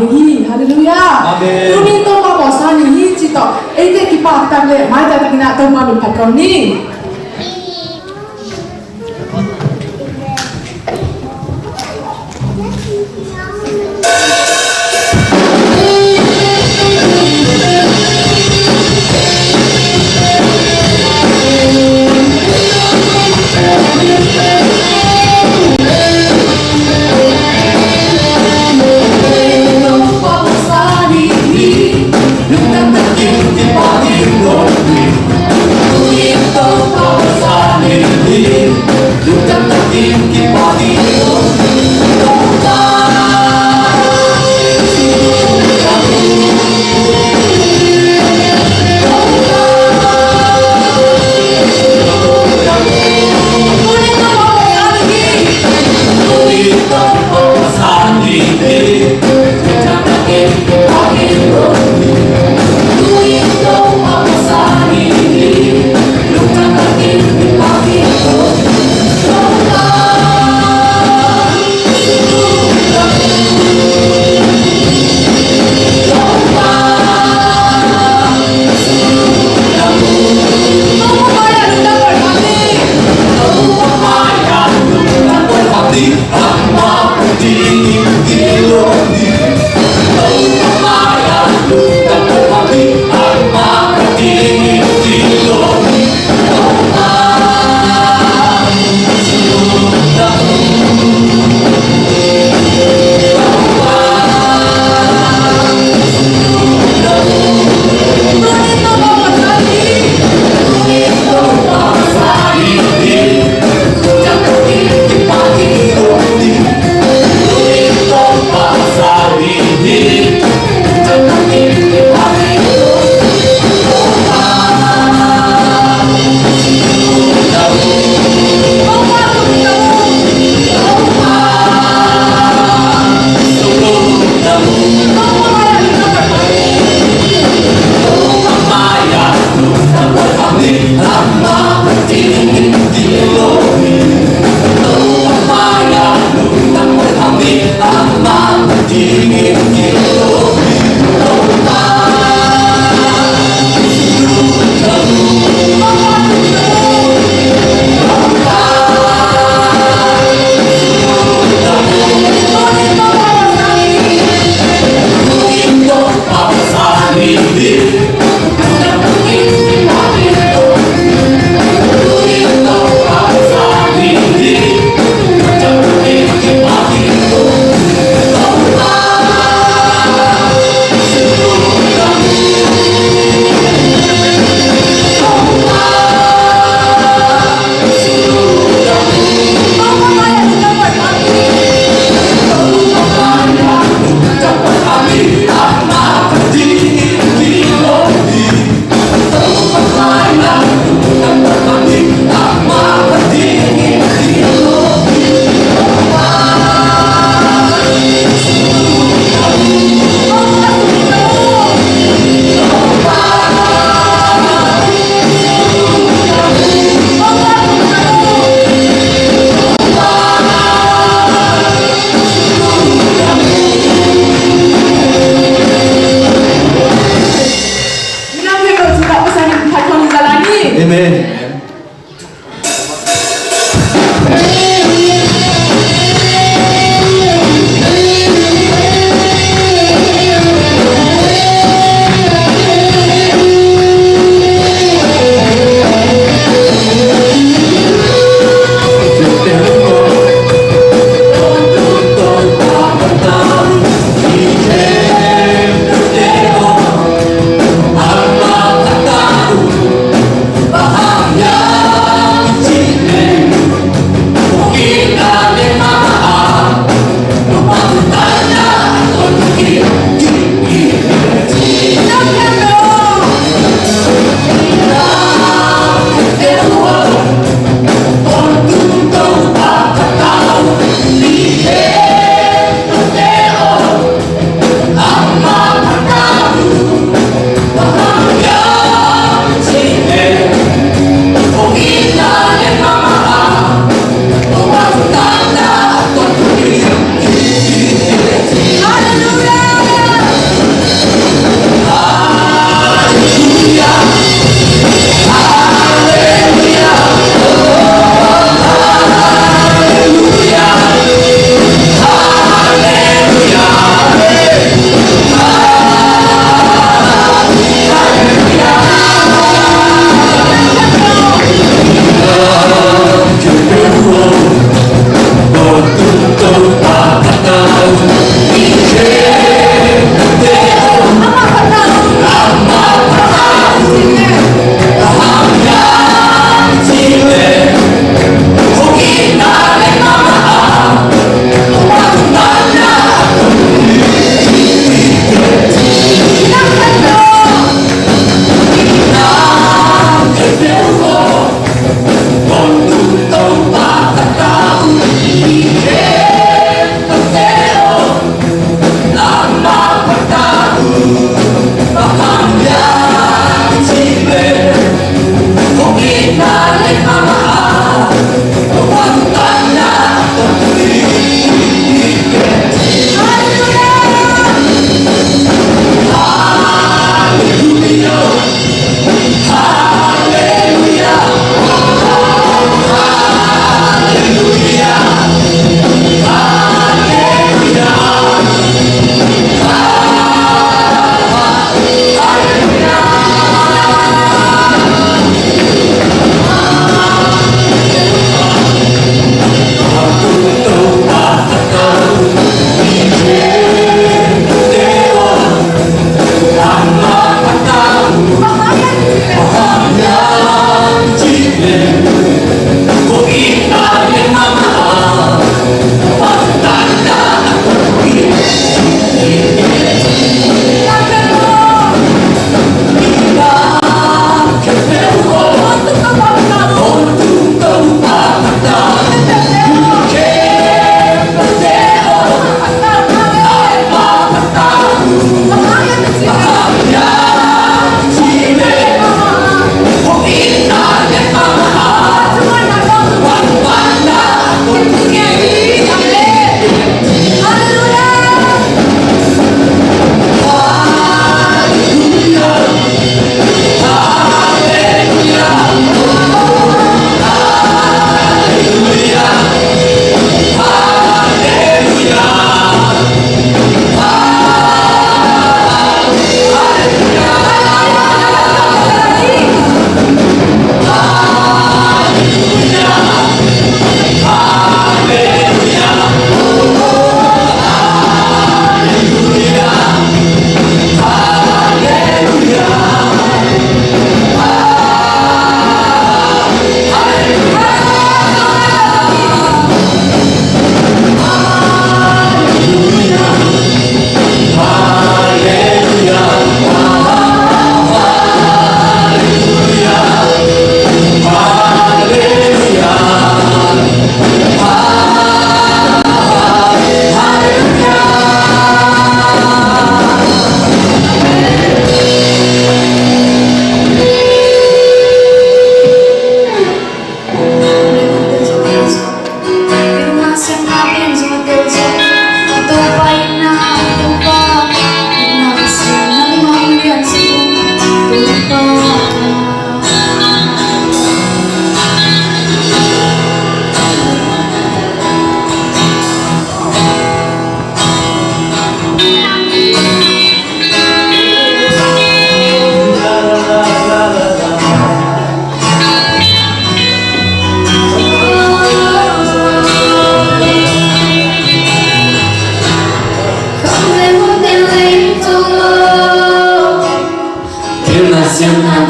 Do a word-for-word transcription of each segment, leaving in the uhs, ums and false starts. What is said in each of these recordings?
Hi, halleluiah. Amen. Tuni Topa bawlsa ni hi cih tawh eite kipak tak leh maitai takin ah Topa min phat kawm ni.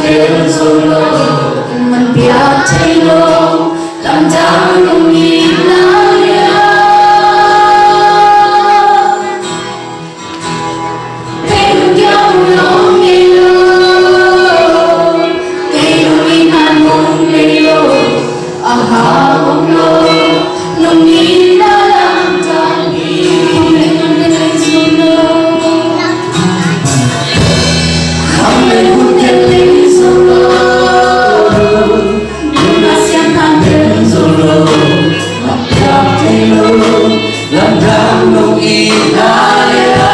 tel zo lo, man piak thei lo, lamdang nong it na lian. Kei lungkiau nong ngei lo, kei lungina nong ngei lo, a hang om lo, nong itna lamdang hi. Kham le hun tel lei zo lo, nunga siangtho tel zo lo, a piak thei lo, lamdang nong itna lian.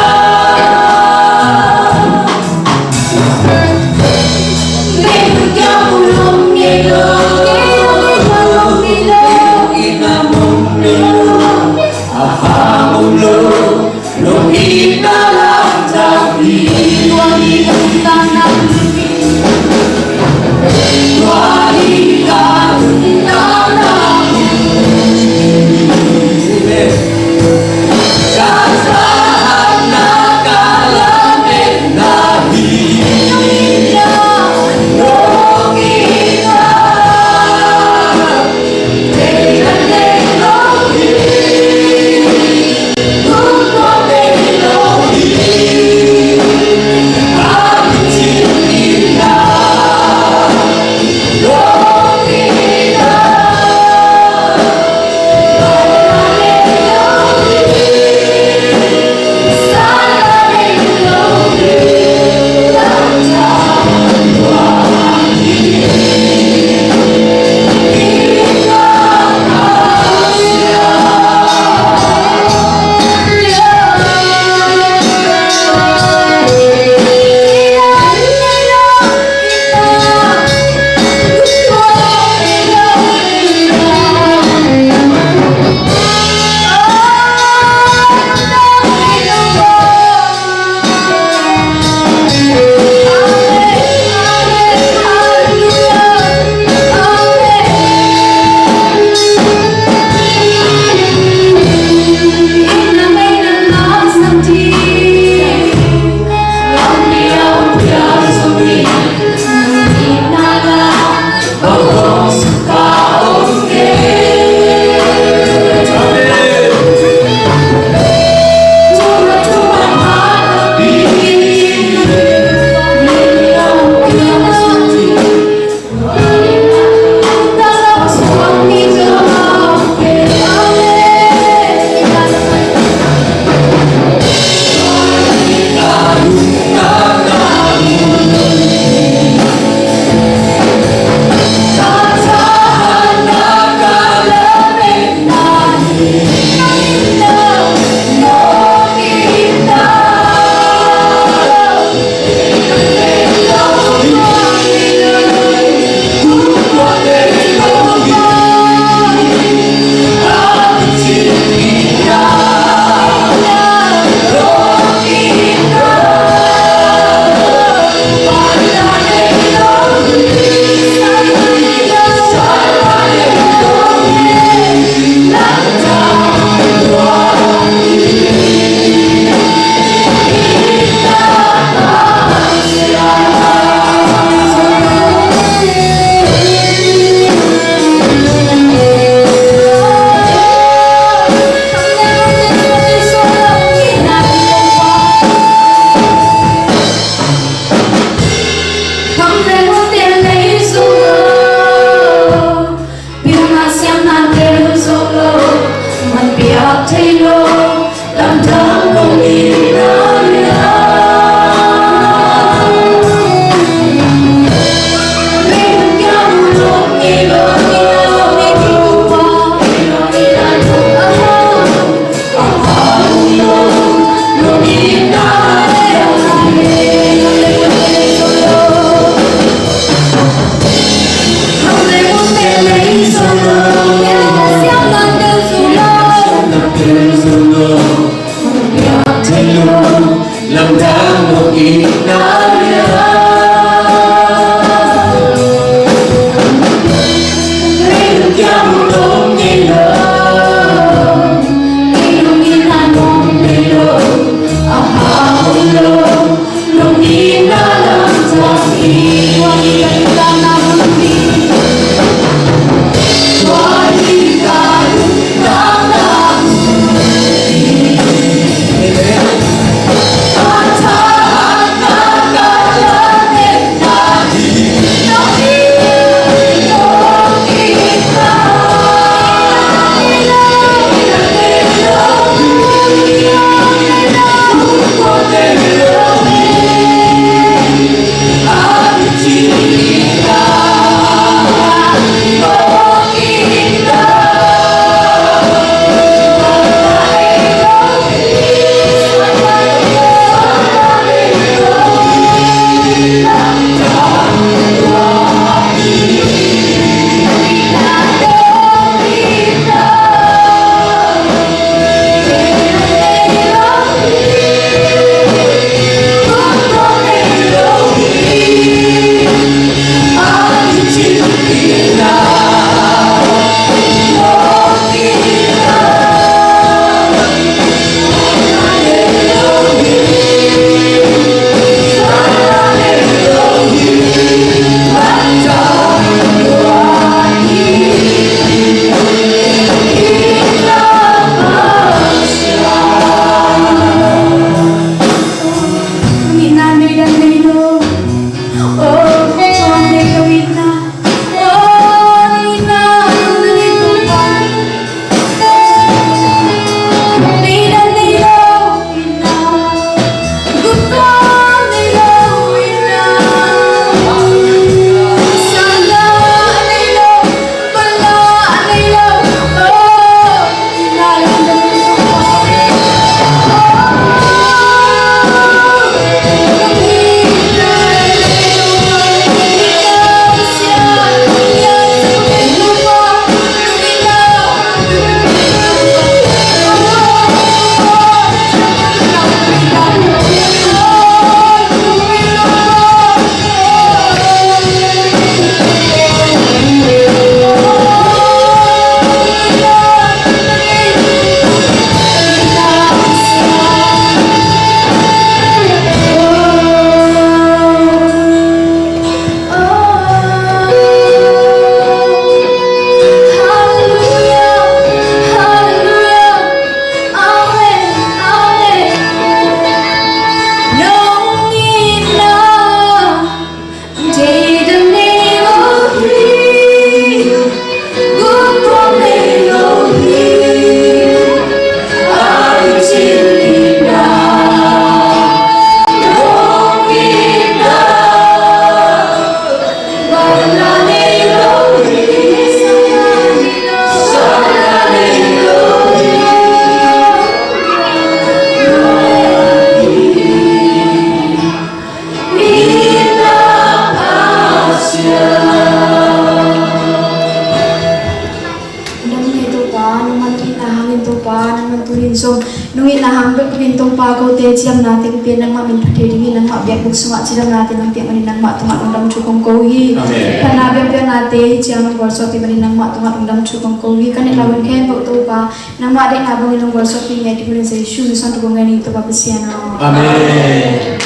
Topa, kote cidamna teng pen nangmah min phat thei ding hi. Nangmah biakbuk sungah cidamnate nong piak manin nangmah tungah lungdam thu kong ko hi. Amen. Phatna biakpiaknate hi ciang nong gualzawhpih manin nangmah tungah lungdam thu kong ko hi. Ka neihna hun khempeuh Topa, nangmah deihna bangin nong gualzawhpih ngiat ding un, Jesu min suang thu kong ngen hi Topa Pasian aw. Amen.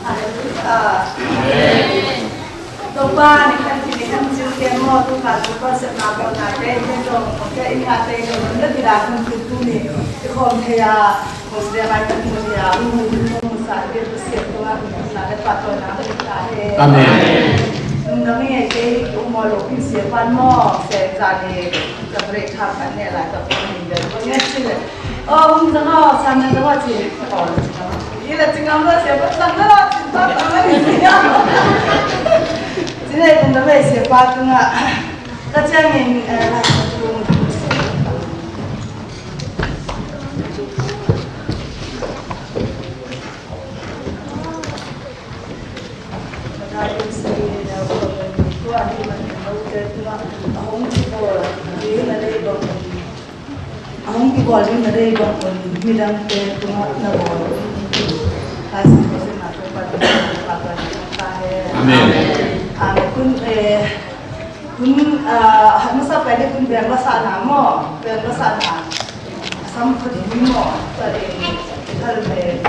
Halleluijah. Amen. Topa, ni khan ci ni khan ci ken maw, tu kha tu kha sepna bawlna te, ken zong, ken in nga te, ken zong, na ti la khan tu tu ni, i khawm thei a, Muslim ai kan mu thei a, mu mu mu mu sa, ken tu siam tu a, na le pa to na mu ta he. Amen. Nung na mi ngai te, u mo lo pi siam pan maw, se za ni, ka break time kan ne la, ka break ni, ken ko ne si le. Oh, hong zang aw, sang na zang aw ci. Oh, ci ngam. I la ci ngam lo sia, ko sang na lo ci, pa pa ma ni sia. Ci nei kum da mei sia pa tung a. Ka ciangin, eh, la ci tung. Ka dai tung si, eh, ko ni ma ni lo te tung a. Hong ci ko, ni na lei bang. A hong kibawl ding na deih bang un midangte tungah na bawl un. Amen. Amen. Kun, eh, kun, ah, hat masa pai ding kun beng masa na maw, beng masa na. Sam khut ding maw, tua ding, thal ding.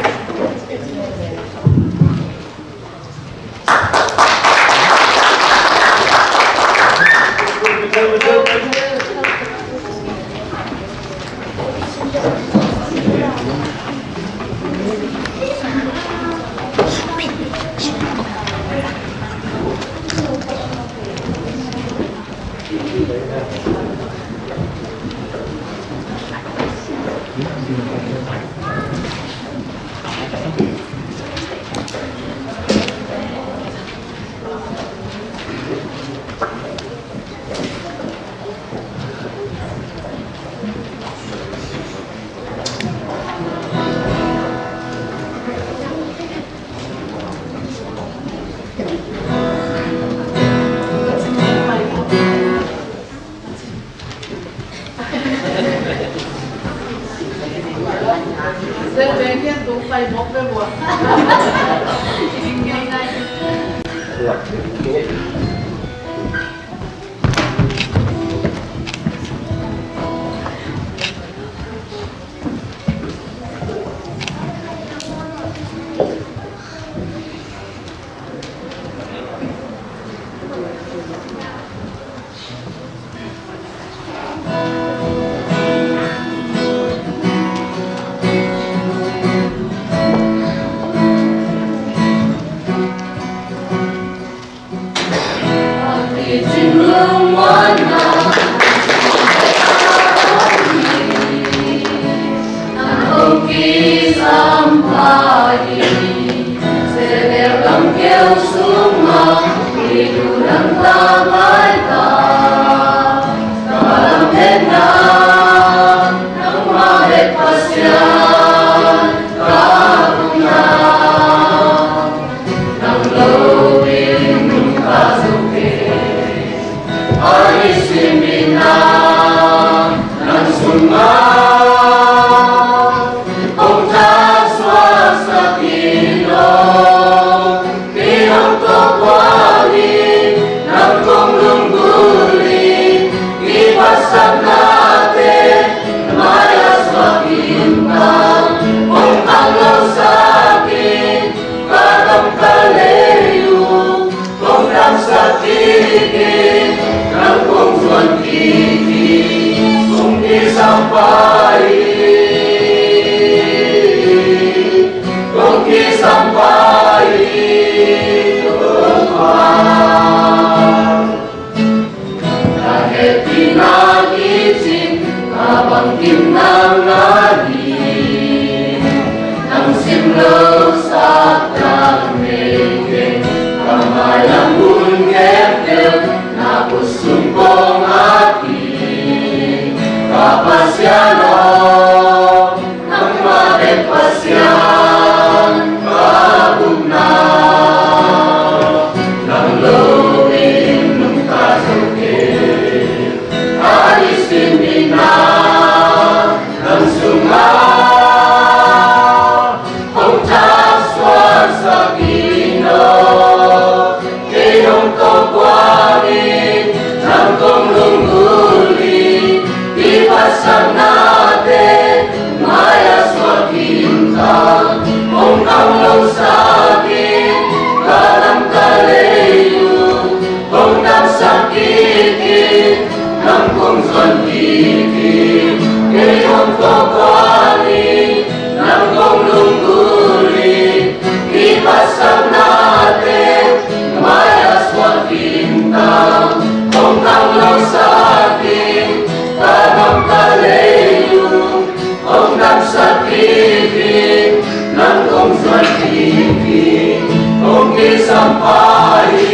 Nang kong suan pipi, kong kisam pha hi.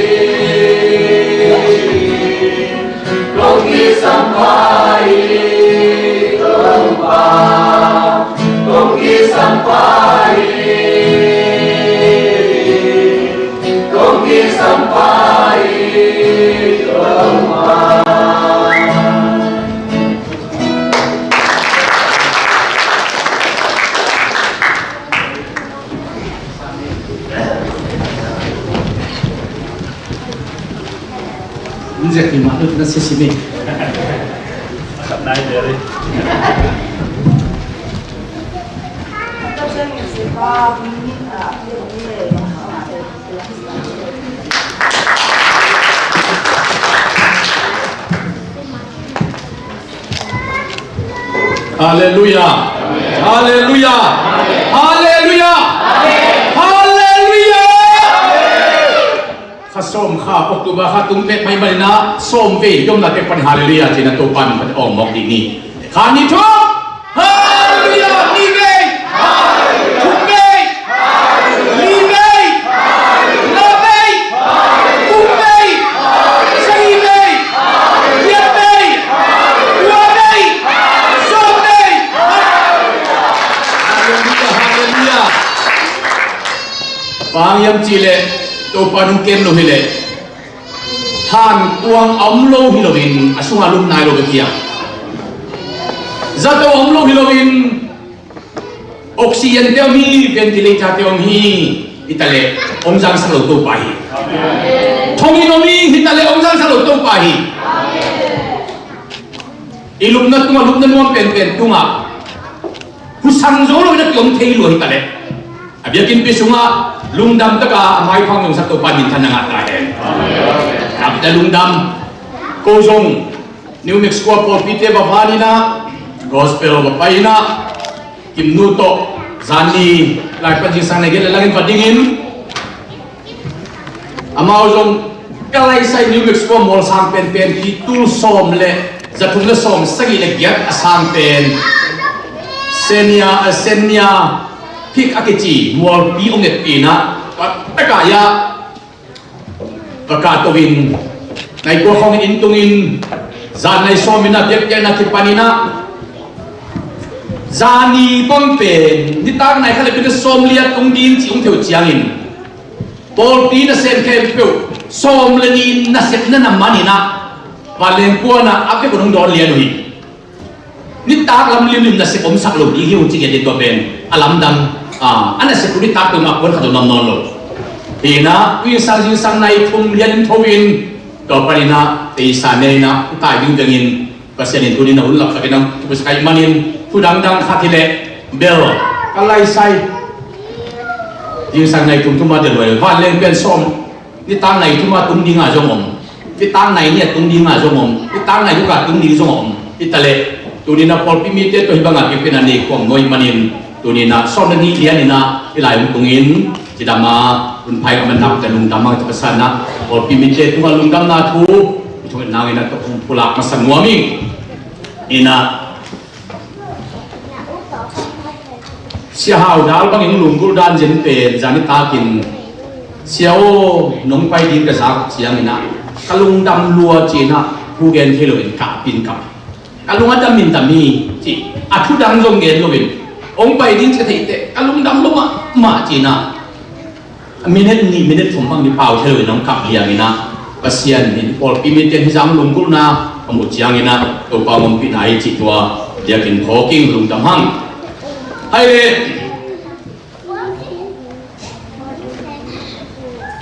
Kong kisam pha hi, Topa. Kong kisam pha hi. Kong kisam pha hi, Topa. Nzek ni mah na sisi mi. Khat nai deri. Halleluia. Halleluia. Halleluia. Halleluia. Kha sawm kha, October kha tung pek mai manin ah sawm vei i omna pek pan halleluia ci-in ah Topa min pan awng mawk ding ni. Kha ni thum. Halleluia. Ni vei. Thum vei. Li vei. Nga vei. Guk vei. Sagih vei. Giat vei. Kua vei. Sawm vei. Halleluia. Halleluia. Bang hang hiam cih leh Topa nung kem lo hi leh, hankuang a om lo hi loin a sungah lut nai lo bek hi a, zato a om lo hi loin oxygen te om hi, ventilator te om hi, hi ta leh hong zangsak lo Topa hi. Thonginn om hi, hi ta leh hong zangsak lo Topa hi. I lupna tungah, lupna nuam penpen tungah husang zo loin a kiom thei lua hi ta leh, a biakinnpi sungah lungdam takin a maiphang zongsak Topa minthanna ngah ta hen. Nakpi takin lungdam. Ko zong New Mexico pawlpite va van in ah, gospel va pai in ah, Kimnu tawh zan ni lai pan zingsang nai giat le langin va dingin, amau zong ka laisai New Mexico mual sang penpen, pi tul sawm le za thum le sawm sagih le giat a sang pen, Senia, a Senia Peak a kici mualpi hong etpih in ah, ka taka ia va kahto in, nai kua khawng in tung in, zan nai sawm in ah biakpiakna kipan in ah, zan ni bang pen nitak nai khat le minit sawm li a tung ding cih hong theih uh ciangin, pawlpi nasem khempeuh sawm le nih nasepna na man in ah, vanleng kuan ah a vek un hong dawn lian uh hi. Nitak lam limlim nasep omsak lo ding hi uh ci ngiat ding, tua pen a lamdang, a, a nasep uh nitak peuhmah kuan khat zong om nawn lo. Hi in ah, tu zingsang, zingsang nai thum lian tho in, tua panin ah teisa nei in ah, i tai ding dingin, Pasian in tuni in ah hun lak takin hong thupusuk ahih manin, thu dangdang khat hi leh, bel, ka laisai zingsang nai thum, thum a delh huai, vanleng pen sawm, nitak nai thum a tung ding a zong om, nitak nai nih a tung ding a zong om, nitak nai guk a tung ding zong om. Hi ta leh, tuni in ah pawlpi mite tawh hih bang a biakpiakna nei khawm nuam ahih manin, tuni in ah sawm le nih lian in ah hih lai hong tung in, cidam a hun pha ing a, man nak ta lungdam hang, ci Pasian in ah pawlpi mite tungah lungdamna thu i thunget nangin ah tawh hong pulak masa nuam ing. In ah, Sia Hau Dal bangin lunggulh dan zen pen, zan nitakin, "Sia aw, nong pai ding ka zak ciangin ah ka lungdam lua," ci-in ah, thu gen thei loin kah pin kah. "Ka lung a dam in dam hi," ci. A thu dang zong gen loin, "Hong pai ding ci ka theih teh ka lungdam lua mahmah," ci-in ah, minute nih, minute thum bang i pau thei loin hong kap liang in ah, Pasian in pawlpi mite hih zah lunggulhna ka muh ciangin ah, Topa hong ompihna hi cih tua diakin phawk ing, lungdam hang. Hai le,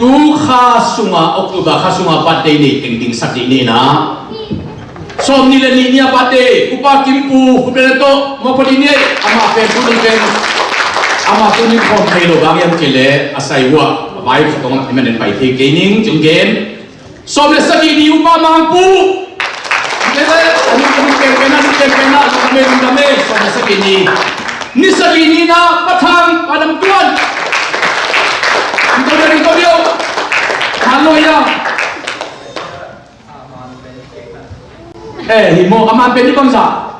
tu kha sungah, October kha sungah birthday nei teng dingsak dih ni in ah, sawmnih le nih ni a birthday, Upa Kim Pu, Upa Kim Pu, Upa Kim Pu, amah pen, tuni pen, amah tuni khawm thei lo, bang hiam cih leh a sai uh ah, a vai khat hong a, i man in pai thei kei ning, ci-in gen. Sawm le sagih ni Upa Mang Pu. Ni sagih ni na Pa Thang, Pa Dam Tuan. Ni ko dia, ni ko dia. Hallelujah. Eh, hi maw, a man pen ni bangzah?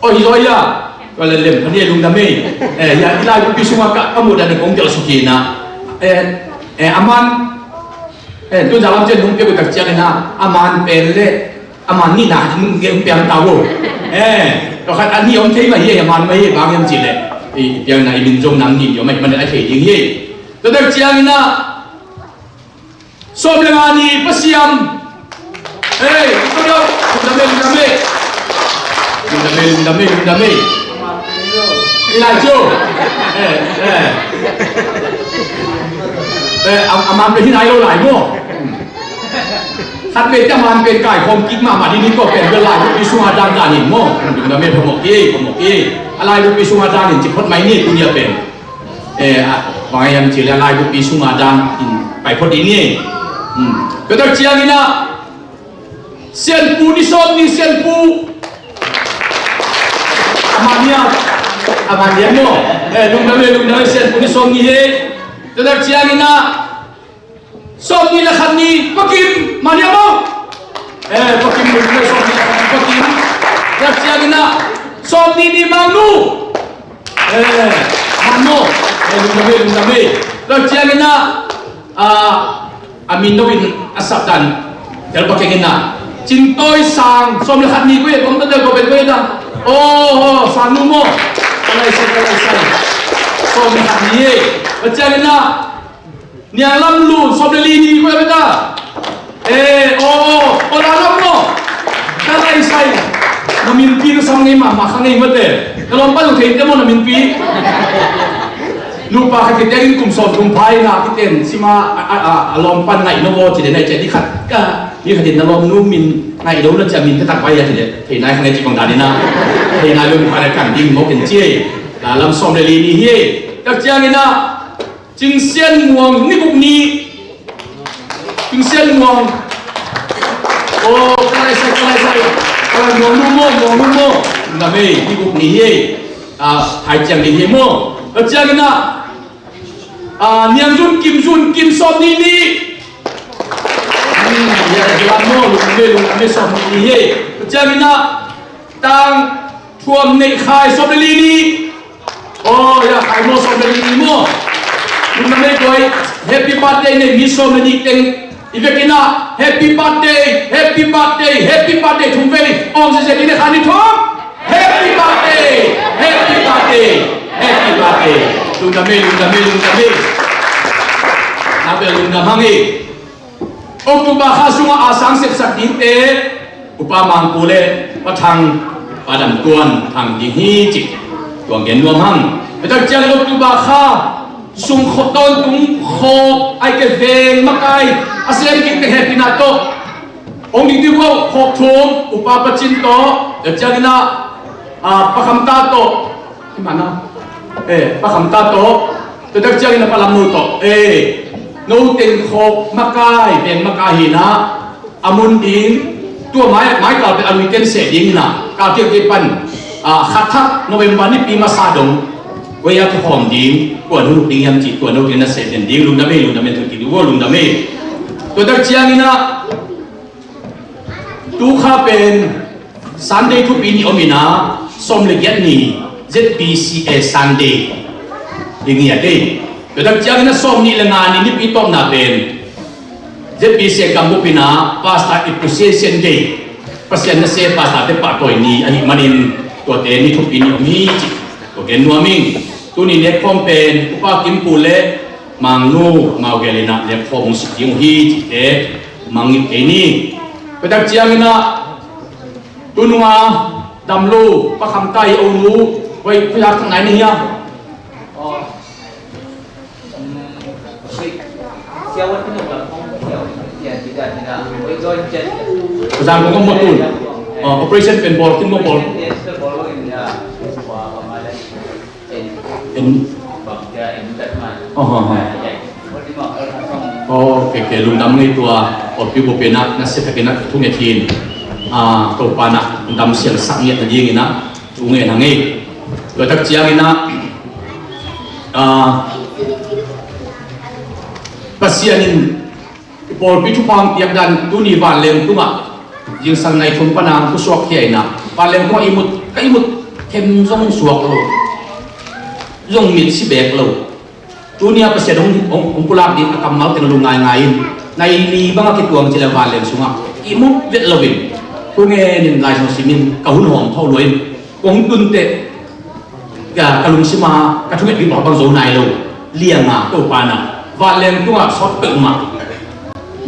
Oh, hi zaw hi a. Ka le lem pha ni lungdam ei. Eh, ya, i lai bupi sungah ka, ka muh dan kong gelh suk hi na. Eh, eh, a man, eh, tun za lam cian nung pia ku tak ciangin a, a man pen le, a man nihna nung gelh piang ta vo. Eh, ka khat a nih om thei mah hi, a man mah hi, bang hiam cih leh. I piang na i min zong nang nih om mah hi, man a thei ding hi. Tua tak ciangin a, sawm le nga ni Pasian. Hei, tua dah. Lungdam ei, lungdam ei. Lungdam ei, lungdam ei, lungdam ei. I lai cu. Eh, eh. Eh, a, a man pen hi nai lo lai maw. Khat pen, a man pen kaikhawm kik mahmah ding hi, tua pen bel lai bupi sungah dan dan in maw. Lungdam ei, phamawh ei, phamawh ei. A lai bupi sungah dan in ci phot mai ni, tuni a pen. Eh, a, bang hiam cih leh lai bupi sungah dan in pai phot ding hi. Hmm. Tua tak ciangin a, Sianpu ni sawm ni, Sianpu. A man hiam, a man hiam maw. Eh, lungdam ei, lungdam ei, Sianpu ni sawm ni hi. Tua tak ciangin a, sawm ni le khat ni Pa Kim, man hiam maw. Eh, Pa Kim, lungdam ei, sawm ni le khat ni Pa Kim. Tua tak ciangin a, sawm ni ni Mang Nu. Eh, man maw. Eh, lungdam ei, lungdam ei. Tua ciangin a, ah, a min no in a sap dan tel pak keng in a. Cin Tawi Sang, sawm le khat ni koi, kong ta tel ko pen koi ta. Oh, oh, Sang Nu maw. Ka lai sai, ka lai sai. Sawm le khat ni ei. Tua ciangin a, Niang Lam Lun, sawm le li ni koi a beta. Eh, oh, oh, oh, la lam maw. Ka lai sai. Na minpi na sam ngei mahmah kha ngei mate. Na lawmpan zong thei te maw na minpi. Nupa khat kitekin kum sawm kum phai na kiten sima a, a, a, a lawmpan ngaih no maw ci le nai cia di khat. Ka, di khat in na lawm nu min ngaih lo na cia min ka tak pai a ci le. Thei nai kha ngei ci bang dan in a. Thei nai lo mi phai na kan ding maw ken ci. La lam sawm le li ni hi. Tak ciangin a. Cing Sian Muang ni guk ni. Cing Sian Muang. Oh, ka lai sai, ka lai sai. Ka lai Muang Nu maw, Muang Nu maw. Lungdam ei, ni guk ni hi. Ah, hai ciang ni hi maw. Ka ciang in a. Ah, Niang Zun Kim, Zun Kim sawm ni ni. Hmm, ya, ka lam maw, lungdam ei, lungdam ei sawm ni ni hi. Ka ciang in a. Tang Thuam Neih Khai sawm le li ni. Oh, ya, khai maw sawm le li ni maw. Lungdam ei koi, happy birthday nei mi sawm le ni teng. I vekin a, happy birthday, happy birthday, happy birthday thum vei. Om sese ni ne khan ni thum. Happy birthday, happy birthday, happy birthday. Lungdam ei, lungdam ei, lungdam ei. Na bel lungdam hang ei. October kha sungah a sang sepsak dingte Upa Mangku le Pa Thang, Pa Dam Tuan Thang ding hi ci. Tuang gen nuam hang. Petak ciang October kha sung kho tawntung khawk ai ke veng makai a sem dingte hehpihna tawh hong ding ding uh khawk thum Upa Pa Cin tawh, petak ciangin a, a, Pa Kham Ta tawh. Himana. Eh, Pa Kham Ta tawh. Tua tak ciangin a Pa Lam No tawh. Eh, no teng khawk makai, veng makai hi na. A mun ding. Tua mai, mai kal pen a lui ten seh ding hi na. Kal tiang te pan. Ah, khat thak November ni pi masa dong. Koi a kihawm ding. Kua nu ding hiam ci, tua no teng na seh den ding. Lungdam ei, lungdam ei, tu ki du, lungdam ei. Tua tak ciangin a. Tu kha pen Sunday thupi ni om in a, sawm le giat ni Z B C A Sunday. Ding hi a dei. Tua tak ciangin a sawm ni le nga ni nipi tawpna pen Z B C A gam bup in a Pastor Appreciation Day. Pasian na se pastor te pahtawi ni ahih manin tuate ni thupi ni om hi ci. Tua gen nuam ing. Tuni nek khawm pen Upa Kim Pu le Mang Nu Ngau Gel in a nek khawm hong sik ding uh hi cihte mangngilh kei ni. Petak ciangin a tununga dam lo Pa Kham Ta i o nu, vai, pui hak thang nai ni hiam? Zang kong om maw tun. Ah, operation pen bawl khin maw bawl. En. Oh, oh, oh. Oh, ke, ke, lungdam ngei tua, pawlpi bup in a, na sia takin a, thunget hin. Ah, Topa na, lungdam siang sak ngiat na ding in a, thunget na ngei. Tua tak ciangin a, ah, Pasian in, pawlpi thupha piak dan tuni vanleng tungah, zingsang nai thum pan a hong pusuak khia in a, vanleng tungah ihmut, ka ihmut, Khem zong suak lo, zong mit si beek lo. Tuni a Pasian hong, hong, hong pulak ding a kammal teng lung ngaingai in, nai ni bang a kituang ci le vanleng sungah ihmut vet lo in, thu ngen in, Lai Siangtho sim in, ka hun hawm tho lua in, kong tun teh ka, ka lungsim a ka thunget ding bang zo nai lo. Liang a Topa in a vanleng tungah sawt peuhmah.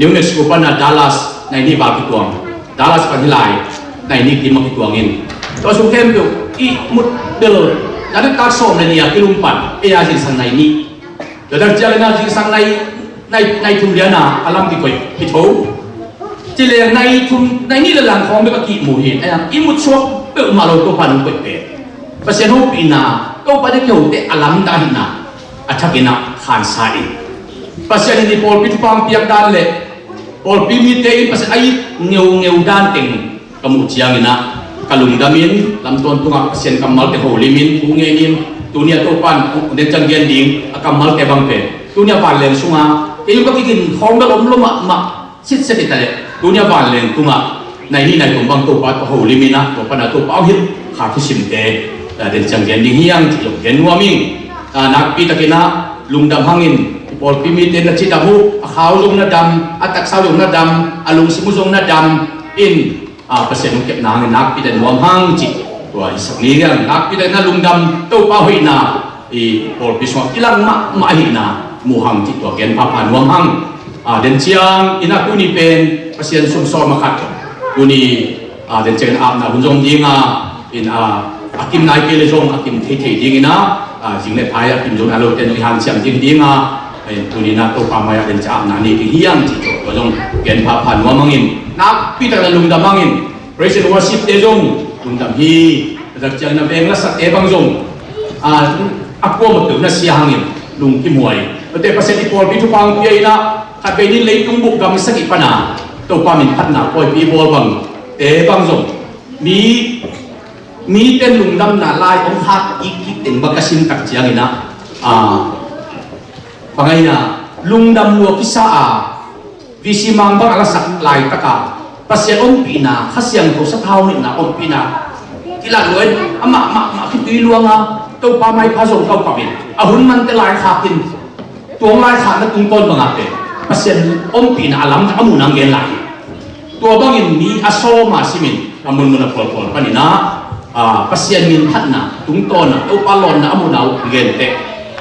New Mexico pan a Dallas nai ni val kituang. Dallas pan hih lai nai ni kim a kituang in, tua sung khempeuh ihmut bel, na deuh tak sawm le nih a kilum pan ei a zingsang nai ni. Tua tak ciang in a zingsang nai, nai, nai thum lian a a lam kikoih, kitho. Ci le nai thum, nai nih le lang khawng bek a kimu hi. Ei a ihmut suak peuhmah lo, Topa nong koih pen. Pasian hopihna, Topa deih kihote a lamdang ahihna a thakin a khansa in, Pasian in i pawlpi thupha piak dan le pawlpi mite in Pasian a it ngeungeu dan teng ka muh ciangin a ka lungdam in, lam tawntungah Pasian kammalte holim in, thu ngen in, tuni a Topa in den ciang gen ding a kammalte bang pen, tuni a vanleng sungah kei zong ka kigin khawng bek om lo mahmah. Sitset hi ta leh, tuni a vanleng tungah nai ni nai thum bang Topa tawh holim in a, tua pan a Topa hong hilh kha thusimte, a, den ciang gen ding hi hang cih zong gen nuam ing. A, nakpi takin a lungdam hangin, i pawlpi mite na cidam uh, a kha uh zong na dam, a taksa uh zong na dam, a lungsim uh zong na dam in, a, Pasian hong kepna hangin nakpi takin nuam hang cih tua i sak ni hang. Nakpi takin a lungdam, Topa hoihna i pawlpi sungah kilang mahmah ahihna mu hang cih tua gen phapha nuam hang. A, den ciang in a tuni pen Pasian sum sawm a khat, tuni, a, den ciang in a apna hun zong ding a, in a, a kim nai kei le zong a kim theithei ding in a, a, zing le phai a kim zong a lote zong i hanciam ding ding a, in tuni in a Topa mai a den ciang apna nei ding hi hang cih tua zong gen phapha nuam hangin, nakpi takin a lungdam hangin, Praise and worship te zong lungdam hi. Dak ciang na veng lasate bang zong, a, a kuamah peuh na sia hangin lungkim huai. Tua te Pasian i pawlpi thupha hong pia in a, khat vei ni leitung bup gam sagih pan a Topa min phatna pawipi bawl bang te bang zong, mi, mite lungdamna lai hong khak kikkik teng bang ka sim tak ciangin a, a, bang a hi na, lungdam lua kisa a, V C Mang bang a lasak laitak a Pasian ompihna, Kha Siangtho sathau nihna ompihna kilat lua in, amah mahmah khitui luang a, Topa maipha zong kaukau in, a hun mante laikhak in, tuang laikhakna tungtawn bang a pen Pasian ompihna a lamdang a muh nang gen lai hi. Tua bangin mi a sawm a sim in, a munmun a pawlpawl panin a, a, Pasian min phatna tungtawn a, Topa lawnna a muhna uh gen teh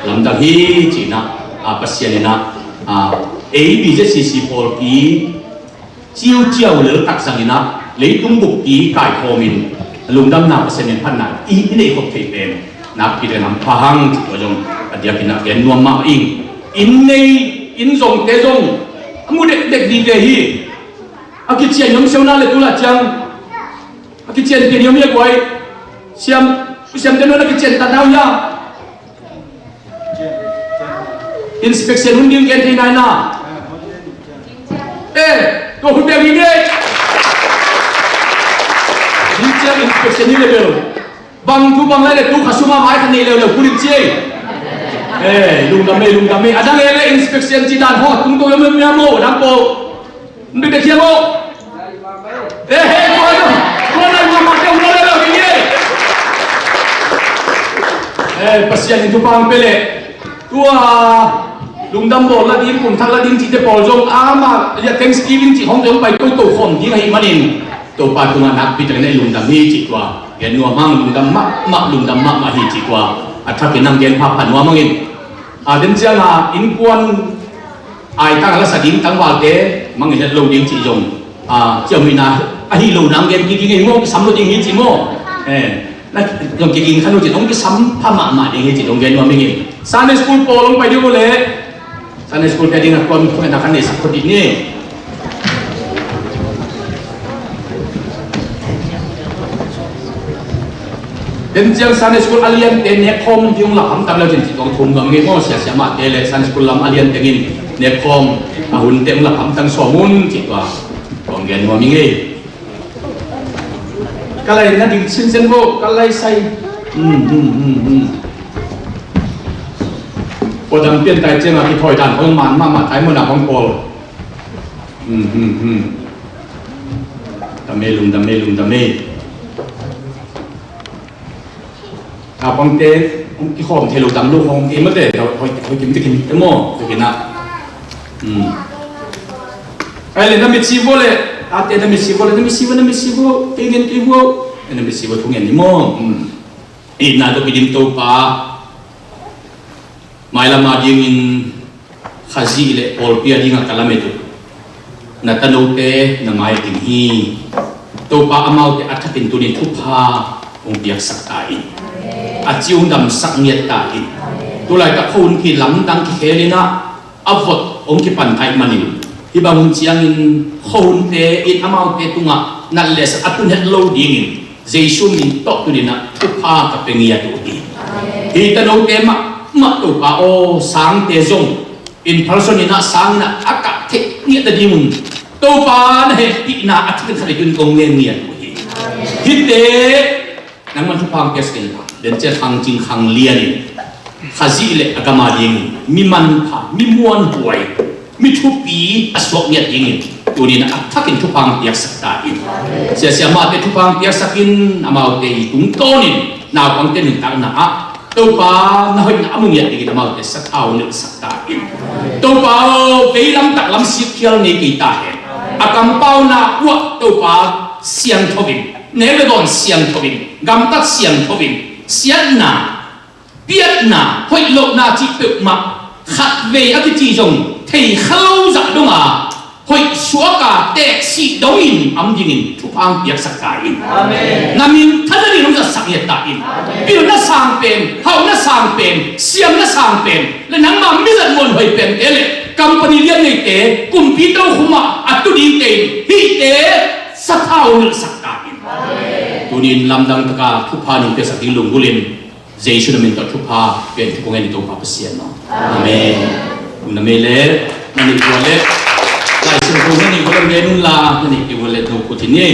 lamdang hi ci-in a, a, Pasian in a, a, A B Z C C pawlpi ciuciau lel tak zangin a, leitung buppi kaikhawm in, lungdamna Pasian min phatna i, i neih khop theih pen nakpi takin hampha hang cih tua zong a diakin a gen nuam mahmah ing. Inn nei, inn zongte zong a mu dekdek dite hi. A kician hi om siau na le tu lah ciang a kician pen hi om hi a guai. Siam, siamte nuan a kician tan nau hi a. Inspection hun ding gen thei nai na. Eh, tua hun bel hi ngei. Hi ciang inspection hi le bel. Bang thu bang lai le tu kha suma mai kha nei leuleu kul in ci ei. Eh, lungdam ei, lungdam ei. A dang ei le inspection ci dan hong a tung to yom yom yom mo, dang po. Mbi te khiam mo. Eh, eh, ko no. Ko no ma ma te un le lo ni. Eh, Pasian in thupha hong pia le. Tua lungdam bawl la ding, kum thak la ding cihte pawl zong ama, ya Thanksgiving cih hong zong pai toto khawm ding ahih manin Topa tungah nakpi takin ei lungdam hi cih tua gen nuam hang, lungdam mahmah, lungdam mahmah hi cih tua a thakin nang gen phapha nuam hangin. A, den cianga innkuan aitang a la sa ding tangvalte mangngilh het lo ding cih zong, a, ciamnuihna ahi lo nang gen kik hi ngei maw, kisam lo ding hi cih maw? Eh, na zong kiging khan lo cih zong kisam pha mahmah ding hi cih zong gen nuam ing. Sunday school pawl hong pai ding uh leh Sunday school pai ding a kuam khuaina khan nei sak khuadih ni. Den ciang Sunday school a liante nek khawm un ti hong lak hamtang lo cin cih tuang thum nuam ngei maw, siasia mahte le Sunday school lam a lian tengin nek khawm a hunte hong lak hamtang sawm un cih tua tuang gen nuam ing ei. Ka lai na ding sinsen bo, ka lai sai. Hmm, hmm, hmm, hmm. Pua dang pian tai ciang a kithawi dan hong man mahmah tai mun a hong pawl. Hmm, hmm, hmm. Dam ei, lungdam ei, lungdam ei. Naupangte hong kikhawm thei lo tam lo khawng kei mate, hoi, hoi, hoi kim te kim te maw, tua kina. Hmm. Ai le na mitsi vua le, ate na mitsi vua le, na mitsi vua, na mitsi vua, kei ngen kei vua, na mitsi vua thu ngen ni maw. Hmm. Itna tawh kidim Topa, mailam a dingin Khazih le pawlpi a dingah ka lamet uh na tanote na ngai ding hi. Topa amaute a thakin tunin thupha hong piaksak ta in. A ci hong damsak ngiat ta in. Tulaitak khuahun kilamdang kikhel inah a vot hong kipan thei manin hih bang hun ciangin khuahunte in amaute tungah nat le sat a tun het lo dingin Jesu min tawh tuninah thupha ka pia ngiat uh hi. Hih tanote mahmah Topa aw, sangte zong in person inah sang inah a kah theih ngiat nadingun Topa na hehpihna a thik khat i tun kong ngen ngiat uh hi. Hihte nangman thupha hong piaksak in la, den ciat khang cing khang lian in Khazih le a gam a ding mi manpha, mi muanhuai, mi thupi a suak ngiat dingin tunin a thakin thupha hong piaksak ta in. Siasia mahte thupha hong piaksak in, amaute i tungtawnin naupangte nuntakna ah Topa na hoihna a mu ngiat dingin amaute sathau nilhsak ta in. Topa aw, vei lamtak lam sik khial ngei kei ta hen. A kampauna uah Topa siangtho in, nek le dawn siangtho in, gamtat siangtho in, siatna, piatna, hoih lohna cih peuhmah khatvei a kici zong thei kha lo zah donga hoih suaka teeksih dongin a om dingin thupha hong piaksak ta in. Amen. Na minthanna dingin hong zatsak ngiat ta in. Amen. Pilna sang pen, hauhna sang pen, siamna sang pen le nangma mizat muanhuai pente le company lian neite, kumpi tokhum ah a tu dingte in hihte sathau nilhsak ta in. Amen. Tunin lamdang taka thupha nong piaksak ding lunggulhin Jesu na min tawh thupha piak in thu kong ngen hi Topa Pasian aw. Amen. Amen. Kum na mei le na neih gual le Lai Siangtho na neih gual le gen un la, na neih kei gual le no khut hi ni.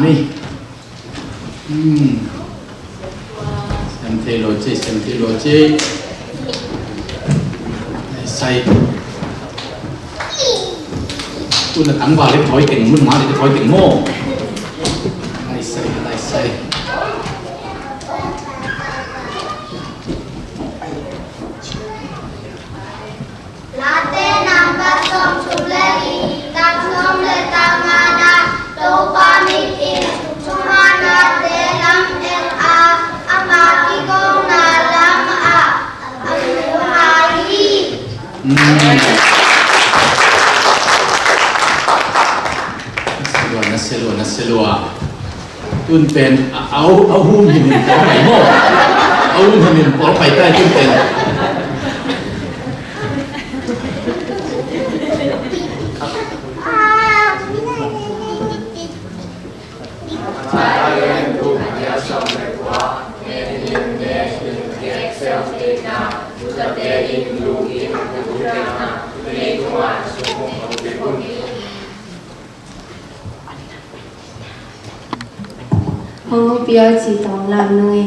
Ni. Hmm. Sem thei lo ci, sem thei lo ci. Ai sai. Tun a tangval le thoi teng, mun ma le thoi teng maw. Ai sai, ai sai. Late number sawmthum le li, tang sawm le tang nga na, Topa mit in thuman nate lam en a, ama kikawkna lam ah a lunghang hi. Mm. Na se lua, na se lua, na se lua. Tun pen a, a, a hum him in pawl pai maw. A hum him in pawl pai tai tun pen. Hong pia ci tawng lam nung e.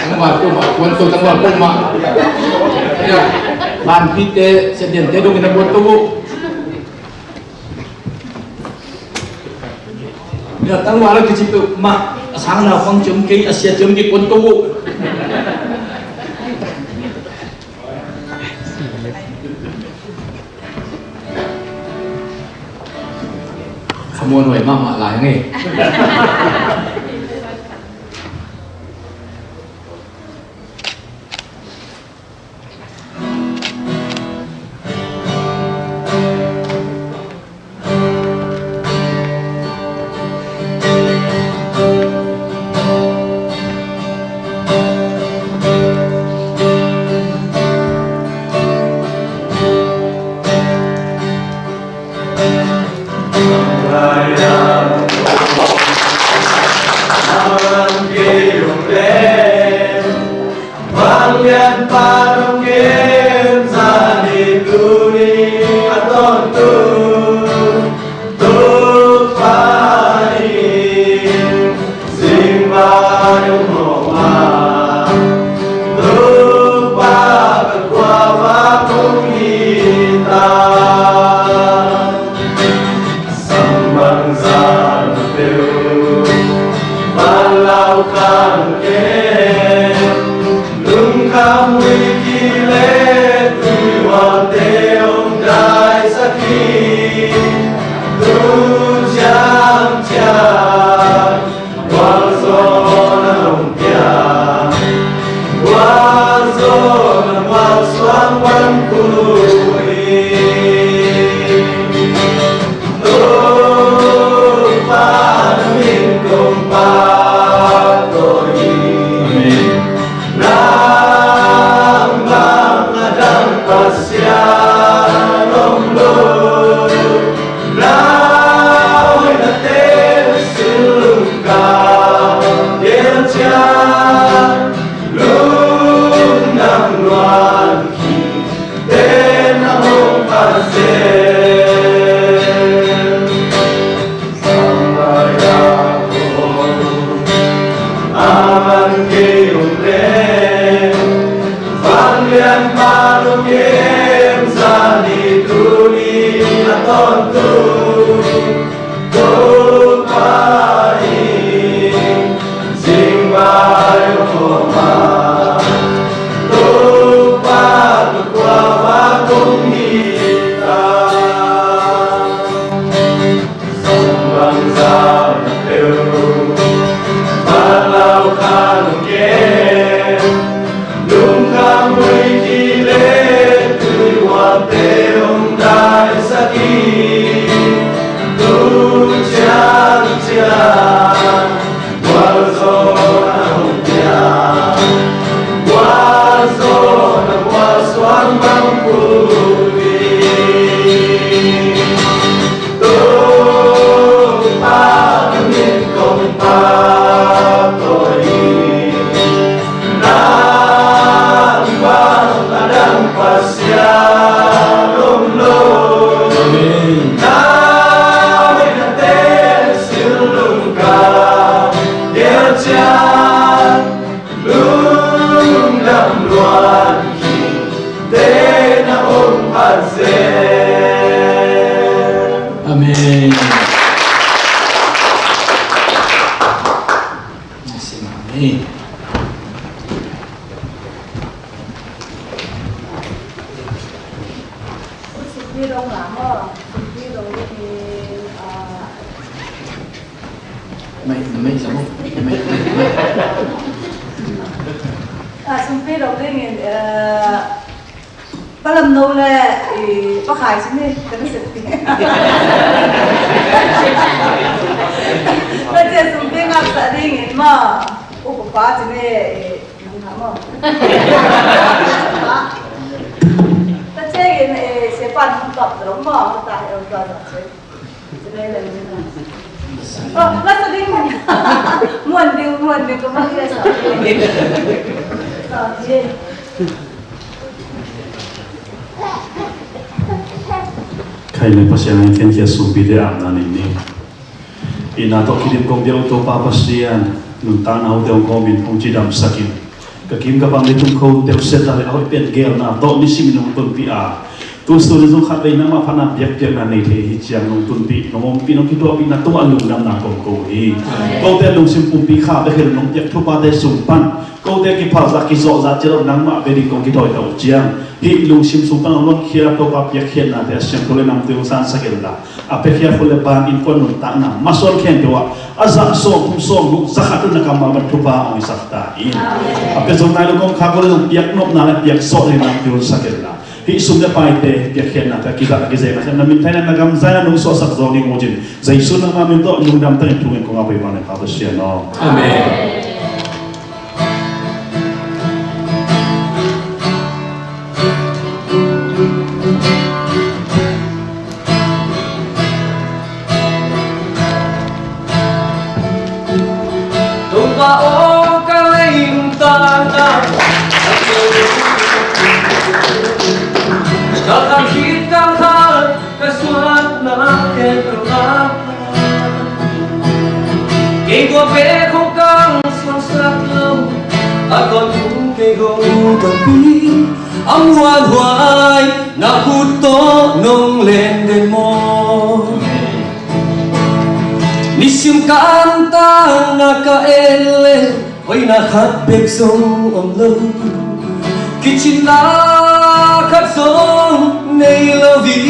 Tangval peuhmah, kuanto tangval peuhmah. Ya, vanpite, siatdente dongin a kuanto uh. Ya, tangval a kici peuhmah, a sang naupang ci om kei, a sia ci om kei, kuanto uh. Khamuanhuai mahmah lai ang e. Vanglian Pa dong gen, zani tuni a tawntung Topa in, zing vai hong hawm a, Topa ka khuavak hong hi ta. Sam bangzah na peuh, van lau khang kem, lungkham huih kileh tuihualte hong daisak hi. Tu ciangciang gualzawhna hong pia, gualzawhna gualsuang bang kul hi. Topa na min kong pahtawi. Amen. Nang bang a dang Pasian om lo, na hoihnate sin lungkham gel ciat, lungdam luan kik, te na hong pha zel. Sam lai a ko, a man kei hong leng, vanglian Pa dong gen, zani tuni a tawntung Topa in, zing vai hong hawm a, Topa ka khuavak hong hi ta. Sam bangzah na peuh, van lau khang kem, lungkham huih kileh tuihualte hong daisak hi. Tu ciangciang gualzawhna hong pia, gualzawhna gualsuang bang kul hi. Topa na min kong pahtawi. Nang bang a dang Pasian om lo. Amen. Na hoihnate sin lungkham gel ciat, lungdam luan kik, te na hong pha zel. Amen. Amen. Mei, mei, mei, mei. A, Sumpi lo dingin, eh, Pa Lam No le, i, Pa Khai ci ni, ka nasep pi. Ka cia sumpi ngaksak dingin maw, upa pa ci ni, i, nang ha maw. Ka cia in, i, sia pan hong kap lo maw, ka ta hi lo tua zah ci. Khaile Pasian in khenkhia sumpite apna nei ni. Ina tawh kidim kong diau Topa Pasian, nuntakna hong teu kawmin hong cidamsakin, ka kim ka pam le tung kho teu seta le a hoih pen gelna tawh nisimin hong tonpih a, tu sun zong khat vei nangmah phatna biakpiakna nei thei hi ciang nong tunpih, nong ompih, nong kituahpihna tungah lungdamna kong ko hi. Kote lungsim pumpi kha bek hi lo, nong piak thuphate sung pan kote kiphal zah kizawh zah ciang lo nangmah bek ding kong kithawi tawh ciang hih lungsim sung pan hong luankhia Topa piakkhiatnate a siangtho le namte hong sansak in la, a piakkhiat khua le ban innkuan nuntakna masuan khempeuh ah a zah sawm thum sawm guk za khat un na kammal pan thupha hong hisak ta in. A pia zong nai lo kawmkal ko le zong piaknopna le piaksawh ding namte hong sak in la, hih sum le paite piakkhiatna, piak kizahna, kizekna, na minthanna, na gamzaina nong suahsak zawng ding uh cin, Jesu nangma min tawh lungdam takin thungen kong ap hi bang le Pha Pasian aw. Amen. Topa aw, ka lei lungtang a, ka khang khit ka khal, ka suanna khempeuh a, kei kua bek hong kal suansak lo, a tawntung kei hong tonpih, a muanhuai na khut tawh nong len den maw? Nisim kantakna ka en le hoihna khat bek zong om lo, kicinna khat zong nei lo hi.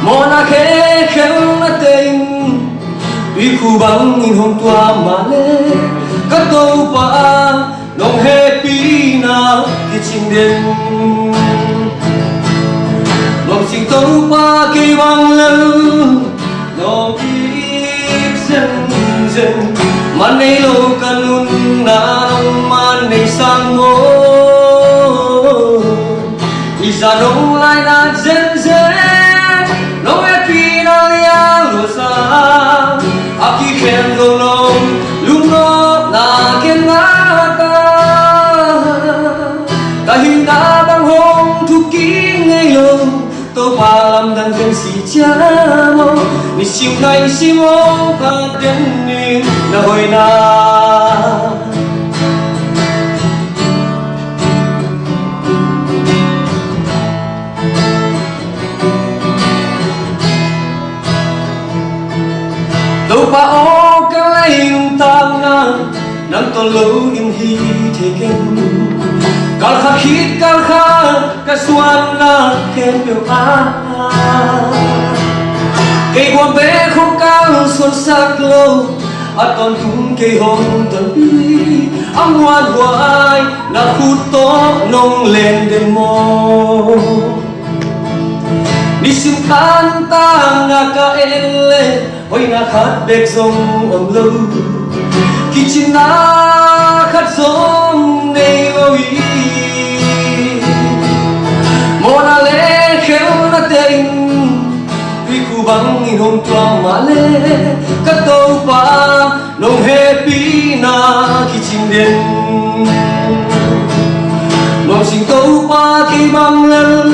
Mawhna khekhelnate in tuikhu bangin hong tuam mah le, ka Topa, nong hehpihna kicing den. Lawmsing Topa kei bang lel nong it zenzen, man nei lo ka nunna nong man nei sang maw? I za nong lainat zenzen, nong hehpihna lian luasa, a kikhen zo lo lungnopna ken ngata. Ka hihna bang hong thuk kim ngei lo, Topa lamdang ken si ciam aw, nisim naisim hong phat den ning na hoihna. Topa aw, ka lei lungtang a, nang tawh lo in hi thei keng. Kal khat khit kal khat ka suanna khempeuh ah, kei kua bek hong kal suansak lo, a tawntung kei hong tonpih, a muanhuai na khut tawh nong len den maw? Nisim kantakna ka en le hoihna khat bek zong om lo, kicinna khat zong nei lo hi. Mawhna le khelnate in tuikhu bangin hong tuam mah le, ka Topa, nong hehpihna kicing den. Lawmsing Topa kei bang lel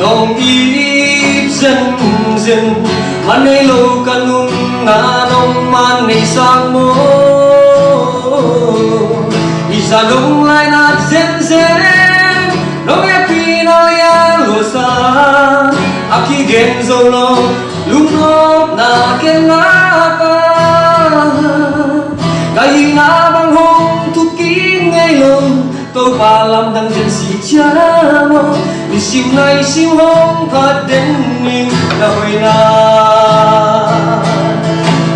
nong it zenzen, man nei lo ka nunna nong man nei sang maw? I za nong lainat zenzen, nong hehpihna lian luasa, a kigen zo lo lungnopna ken ngata. Ka hihna bang hong thuk kim ngei lo, Topa lamdang ken si ciam aw, nisim naisim hong phat den ning na hoihna.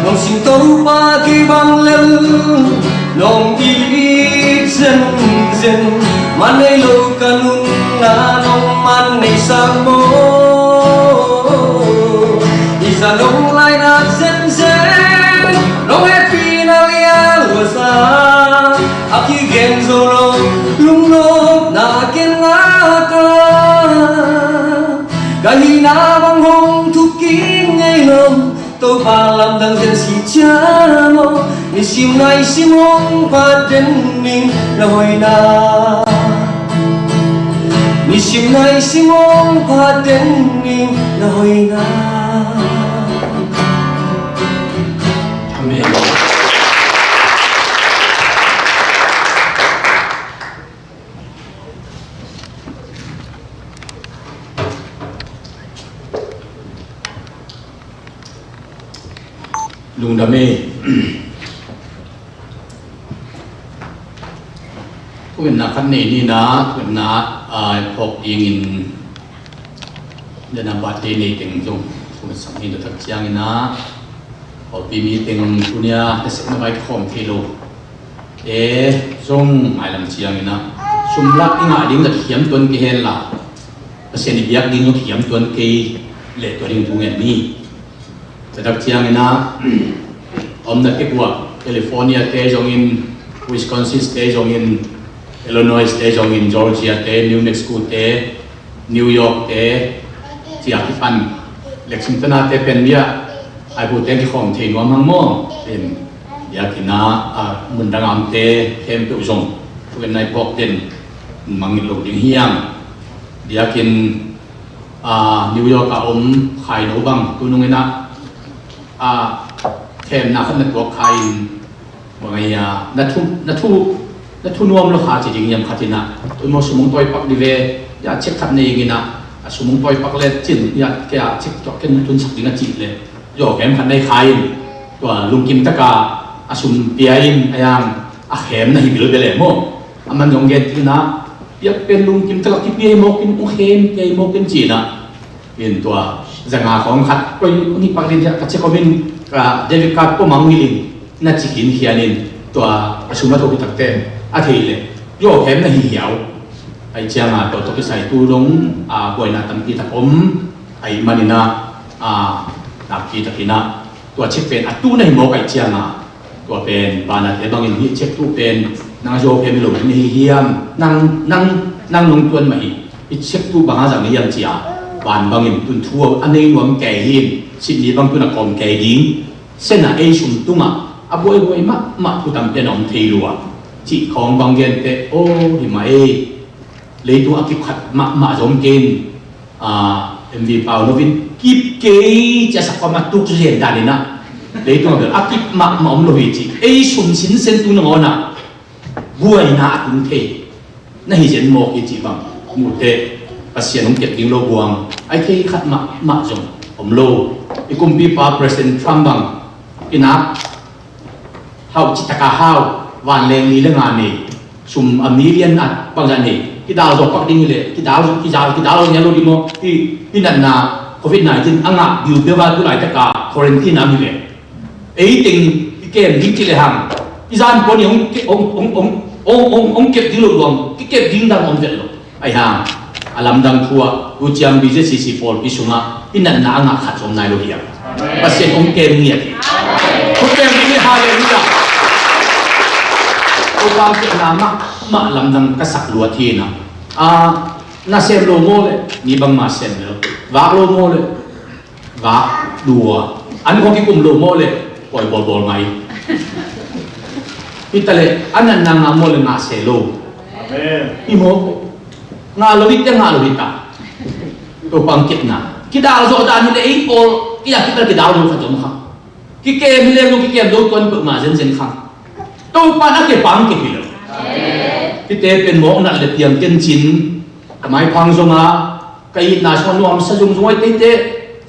Lawmsing Topa kei bang lel Nong it zenzen, man nei lo ka nunna nong man nei sak maw? I za nong laina zenzen, nong hehpihna lian luasa, a kigen zo lo lungnopna ken ngak a, ka hihna bang hong thuk kik ngei lo. Topa lamdang zen si ciam aw, nisim naisim hong phat den ning na hoina. Nisim naisim hong phat den ning na hoina. Amen. Lungdam ei. Thungetna khat nei ni na, thungetna, ah, phawk dingin, dena birthday nei teng zong thungetsak ni, tua tak ciangin ah, pawlpi mi teng tunia nasepna vai kikhawm thei lo. E, zong mailam ciangin ah, sum lak i ngah ding zong khiam tuan kei hen la, Pasian i biak ding zong khiam tuan kei leh tua ding thungen ni. Tua tak ciangin ah, omna kei buah, California te zongin, Wisconsin te zongin, Illinois te zongin, Georgia te, New Mexico te, New York te, cia kipan, Lexington a te pen bia, ai bu te kikhawm thei nuam hang maw? Pen, biakinn ah, a, mundang a omte khempeuh zong, thungetna i phawk den mangngilh lo ding hiam? Biakinn, a, New York a om Khaino bang, tu nungin ah, a, khemna khat na tuak kha in, bang a, na thu, na thu, na thu nuam lo kha ci ding hiam khat in ah, tu maw sum hong tawi pak di ve, ya, check khat nei ing in ah, a sum hong tawi pak le cin, ya, kei a check tuak ken tun sak ding a cih le, zaw khem khat nei kha in, tua lungkim taka a sum pia in, a yang, a khem na hi bilbel e maw? A man zong gen tin ah, biak pen lungkim taka kipia hi mawk in, hong khem kei mawk in ci in ah, in tua, zanga khawng khat, koi, hong hi pak ding ka check om in, ka debit card pua mang ngilh in, na ci khin khian in, tua, a sum a tho hi takte, a thei le, zaw khem na hi hiau. Ai ciang a, tua, tua kisai tu dong, a, buaina tampi tak om, ai man in ah, a, nakpi tak in ah, tua check pen a tu na hi mawk ai ciang a, tua pen, banate bangin hih check tu pen, nang a zaw khem hi lo na hi hiam, nang, nang, nang nong tuan mah hi, hih check tu bang a zang na hiam ci a, ban bangin tun thu a nei nuam kei hi in, Sydney bang tun a kawm kei ding, sen a ei sum tungah, a buaihuai mahmah thu tampi a na om thei lua, cih khawng bang gente, aw, hi mah ei, leitung a kip khat mahmah zom kei in, a, M V Pau Novin, kip kei ci a sak pam a tuk zen dan in ah, leitung a bel a kip mahmah om lo hi ci. Ei sum sinsen tu nangawn ah buaina a tung thei na hi zen mawk hi cih bang muhte, Pasian hong kep ding lo buang ai thei khat mahmah zong om lo. I kumpipa President Trump bang i nak hauh citaka hau, vanleng li le nga nei, sum a million a bangzah nei, kidal zawh pak ding hi leh, kidal, kidal, kidal zawh ngial lo ding maw? Hih, hih natna covid nineteen a ngah biubiau a tu laitaka quarantine a om hi leh, ei teng kikem ding ci lehang, i zan pawn i hong, hong, hong kep ding lo luang, kikep ding dang om vet lo. Ahi hang, a lamdang thu ah, tu ciang B Z C C pawlpi sungah i natna a ngah khat zong om nai lo hiam? Pasian hong kem ngiat hi. Hong kem ngiat hi, halleluiah. Topa hong kepna mahmah lamdang ka sak luat hi na. Ah, na sem lo maw le, mi bangmah sem lo. Vak lo maw le, vak lua. An kong kikum lo maw le, pawi bawlbawl ngai. Hi ta le, a natna ngah maw le, ngah se lo. Amen. Hi maw? Ngah lo hi te, ngah lo hi ta. Topa hong kepna. Kidal zawh dan hi le, ei pawl, kidal, kidal, kidal zawh khat zong kha. Kikem hi le, zong kikem lo tuan peuhmah zenzen kha. Topa na kep a hong kep hi lo. Amen. Hihte pen mawk nat le piang ken cin. Ka maiphang zong a, ka itna sung a nuamsa zungzung ai teitei.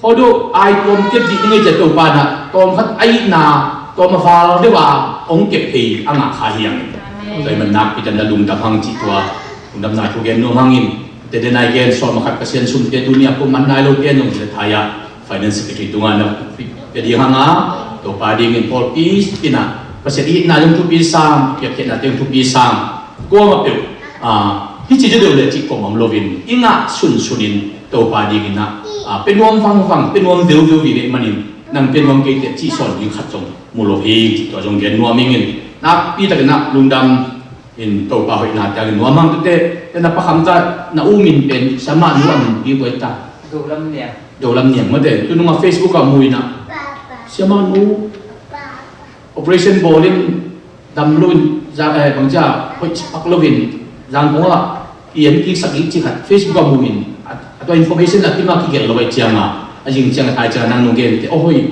Khodo ai tuam kep dih ngei cia Topa na, tawm khat a itna, tawm a val deuh a hong kep thei a ngah kha hiang. Amen. Tua ahih man nakpi tak na lungdam hang cih tua, lungdamna thu gen nuam hangin, te den ai gen sawm a khat Pasian sumte tuni a pum man nai lote nong zia thai a, Finance Secretary tungah na pia ding hang a, Topa dingin pawlpi inn ah, Pasian i itna zong thupi sam, i piakkhiatnate zong thupi sam. Kuamah peuh, ah, hih ci deuh le cih kawm om loin, i ngah sunsunin Topa dingin ah, ah, pia nuam vangvang, pia nuam veuveu vive manin, nang pia nuam kei teh cih sawn ding khat zong mu lo hi, cih tua zong gen nuam ing in. Nakpi takin ah lungdam in, Topa hoihna ciangin nuam hang. Tute, tena Pa Kham ta na u min pen, Siamah nu a min pi buai ta. Dolam Niang. Dolam Niang mate. Tunung a Facebook ah mu in ah, Siamah nu operation bawlin dam loin, za, eh, bangcia hoih pak loin, Zangkong ah i en kiksak ding cih khat Facebook ah mu in, a, a tua information a kim a kigelh lo ahih ciangin, a zing ciang a tai ciang a nang nung gen teh, aw hoih,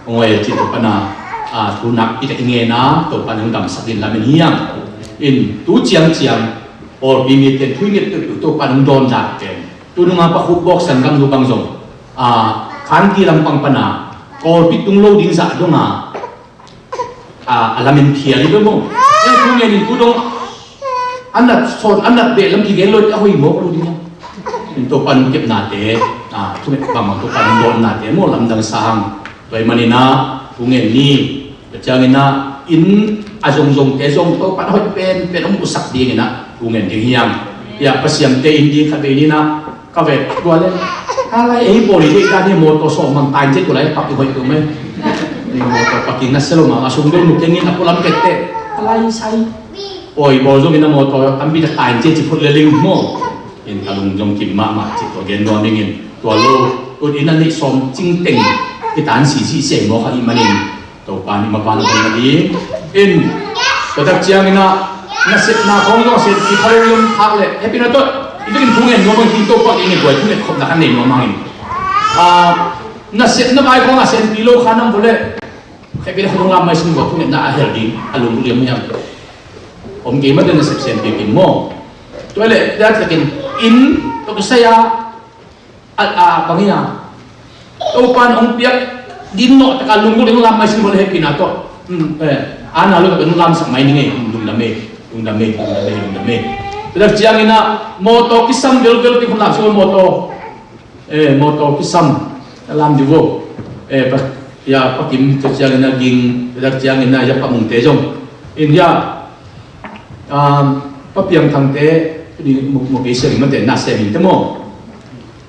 hong hoih a cih Topa na, a, thu nakpi tak i ngen a, Topa nang damsak ding lamen hi hang. In tu ciangciang pawlpi mite in thu i nget peuhpeuh Topa nang dawn dan pen, tunung a Pa Khup Bawk sanggamnu bang zong, a, Khanti lampang pan a pawlpi tung lo ding zah dong a, a, a lamen phial hi bek maw. Hih thu ngen in tu dong a nat sawn, a nat beh lam kigen lo, a hoih mawk lo ding a. In Topa nung kepnate, a, thunget bangmah Topa nung dawnnate maw, lamdang sa hang. Tua ahih manin ah thu ngen ni. Tua ciangin ah inn a zongzongte zong Topa na hoih penpen hong musak dingin ah thu ngen ding hi hang. Hih a Pasiante inn ding khat vei ni in ah, ka vek tua le, a lai ei pawl i deih dan hi, mawtaw sawm bang tain ciat uh lai pak i hoih tung mai. Ei mawtaw pakin na sia lo mah, a sung deuh nu kengin a pualam kette, a lai sai. Pawi bawl zongin a mawtaw tampi tak tain ciat ci phut le ling maw. In ka lung zong kim mahmah cih tua gen nuam ing in, tua lo, tun inn a neih sawm cing teng i tan sisi siai mawk ahih manin, Topa nih mapan a hong na ding. In, tua tak ciangin ah, nasepna khawng zong a senpi pha lo i om khak leh, hehpihna tawh i vekin thu ngen nuam hang, Topa i ngen buai thu ngen khopna kan nei nuam hang in. Ah, nasepna vai khawng a senpi lo kha nam vo leh, hehpihna kha zong lam mai sin vo, thu ngenna a hel ding a lunglut liam hiam? Om kei mah teh nasep senpi kim maw. Tua leh, tua takin inn tawh kisai a, a, a, bang hi a, Topa in hong piak ding nawh taka lunglut ding lam mai sin vo leh hehpihna tawh. Hmm, eh, a na lo taka lunglamsak mai ning ei, lungdam ei, lungdam ei, lungdam ei, lungdam ei. Tua tak ciangin ah mawtaw kisam velvel pi khun lam sung mawtaw, eh, mawtaw kisam na lam dih vo. Eh, pa, ya, Pa Kim tua ciangin ah ging, tua tak ciangin ah ya Pa Mungte zong. In ya, um, Pa Piang Thangte, ni mu, mu kei sia ring mate, na sia ring te maw.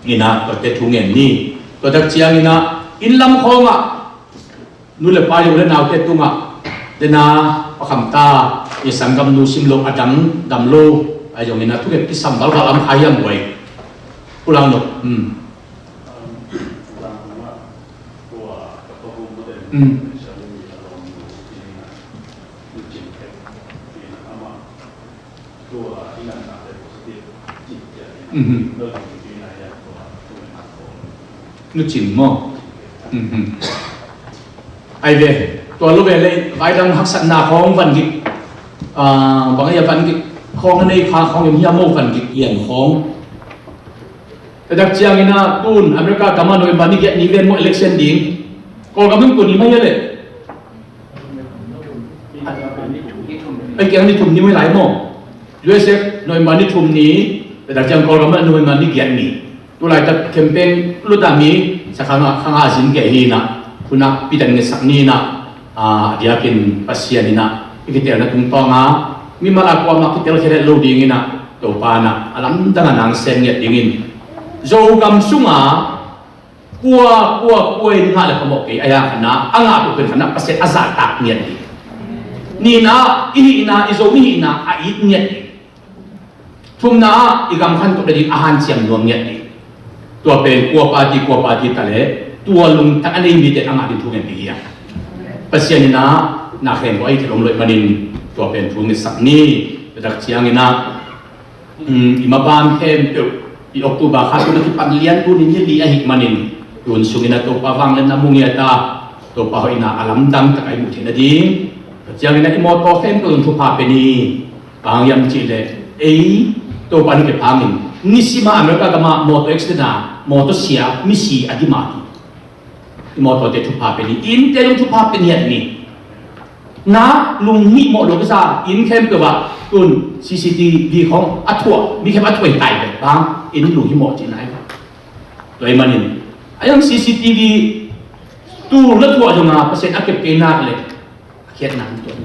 Ina, tuate thu ngen ni. Tua tak ciangin ah, inn lam khawng ah, nu le pa, u le naute tungah, tena, Pa Kham ta, i sanggamnu sim lo a dang, dam lo, a zong ina, thunget kisam balbal am kha hiam buai. Pulang lo. Hmm. Hmm. Mhm. Nu Cing maw? Mhm. Ai ve, tua lo ve leh, vai dang haksatna khawng van gik, ah, bang a van gik khawng a nei kha khawng in hiam maw, van gik pian khawng. Tua tak ciangin ah tun America gam ah November ni giat ni ven maw election ding. Kawlgam in tun hi mai a leh. Ai, kiang ni thum ni mai lai maw. U S A November ni thum ni, tua tak ciang Kawlgam ah November ni giat ni. Tulaitak campaign lut a mi, sa kha nga, kha nga zin kei hi in ah, thu nakpi tak ngetsak ni in ah, a, a diakin Pasian in ah, i kitelna tungtawn a, mimal a kuamah kitel khe lo ding in ah, Topa in ah, a lamdang a nang sem ngiat dingin. Zogam sungah, kua, kua, kua in ngah le phamawh kei, a ya khan a, a ngah peuh pen khan a, Pasian a zahtak ngiat ding. Nihna, i hihna, i Zo mi hihna, a it ngiat ding. Thumna ah, i gam khantoh le ding a hanciam nuam ngiat ding. Tua pen kua party, kua party ta leh, tua lungtang a nei mite a ngah ding thu ngen ding hi a. Pasian in ah, na khen ko ai thei lom loih manin, tua pen thu ngetsak ni, tua tak ciangin ah, um, i mabam khempeuh, i October kha tun a kipan lian tuni ni li ahih manin, tun sungin ah Topa vangliatna mu ngiat a, Topa hoihna a lamdang tak a i muh theihna ding. Tua ciangin ah i mawtaw khempeuh in thupha pe ni. Bang hang hiam cih leh, ei, Topa in kep hangin, nisim a America gam ah mawtaw accident a, mawtaw sia, misi a dim a hi. I mawtawte thupha pe ni, innte zong thupha pe ngiat ni. Na lunghimawh lo kisa, inn khempeuh ah, tun C C T V khawng a thuah, mi khempeuh a thuah hi tai ve, bang, inn lunghimawh cihna hi. Tua ahih manin, a yang C C T V, tul na thuah zong a, Pasian a kep kei nak leh, Khiatna an tuan.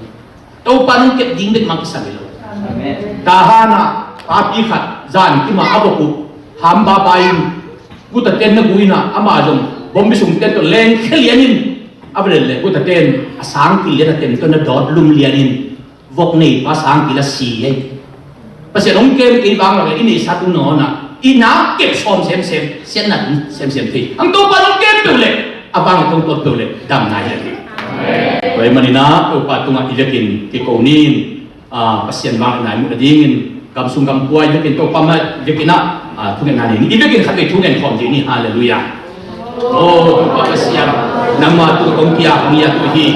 Topa nong kep ding bek mah kisam hi lo. Amen. Tahan ah papi khat zan kim ah a vok uh, ham baba in, guta ten na gu in ah, amah zong bombi sung ten tawh lengkhia lian in, a va lel leh guta ten a sang kil lian a tem tawh na dawt lum lian in, vok nei pa sang kil a si ei. Pasian hong kem kei vang lo leh i neihsa tung nangawn ah i nak kep sawm semsem, siatna tung semsem thei. Ang Topa hong kem peuh leh, a vang a tong tuat peuh leh damna hi leh. Tua ahih manin ah Topa tungah i vekin kiko ni in, ah, Pasian vangliatna i muh nadingin, gam sung gam pua i vekin Topa mah i vekin ah, ah, thungetna nei ni. I vekin khatvei thungen khawm dih ni. Halleluiah. Oh, Topa Pasian, nangma tungah kong kiat, kong kiat uh hi.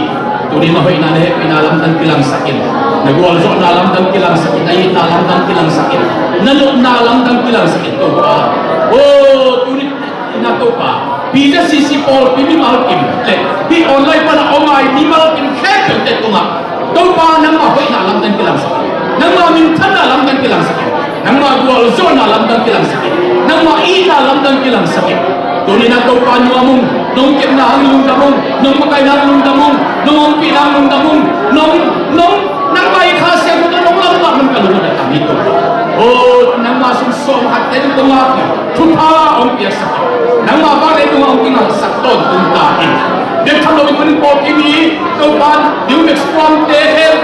Tuni na hoihna, na hehpihna lamdang kilangsak in. Na gualzawhna lamdang kilangsak in. Na itna lamdang kilangsak in. Na nopna lamdang kilangsak in, Topa. Oh, tuni na, Topa, PZCC pawlpi mimal kim le hih online pan a om a i mimal kim khempeuhte tungah Topa, nangma hoihna lamdang kilangsak in. Nangma minthanna lamdang kilangsak in. Nangma gualzawhna lamdang kilangsak in. Nangma itna lamdang kilangsak in. Tuni na Topa nuam ung, nong kepna hang lungdam ung, nong makaihna hang lungdam ung, nong ompihna hang lungdam ung, nong, nong, nangma i Kha Siangtho tawh nong lamdang man ka lungdam hi Topa. Oh, nangma sung sawm khatte tungah thupha hong piaksak in. Nangma vangliatna tungah hong kingalsak tawntung ta in. Bek tham lo in, Manipur i mi, Topa, New Mexico amte, hell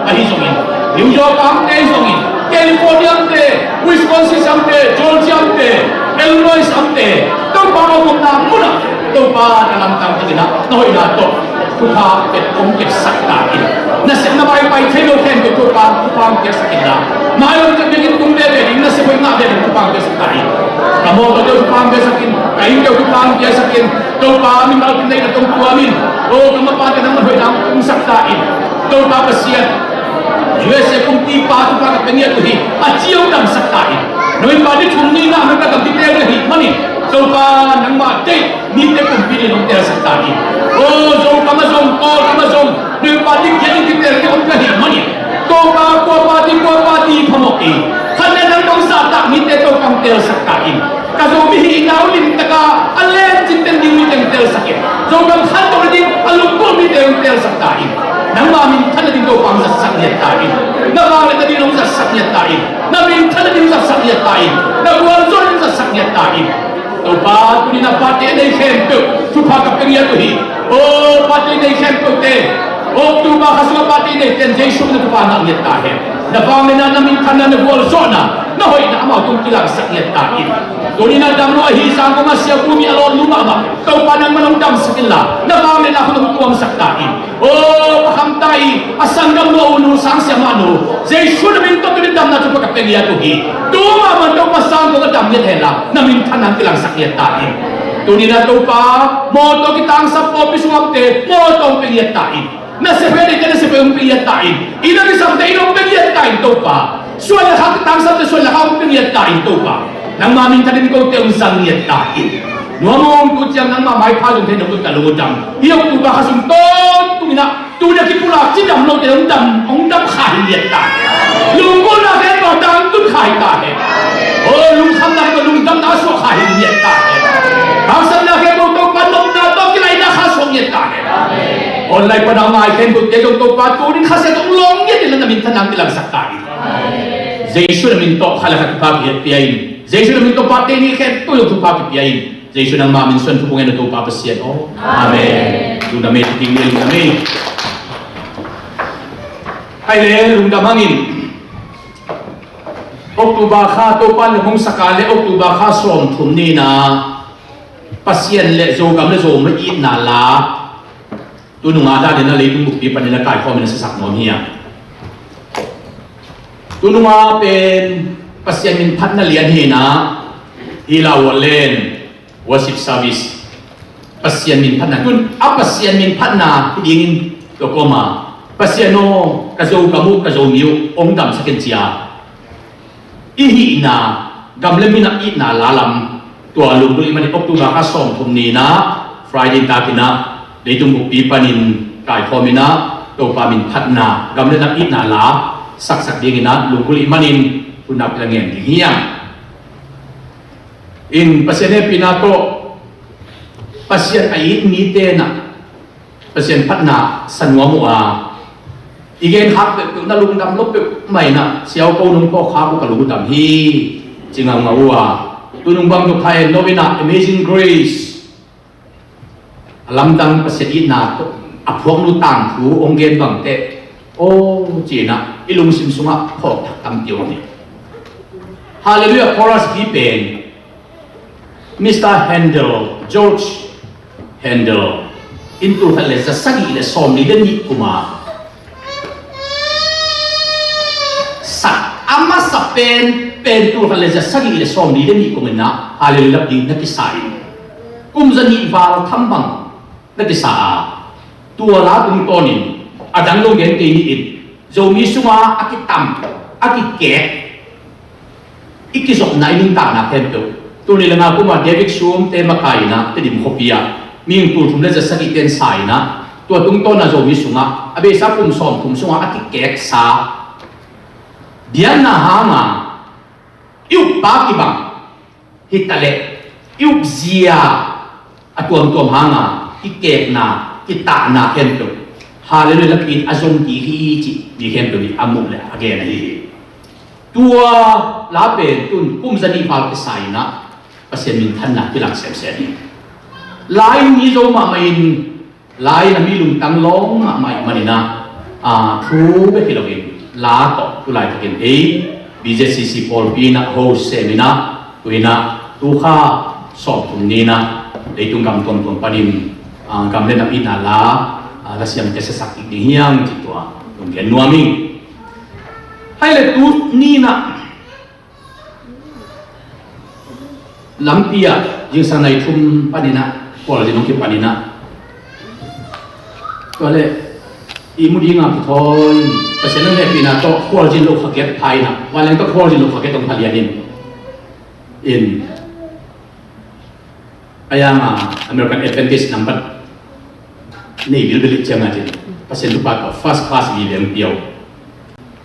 ahi zongin, New York amte ahi zongin, California amte, Wisconsin amte, Georgia amte, Illinois amte, Topa hong omna munah, Topa na lamdang dingin ah, na hoihna tawh thupha pet hong kepsak ta in. Na sepna baipai thei lo khempeuh Topa, thupha hong kepsak in la. Mai hong kep dingin tung veve ding, na sep hoih ngah veve ding thupha hong kepsak ta in. Ka mawtaw deuh thupha hong kepsak in, ka inn deuh thupha hong kepsak in. Topa, mimal kim neihna tawh tuam in. Oh, ka mapate nangma hoihna hong sak ta in. Topa Pasian, USA kumpipa thupha ka pia ngiat uh hi. A ci hong damsak ta in. November ni thum ni-in ah America gam kiteel ding ahih manin, Topa, nangmah deih mite kumpi dingin hong teelsak ta in. Oh, Zogam ah zong, Kawlgam ah zong, November ni giat in kiteel ding om ka hih manin, Topa, kua party, kua party phamawh kei, khat le nang dong zahtak mite Topa hong teelsak ta in. Ka Zomi hihna uh limtakin a len cin teng ding mite hong teelsak in. Zogam khantoh nading a lunggulh mite hong teelsak ta in. Nangma minthan nading Topa hong zatsak ngiat ta in. Na vangliatna ding hong zatsak ngiat ta in. Na minthan nading hong zatsak ngiat ta in. Na gualzawh nading hong zatsak ngiat ta in. Topa, tuni na party nei khempeuh thupha ka pia ngiat uh hi. Oh, party nei khempeuhte, October kha sungah party neite in Jesu min a thupha ngah ngiat ta hen. Na vangliatna, na minthanna, na gualzawhna, na hoihna amau tung kilangsak ngiat ta in. Tuni na dam lo ahi zang kong a sia kumi a lawt lu mahmah, Topa nangman hong damsak inla, na vangliatna khut hong tuamsak ta in. Oh, ka khamta i a sanggam nu, a u nu, sang siamah nu, Jesu na min tawh tuni damna thupha ka pia ngiat uh hi. Tu mahmah Topa sang kong a dam ngiat henla, na minthanna kilangsak ngiat ta in. Tuni na Topa, mawtaw kitangsap pawlpi sung a omte mawtaw hong pia ngiat ta in. Nasep hoih a neite nasep hoih hong pia ngiat ta in. Inn a kisamte inn hong pia ngiat ta in Topa. Suan le khak kitangsapte suan le khak hong pia ngiat ta in Topa. Nangma minthan in kote hong zang ngiat ta in. Nuam ung, tu ciang nangma maipha zong thei nong lut ka lungdam. Hih October kha sung tawntung in ah, tuni a kipulak cidam lote hong dam, hong dam kha hi ngiat ta hen. Lunggulhna khempeuh tangtun kha hi ta hen. Oh, lungkhamna khempeuh lungdamna a suak kha hi ngiat ta hen. Haksatna khempeuh Topa nopna tawh kilaina kha suak ngiat ta hen. Online pan a ngai khempeuhte zong Topa tuni in Kha Siangtho hong lawng ngiat in la, na minthanna kilangsak ta in. Jesu na min tawh khat le khat thupha kipia in. Jesu na min tawh party nei khempeuh zong thupha kipia in. Jesu nangma min suang thu kong ngen uh Topa Pasian aw. Amen. Lungdam ei, lungdam ei. Hai le, lungdam hangin October kha Topa in hong sak a le October kha sawmthum ni-in ah Pasian le Zogam le Zomi itna la tu nung a danin a leitung bukpi panin a kaikhawmin a siasak nuam hi a. Tu nung a pen Pasian min phatna lian hi-in ah, hi la, worship service, Pasian min phatna, tun a Pasian min phatna hi dingin tua kawm a, Pasian aw, ka Zogam uh, ka Zomi uh hong damsak in ci a, i hihna, gam le min a itna la lam, tua lunggulh i hih manin October kha sawmthum ni-in ah Friday takin ah leitung bukpi panin kaikhawmin ah Topa min phatna, gam le min a itna la saksak dingin ah lunggulh i hih manin hun a pia ngen ding hi hang. In Pasian hehpihna tawh Pasian a it mite in ah Pasian phatna sa nuam uh a, I gen khak peuhpeuh na lungdam lo peuhmah inah, siau ko nung pawh khak uh ka lungdam hi. Ci ngaungau uh a, tunung bang tuk thai en lo inah Amazing Grace a lamdang Pasian itna a phuaknu tangthu hong gen bangteh aw ci inah i lungsim sungah phawk thak tampi om hi. Hallelujah chorus hi pen Mister Handel, George Handel in tulkhat le za sagih le sawmli le nih kuma sak a masa pen pen tulkhat le za sagih le sawmli le nih kum inah Hallelujah lap ding na kisa in, kum za nih val tham bang na kisa a, tua la tungtawnin a dang lo gen kei ni in, Zomi sunga a kitam a kikek i kizopna i nuntakna khempeuh. Tuni le nga kuma David Sum te makai inah Tedim khuapi ah mihing tulthum le za sagih ten sa inah, tua tungtawna Zomi sungah a beisa kum sawmthum sungah a kikeksa biakna hanga i ukpa kibang hitaleh i ukzia a tuamtuam hanga kikekna kitahna khempeuh Hallelujah lakin a zong kik hi cih mi khempeuh nih a muh le a gen ahi hi. Tua la pen tun kum za nih val kisa inah Pasian minthanna kilang semsem hi. Lai mi zo mahmah in, lai na mi lungtang lawng mahmah ih maninah a thu bek hi loin la tawh tu laitakin ei B Z C C pawlpi inah host sem inah tu inah tu kha sawmthum ni inah leitung gam tuamtuam panin a, gam le nam itna la a, la siamte siasak kik ding hiang cih tua lunggen nuam ing. Hai le tu ni inah lampi ah zingsang nai thum paninah khualzin hong kipaninah tua le ihmu dinga kithawi Pasian hong hehpihna tawh khualzin lo khagiat pha inah vanleng tawh khualzin lo khagiat hong phalian in in a yang a American Adventist nambat nei bilbil ih cianga cin Pasian thupha tawh first class vive hong pia uh.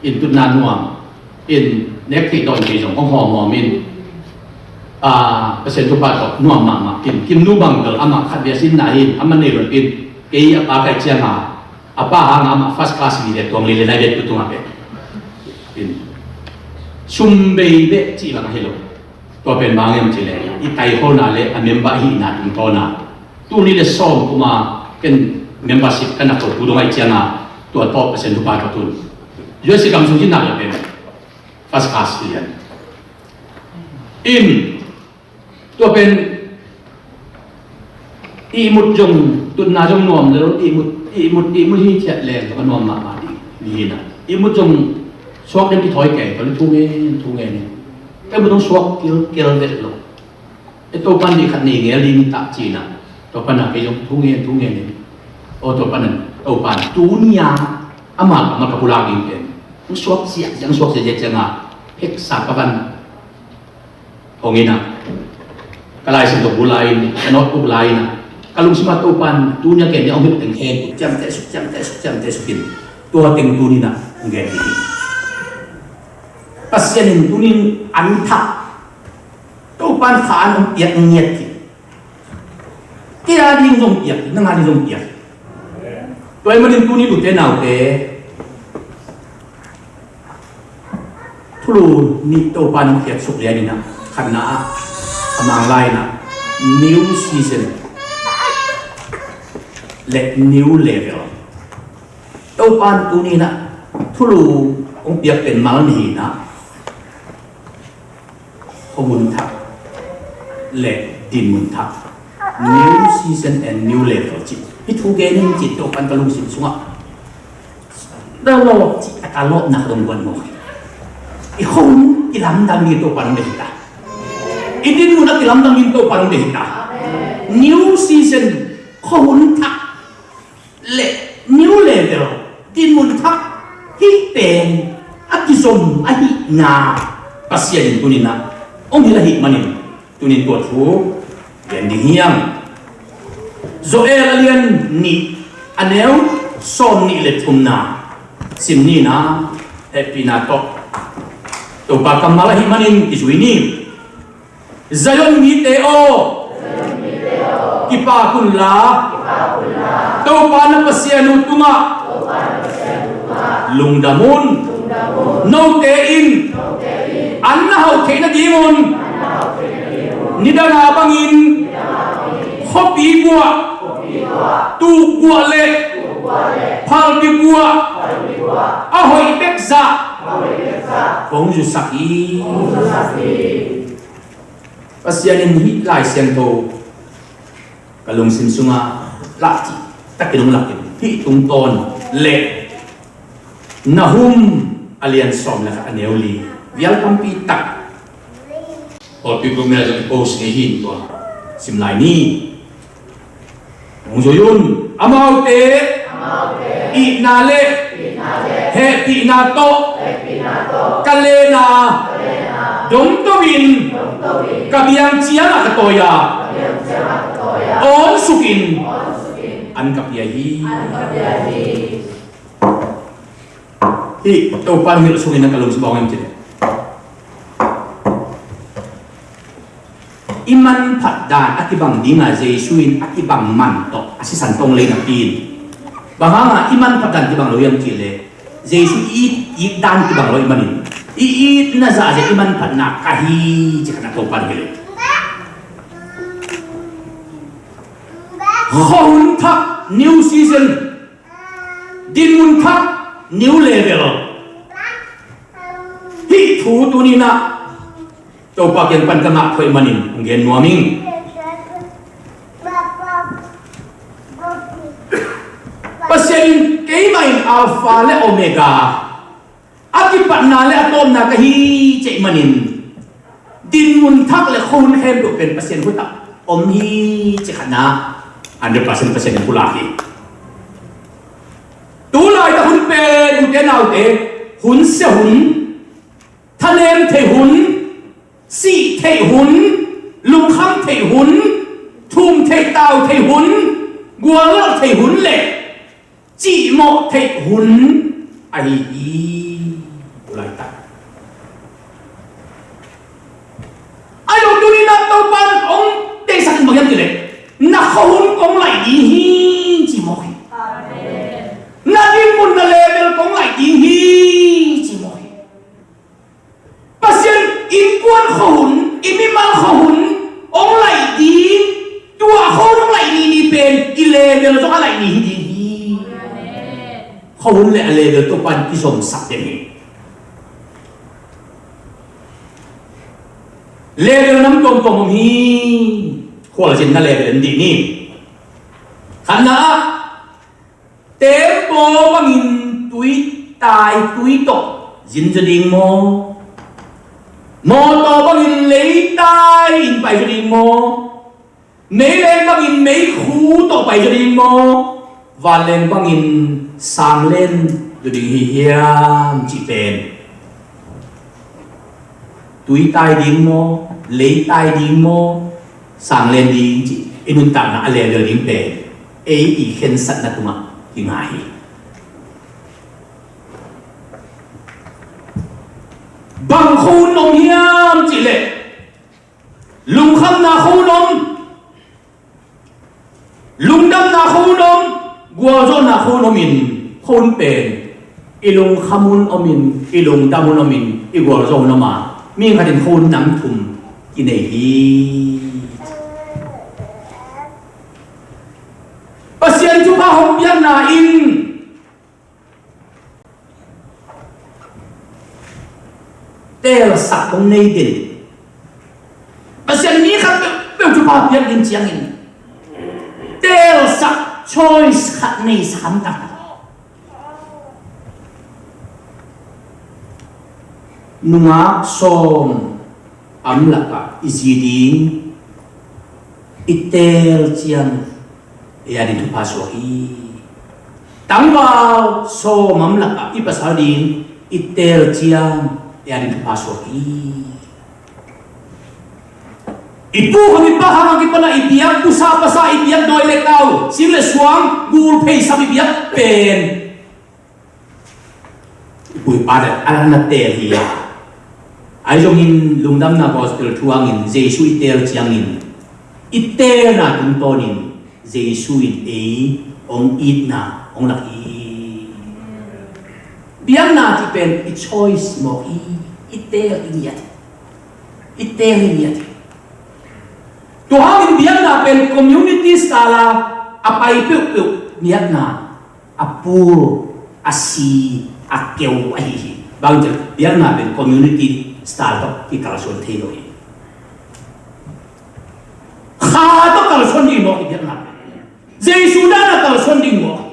In tutna nuam in nek theih dawn thei zong hong hawm hawm in a, Pasian thupha tawh nuam mahmah in kimnu bang bel amah khat bia sinna hi in amah nei lon in kei a pa kai cianga a pa hanga amah first class vive tuang lile nai vet tu tunga vet in sum bei beh cih bang ahi lo. Tua pen bang hiam cih leh i taikhawlna le a member ahihna tungtawna tuni le sawm kuma ken membership ka nak ko tu dong ahi cianga tua tawh Pasian thupha ka tun. U S A gam sung hi nak le pen first class hi lian. In tua pen ihmut zong tutna zong nuam lo ihmut ihmut ihmut hi thiat leng ka nuam mahmah ding ni hi na. Ihmut zong suak ding kithawi kei ka lu thu ngen thu ngen. Ka ihmut zong suak kilkel vet lo. E Topan dih khat nei ngel ding hi ta cina. Topan a kei zong thu ngen thu ngen hi. O Topan a Topan tunia ama kama ka pulak ding pen. Suak siak siak suak siak siak siak nga heksa ka van. Hong ina ka Lai Siangtho bu lai in ka notebook lai ina ka lungsima Topan tunia ken dia hong hip teng hen ciamteh suk ciamteh suk ciamteh suk in tua teng tunina hong gen hi. Pasian in tunin an thak Topan kha an hong piak ngiat hi. Kei a ding zong piak nang a ding zong piak. Tua ahih manin tuni lute naute thulu nih Topa nong khiat suk lian inah khatna ah a mang lai inah new season le new level. Topan tuni inah thulu hong piak pen mal ni inah Khuahun thak le dinmun thak. New season and new level cih hi thu gen in cih Topan ka lungsim sungah. Dah lawp cih a ka lawpna ka dong buan mawk hi. I khuahun i lamdang ding Topan hong dei hi ta. I dinmun a kilamdang ding Topan hong dei hi ta. New season khuahun thak le new level dinmun thak hih pen a kizom ahihna Pasian in tuninah hong hilh ahih manin tunin tua thu gen ding hiam. Joel a lian nih a neu sawm nih le thumna sim nina hehpihna tawh Topa kammal ahih manin kizui ni. Zion mite aw, kipak unla, Topa na Pasian uh tungah Lungdam un. Note in an na hauh theih nadingun nidang a bangin khuapi guah, tuk guah le phalbi guah a hoih bek zah kong zusak hi. Pasian in hih Lai Siangtho ka lungsim sungah lah cih takin hong lakin, hih tungtawn le Nahum a lian sawm le khat, a neu li, vial tampi tak pawlpi group mel zong i post ngei hi, tua sim lai ni. Hong zui un. Amaute itna le hehpihna tawh ka len a, dongto in ka biang ciangah ka tawi a, awn sukin an ka pia hi. Hih Topa' hilh sungin a ka lungsim bang om ci leh, i manphat dan a kibang ding a Jesu in a kibang man tawh a sisan tawh hong lei napi in, bang hangah i manphat dan kibang lo hiam cih leh, Jesu i it, it dan kibang lo ahih manin, i itna zah zia i manphatna ka hi ci khat na Topa' hilh. Khuahun thak, new season. Dinmun thak, new level. Hih thu tuni-in ah Topa kiang pan ka ngah khawm ahih manin hong gen nuam ing. Pasian in, "Keimah in Alpha le Omega, a kipatna le a tawpna ka hi," ci ahih manin, dinmun thak le khuahun khempeuh pen Pasian khut ah om hi ci khat na, hundred percent Pasian in pulak hi. Tu laitak hun pen, ute naute, hun sia hun, thanem theih hun, sih theih hun, lungkham theih hun, thum theih tau theih hun, guallelh theih hun le cihmawh theih hun ahi hi. Tu laitak. Ahi zong tuni-in ah Topa in hong deihsak in bang hiam cih leh, "Na khuahun kong laih ding hi," ci mawk hi. Na dinmun, na level kong laih ding hi, ci mawk hi. Pasian innkuan khuahun, i mimal khuahun hong laih ding, tua khuahun hong laih ni ni pen i level zong a laih ni hi ding hi. Khuahun le a level Topa in kizomsak den hi. Level nam tuamtuam om hi. Khualzinna level en dih ni. Khatna ah, tembaw bangin tui tai, tui tawh zin zaw ding maw? Mawtaw bangin lei tai in pai zaw ding maw? Meileng bangin meikhu tawh pai zaw ding maw? Vanleng bangin sang len zaw ding hi hiam cih pen, tui tai ding maw, lei tai ding maw, sang len ding cih i nuntakna a level ding pen ei i khensatna tungah kinga hi. Bang khuahun om hiam cih leh, lungkhamna khuahun om, lungdamna khuahun om, gualzawhna khuahun om in, khuahun pen i lungkham hun om in, i lungdam hun om in, i gualzawh hun om a, mi khat in khuahun nam thum kinei hi. Pasian thupha hong piakna in teelsak hong nei den. Pasian mi khat peuhpeuh thupha piak ding ciangin teelsak, choice khat neisak hamtang. Nungak sawm am lakah i zi ding i teel ciang ei a ding thupha suak hi. Tangval sawm am lakah i pasal ding i teel ciang ei a ding thupha suak hi. I pu khawng i pa khawng a kipan a i biak pusa pasa, i biak dawi le kau, sing le suang, gul phei sam i biak pen i pu i pa te a na teel hi a. Ahi zongin lungdamna gospel thu hangin Jesu i teel ciangin i teelna tungtawnin Jesu in ei hong itna hong lak hi. Biakna cih pen i choice mawk hi. I teel i ngiat hi. I teel i ngiat hi. Tua hangin biakna pen community style a, a pai peuhpeuh biakna a pul, a si, a keu ahi hi. Bang ci biakna pen community style tawh kikalsuan thei lo hi. Kha tawh kalsuan ding mawk hi biakna pen. Jesu dan a kalsuan ding mawk hi.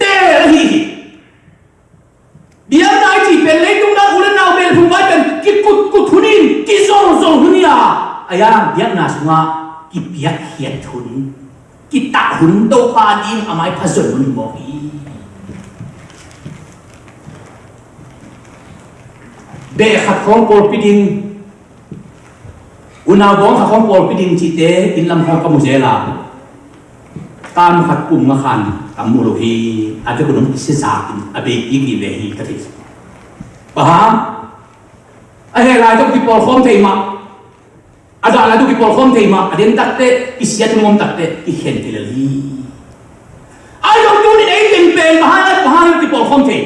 Teel ahi hi. Biakna i cih pen leitung dang u le nau mel phung vai pen kikutkut hun in, kizolzol hun hi a, a yang biakna sungah kipiakkhiat hun, kitah hun, Topa ding a maipha zon hun hi mawk hi. Beh khat khawng pawlpi ding, unau bawng khat khawng pawlpi ding cihte inn lam khawng ka mu zel a, tam khat kum nga khan tam mu lo hi. A bek un hong kisia zak in a bei kik ding ve hi ka thei. Bang hang? A heh lai tawh kipawlkhawm thei mah, a dah lai tawh kipawlkhawm thei mah, a den takteh kisiat hong om takteh kikhen thei lel hi. Ai lo tunin ei teng pen bang hang, bang hang kipawlkhawm thei?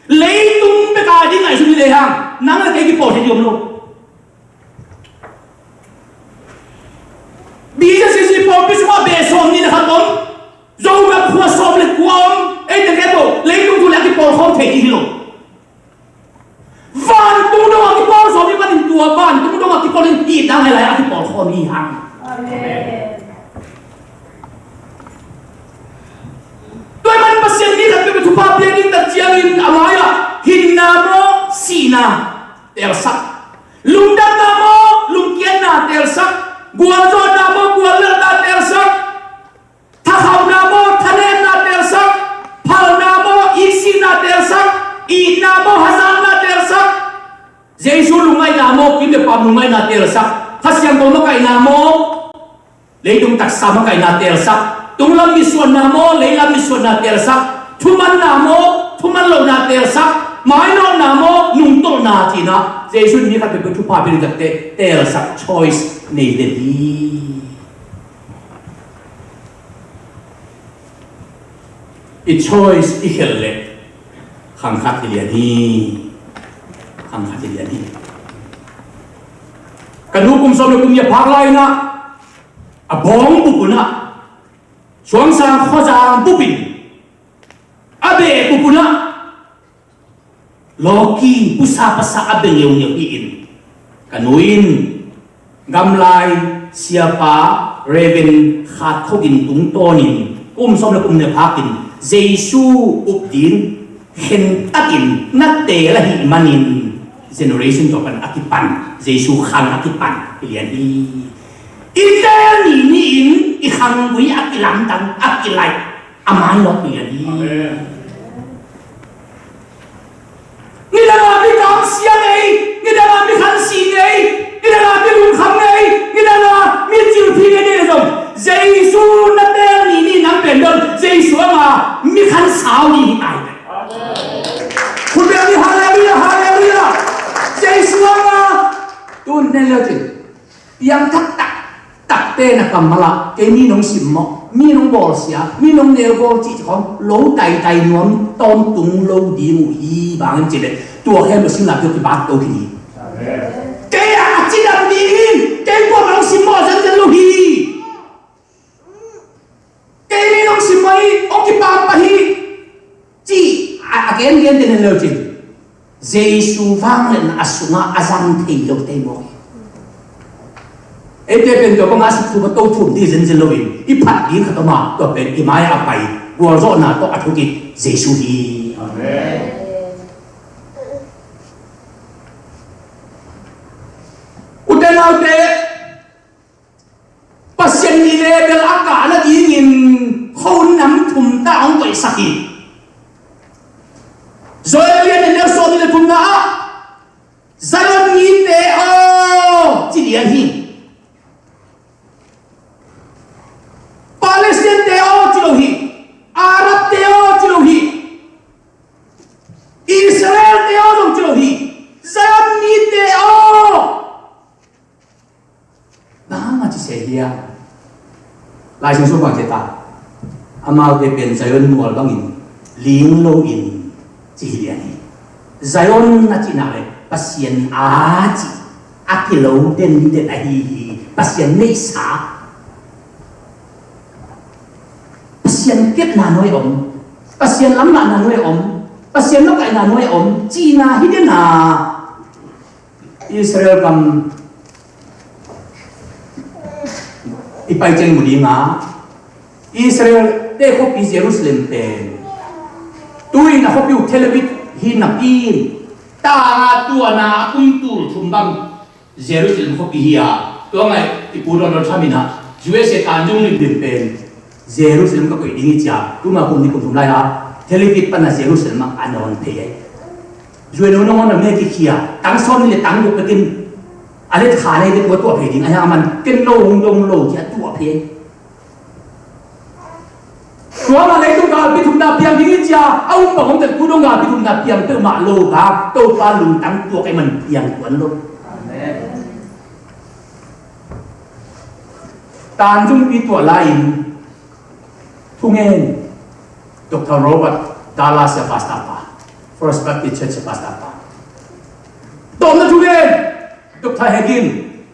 Leitung bek a ding ngaihsun hi lehang nang le kei kipawl thei ding om lo. B C C pawlpi sungah beh sawm nih le khat om, Zogam khua sawm le kua om, ei teng kei pawl leitung thu le a kipawlkhawm thei ding hi lo. Vantung dong a kipawl sawm hi manin tua vantung dong a kipawl in itna ngaih lai a kipawlkhawm hi hang. Amen. Tua ahih manin Pasian mi khat peuh thupha pia ding tak ciangin a mai-ah hinna maw sihna teelsak, lungdamna maw lungkiatna teelsak, gualzawhna maw guallelhna teelsak, thakhauhna maw thanemna teelsak, phalna maw iksihna teelsak, itna maw hazatna teelsak, Jesu lungngaihna maw kimte pam lungngaihna teelsak, Kha Siangtho makaihna maw leitung taksa makaihna teelsak, tunglam mitsuanna maw leilam mitsuanna teelsak, thumanna maw thuman lohna teelsak, mainawtna maw nungtolhna cihna Jesu in mi khat peuhpeuh thupha pia ding takteh teelsak choice nei den hi. I choice i khelh leh khang khat hi lian hi. Khang khat hi lian hi. Ka nu kum sawm le kum nih a phak lai-in ah a bawng bup un ah suangsang khuazang bup in a beh bup un ah lawki pusa pasa a bia ngeungeu hi-in ka nu in gamlai siapa Reverend Khat Khok In tungtawnin kum sawm le kum nih a phakin Jesu up ding khen takin na teel ahih manin generation tua pan a kipan, Jesu khang a kipan hi lian hi. I teel ni ni-in i khanggui a kilamdang a kilaih a mainawt hi lian hi. Amen. Nidanga mi kamsia ngei, nidanga mi khansi ngei, nidanga mi lungkham ngei, nidanga mi cilphi ngei, ngei zong Jesu na teel ni ni nang pen don Jesu anga mi khansau ni hi tai. Khutbeng ni, halleluia, halleluia. Jesu anga tun nen leu cin. Piangthak taktakte na kammal ah kei mi nong simmawh, mi nong bawlsia, mi nong neu bawl cih khawng lo taitai nuam tawntung lo ding uh hi. Bang hang hiam cih leh tua khempeuh sim lam tawh kibakto khin hi. Kei ah a cidam ding in kei kuamah nong simmawh zenzen lo hi. Kei mi nong simmawh hi, hong kipampa hi cih a, a gengen den leu cin Jesu vangliatna a sungah a zang thei lo tei mawk hi. Eite pen tua bangah sik thum a to thum ding zenzen loin i phat ding khat om a, tua pen i mai-ah a pai gualzawhna tawh a thuk i Jesu hi. Amen. Ute naute, Pasian nih level a kah nadingin khua nam thum tah hong koihsak hi. Joel lian nih neu sawm nih le thumna ah Zion mite aw ci lian hi. Palestine-te aw ci lo hi. Arab-te aw ci lo hi. Israel-te aw zong ci lo hi. Zion mite aw. Bang hang a ci se hiam? Lai Siangtho bang ci ta? Amaute pen Zion mual bangin ling lo in ci hi lian hi. Zion a cihna le Pasian a cih a kilo denden ahi hi. Pasian neihsa, Pasian kepna nuai om, Pasian lamlahna nuai om, Pasian nawkaihna nuai om cihna hi den a. Israel gam i pai ciang mu ding a, Israel te khuapi Jerusalem pen tu-in a khuapi uh Tel Aviv hi napi in, ta a tuahna a kum tul thum bang Jerusalem khuapi hi a. Tua ngai i pu Donald Trump in a U S A tanzung limlim pen Jerusalem ka koih ding hi ci a, tuma kum nih kum thum lai a Tel Aviv pan a Jerusalem ah a nawn phei hi. U N nangawn a mek kikhia, tang sawm nih le tang guk bekin a let kha nei bek tua tuah phei ding, a hiang a man ken lo hong dong lo ci a tuah phei. Tua mah leitung galpi thumna piang ding hi ci a, a um bang om tel tu dong galpi thumna piang peuhmah lo ka, Topa lungtang tuak ahih man piang tuan lo. Amen. Tanzungpi tuah lai-in thungen Doctor Robert Dallas a pastor pa, First Baptist Church a pastor pa. Tawpna thungen Doctor Hagin,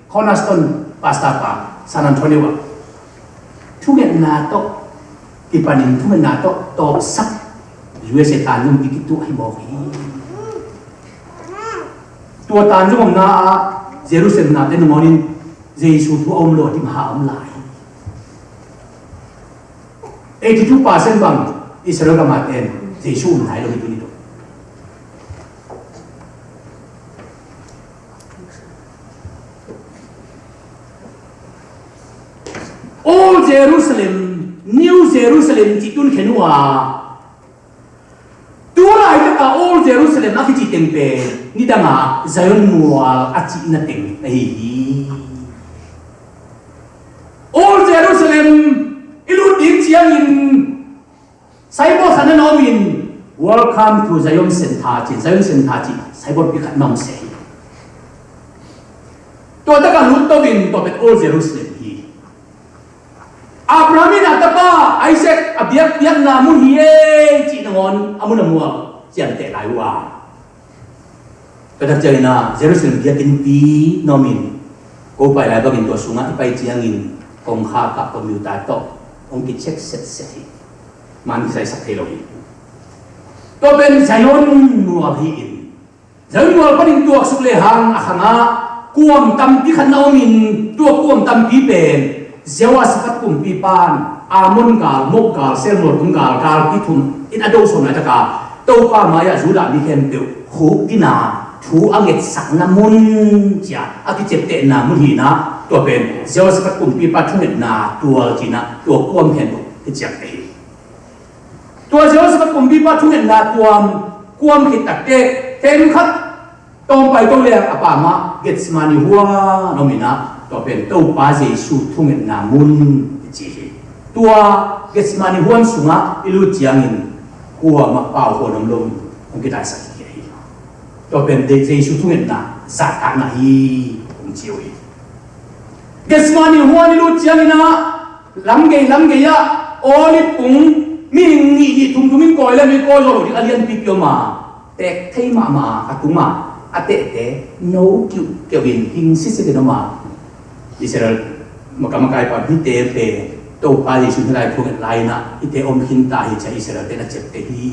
Cornerstone pastor pa, San Antonio ah. Thungetna tawh kipanin thungetna tawh tawpsak U S A tanzungpi kituah hi mawk hi. Tua tanzung omna ah Jerusalem nate nungawnin Jesu thu a um lo a dimha om lai. Eighty two percent bang Israel gam a ten Jesu um nai lo hi tuni tua. Old Jerusalem, New Jerusalem cih tun khen uh a, tu laitaka Old Jerusalem a kici teng pen nidanga Zion mual a cihna teng ahi hi. Old Jerusalem i lut ding ciangin signboard khat na om in, "Welcome to Zion Center," ci, Zion Center ci signboard pi khat na om se hi. Tua taka lut to in tua pen Old Jerusalem hi. Abraham in a tapa Isaac a biakpiakna mun hi e cih nangawn a mun a mual ciamteh lai uh a. Tua tak ciangin a Jerusalem biakinnpi na om in, ko pai lai bangin tua sungah i pai ciangin kongkhak ah computer tawh hong kicheck setset hi. Man kisaisak thei lo hi. Tua pen Zion mual hi in, Zion mual panin tuaksuk lehang a khangah kuam tampi khat na om in, tua kuam tampi pen Jehoshaphat kumpipa in Ammon gal, Moab gal, Seir mual tung gal, galpi thum in a do sawn laitaka Topa mai-ah Judah mi khempeuh khukdina thu a ngetsakna mun cia a kiciaptehna mun hi in a, tua pen Jehoshaphat kumpipa thungetna tual ci in a tua kuam khempeuh kiciapteh hi. Tua Jehoshaphat kumpipa thungetna tuam kuam khit takteh khenkhat tawm pai to leng a pamah Gethsemane huan om in a, tua pen Topa Jesu thungetna mun i ci hi. Tua Gethsemane huan sungah i lut ciangin kuamah pau huan om lo in hong kitaisak hi. Tua pen Jesu thungetna zahtakna hi hong ci uh hi. Gethsemane huan i lut ciangin a, lamgei lamgei ah Olive kung mihing nih nih thum thum in kawi le mi kawi zo lo ding a lianpipi om a, tek thei mahmah a, a tung a, a tehte no kiuhkeuh in hing sitsit in om a. Israel makamakaipa hihte pen Topa Jesu hih lai thunget lai in a hihte om khinta hi ci a Israel te na ciapteh hi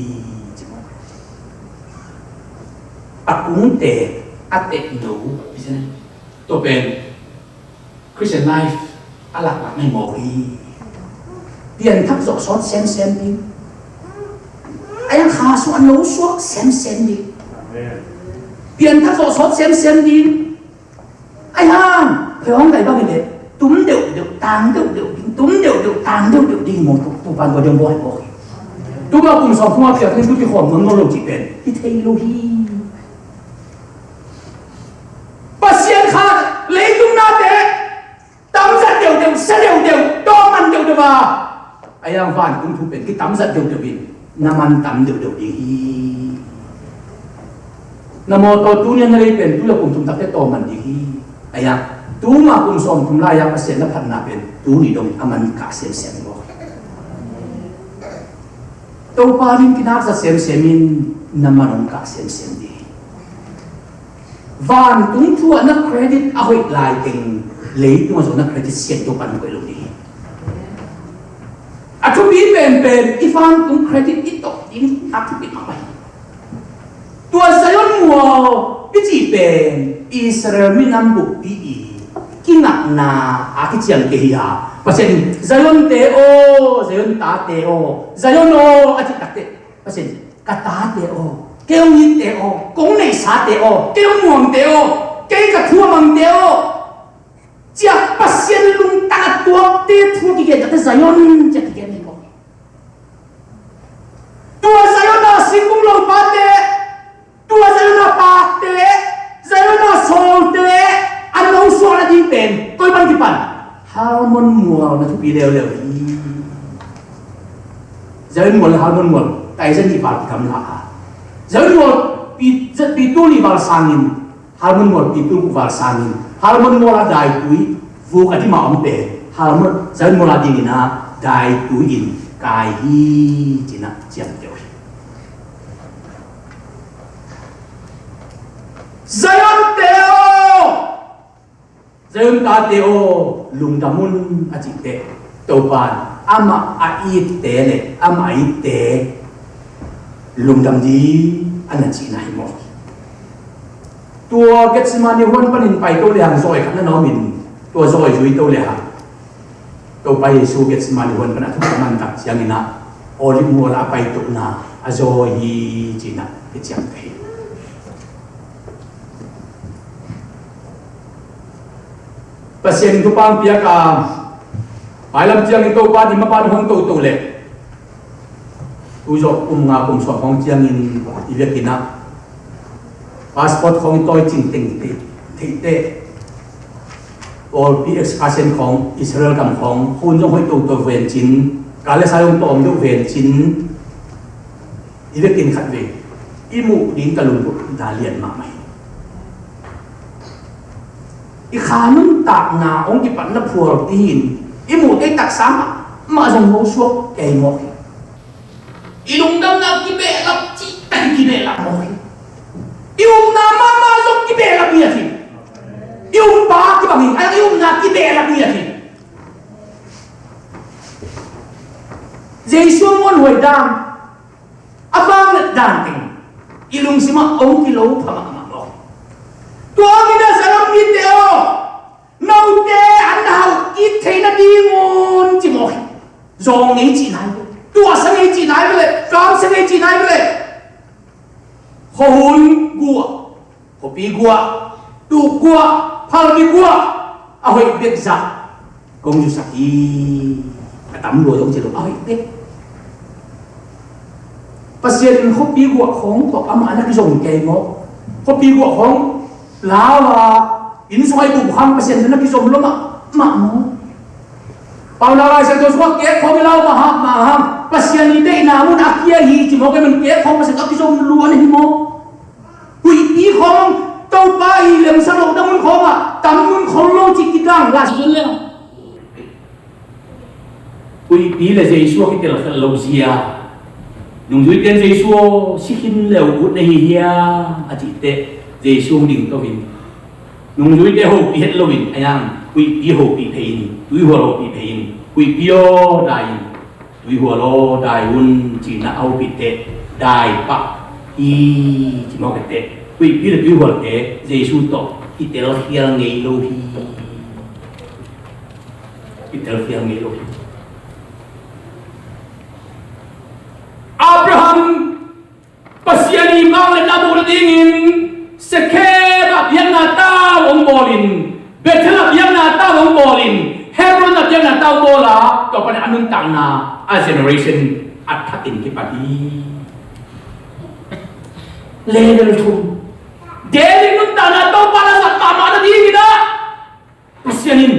ci maw. A kungte a teh no, tua pen Christian life a laklak na hi mawk hi. Pianthak zawh sawt semsem ding. A yang kha suah no suak semsem ding. Pianthak zawh sawt semsem ding. A yang phawng dai bang hi leh tum deuhdeuh tang deuhdeuh ding, tum deuhdeuh tang deuhdeuh ding hi mawk. Tua pan tua ding bawl hi mawk hi. Tuma kum sawm thum a piak ding tu kikhawm nuam nuam lo cih pen hi thei lo hi. Pasian kha leitung nate tamzat deuhdeuh, sa deuhdeuh, tawman deuhdeuh a, a yang vantung thu pen kitamzat deuhdeuh in na man tam deuhdeuh ding hi. Na mawtaw tuni a na lei pen tu le kum thum takte tawman ding hi. A yang tuma kum sawm thum lai-a Pasian na phatna pen tuni dong a man kah semsem hi mawk hi. Topa ding kinakzat semsem in na man hong kah semsem ding hi. Vantung thu ah na credit a hoih lai teng, leitungah zong na credit sian Topa in hong koih lo ding hi. A thupi penpen i vantung credit i tawh ding a thupi mahmah hi. Tua Zion mual i cih pen Israel minam buppi i kinakna a kiciam kei hi a, Pasian in Zion te aw, Zion tate aw, Zion aw a cih takteh, Pasian, ka tate aw, kei hong itte aw, kong neihsate aw, kei hong muangte aw, kei ka thu a mangte aw, cia Pasian lungtang a tuakte thu a kigen takteh Zion cia kigen hi ko. Tua Zion a singkung lopate, tua Zion a pakte, Zion a sawlte, a nosuak nading pen koi pan kipan? Hermon mual na thupi leuleu hi. Zion mual le Hermon mual taizan nih val kigamla a, Zion mual pi, pi tul nih val sangin, Hermon mual pi tul guk val sangin, Hermon mual a daitui vuk a dim a om pen Hermon, Zion mual a dingin a daitui in kai hi, ci-in a ciamteh uh hi. Zion te aw, Zion tate aw, lungdam un a cih teh, Topa in amah a itte le amah a itte lungdam ding a na cihna hi mawk. Tua Gethsemane huan panin pai to le hang zawi khat na na om in, tua zawi zui to le hang Topa Jesu Gethsemane huan pan a thuk a man tak ciangin a, Olive mual a pai tukna a zawi hi, ci-in a kiciamteh hi. Pasian in thupha piak a, mailam ciangin Topa in mapang hong toto leh, tu zawh kum nga kum sawm hong ciangin i vekin a passport hong tawi cing teng theih, theih teh, pawlpi excursion khawng, Israel gam khawng, hun zong hoih toto vencin, ka le sai hong tawm deuh vencin, i vekin khat vei i muh ding ka lungput na lian mahmah hi. I kha nuntakna hong kipatna phual pihin i muh tei taksa mahmah zong nosuak kei mawk hi. I lungdamna kibehlap cihtak kibehlap mawk hi. I upna mahmah zong kibehlap ngiat hi. I uppa kibang hi, a i upna kibehlap ngiat hi. Jesu muanhuai dan, a vangliat dan teng i lungsim ah hong kilo pha mahmah mawk hi. Tua hangin a Zion mite aw, note an na hau it theihna dingun ci mawk hi. Zawng ngei cih nai ve, tuahsa ngei cih nai ve le, kamsia ngei cih nai ve le, khuahun guah, khuapi guah, tuk guah, phalbi guah, a hoih bek zah kong zusak hi. A tam lua zong ci lo, a hoih bek. Pasian in khuapi guah khawng tawh amah na kizom kei maw? Khuapi guah khawng lau a, inn sung a i bum khawng Pasian na kizom lo mahmah maw? Pauna Lai Siangtho sungah kek khawng i lau mahmah hang, Pasian i deihna mun a kia hi ci maw? Kei man kek khawng Pasian a kizom lua na hi maw? Huihpi khawng Topa i lemsa lohna mun khawngah tam mun khol lo cih kidang la si le. Huihpi le Jesu a kitel khat lo zia. Nungzuite in Jesu aw, si khin le uh ut na hi hia a cih teh Jesu hong ding to in, nungzuite hopih het loin a iang, huihpi hopih phei in, tuihual hopih phei in, huihpi aw dai in, tuihual aw dai un ci-in a hopih teh dai pah hi ci mawk hi teh, huihpi le tuihualte Jesu tawh kitel khial ngei lo hi. Kitel khial ngei lo hi. Abraham Pasian i vangliatna muh nadingin Sekhem ah biakna tau hong bawlin, Bethel ah biakna tau hong bawlin, Hebron ah biakna tau bawl a, tua panin a nuntakna a generation a thakin kipan hi. Level thum. David nuntakna Topa na zat mahmah nadingin ah Pasian in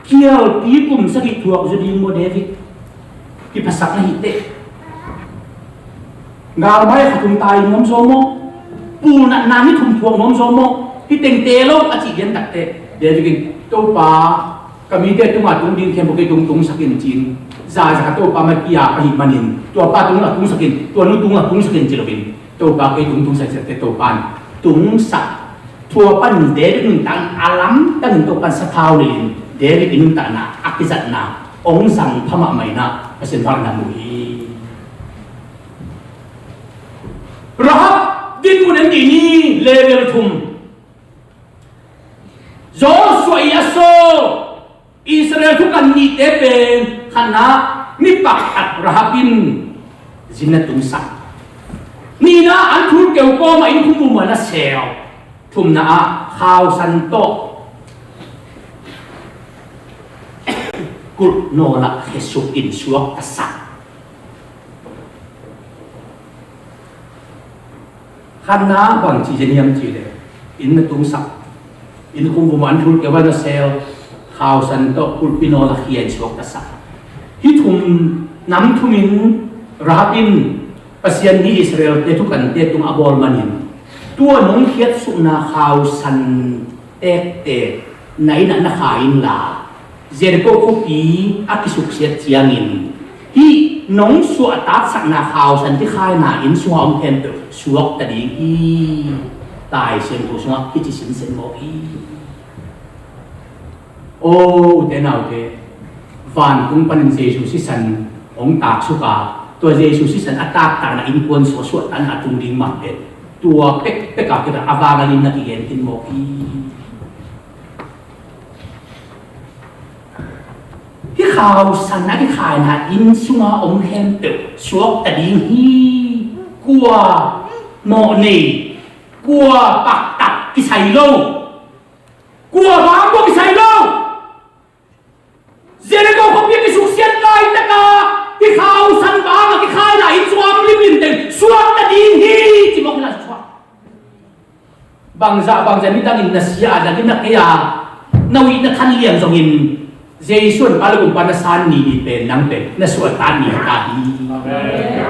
kialpi kum sagih thuak zaw ding maw David? Kiphasak na hi teh. Galmai khat hong tai nuam zaw maw? Pulnatna ni thum thuak nuam zaw maw? Hih teng te lo a cih lian tak teh David in, Topa, Ka mite tungah tung ding khempeuh kei tung tungsak in ci-in, zai zah Topa mai kia ahih manin, tua pa tung lah tungsak in, tua nu tung lah tungsak in ci loin, Topa kei tung tungsak in ci-in, Topa in tungsak. Tua panin David nuntakna a lamdangin Topa in sathau nei-in, David i nuntakna a kizatna hong zang pha mahmah in ah, Pasian vangliatna mu hi. Rahab dinmun en dih ni, level thum. Joshua i a so, Israel thukan nihte pen, khatna, mi paktat Rahab in zin na tungsak. Nihna, an thulkeu kawmah inn khum vum ah na sel. Thumna ah khausan tawh kulh nawl ah khesuk in suaktasak. Khatna bang ci zen hiam cih leh, inn na tungsak, inn khum vum ah an thulkeu ah na sel, khausan tawh kulhpi nawl ah khia in suaktasak. Hih thum, nam thum in Rahab in Pasian mi Israel-te thukante tungah a bawl manin, tua nong khiatsukna khausan tektek na inn ah na khai inla, Jericho khuapi a kisuksiat ciangin, hih nong suahtatsakna khausan kikhaina inn sungah om khempeuh suakta ding hi. Lai Siangtho sungah kici sinsen mawk hi. O ute naute, vantung panin Jesu sisan hong taksuk a, tua Jesu sisan a taktakna innkuan sungah suahtakna tung ding mah pen, tua pekpek a kita a vang a limna kigen khin mawk hi. Hih khausan a kikhaina inn sunga om khempeuh suakta ding hi. Kua mawhnei, kua paktak kisai lo, kua bang kua kisai lo. Jericho khuapi a kisuksiat laitak a, hih khausan bang a kikhaina inn sunga om limlim teng suakta ding hi, ci mawk hi lai suak. Bangzah bangzah nidangin na sia a, na gim na kei a, na uih na than liang zongin, Jesu in pa le gumpa na san ni ding pen, nang pen na suahtak ni ta hi. Amen.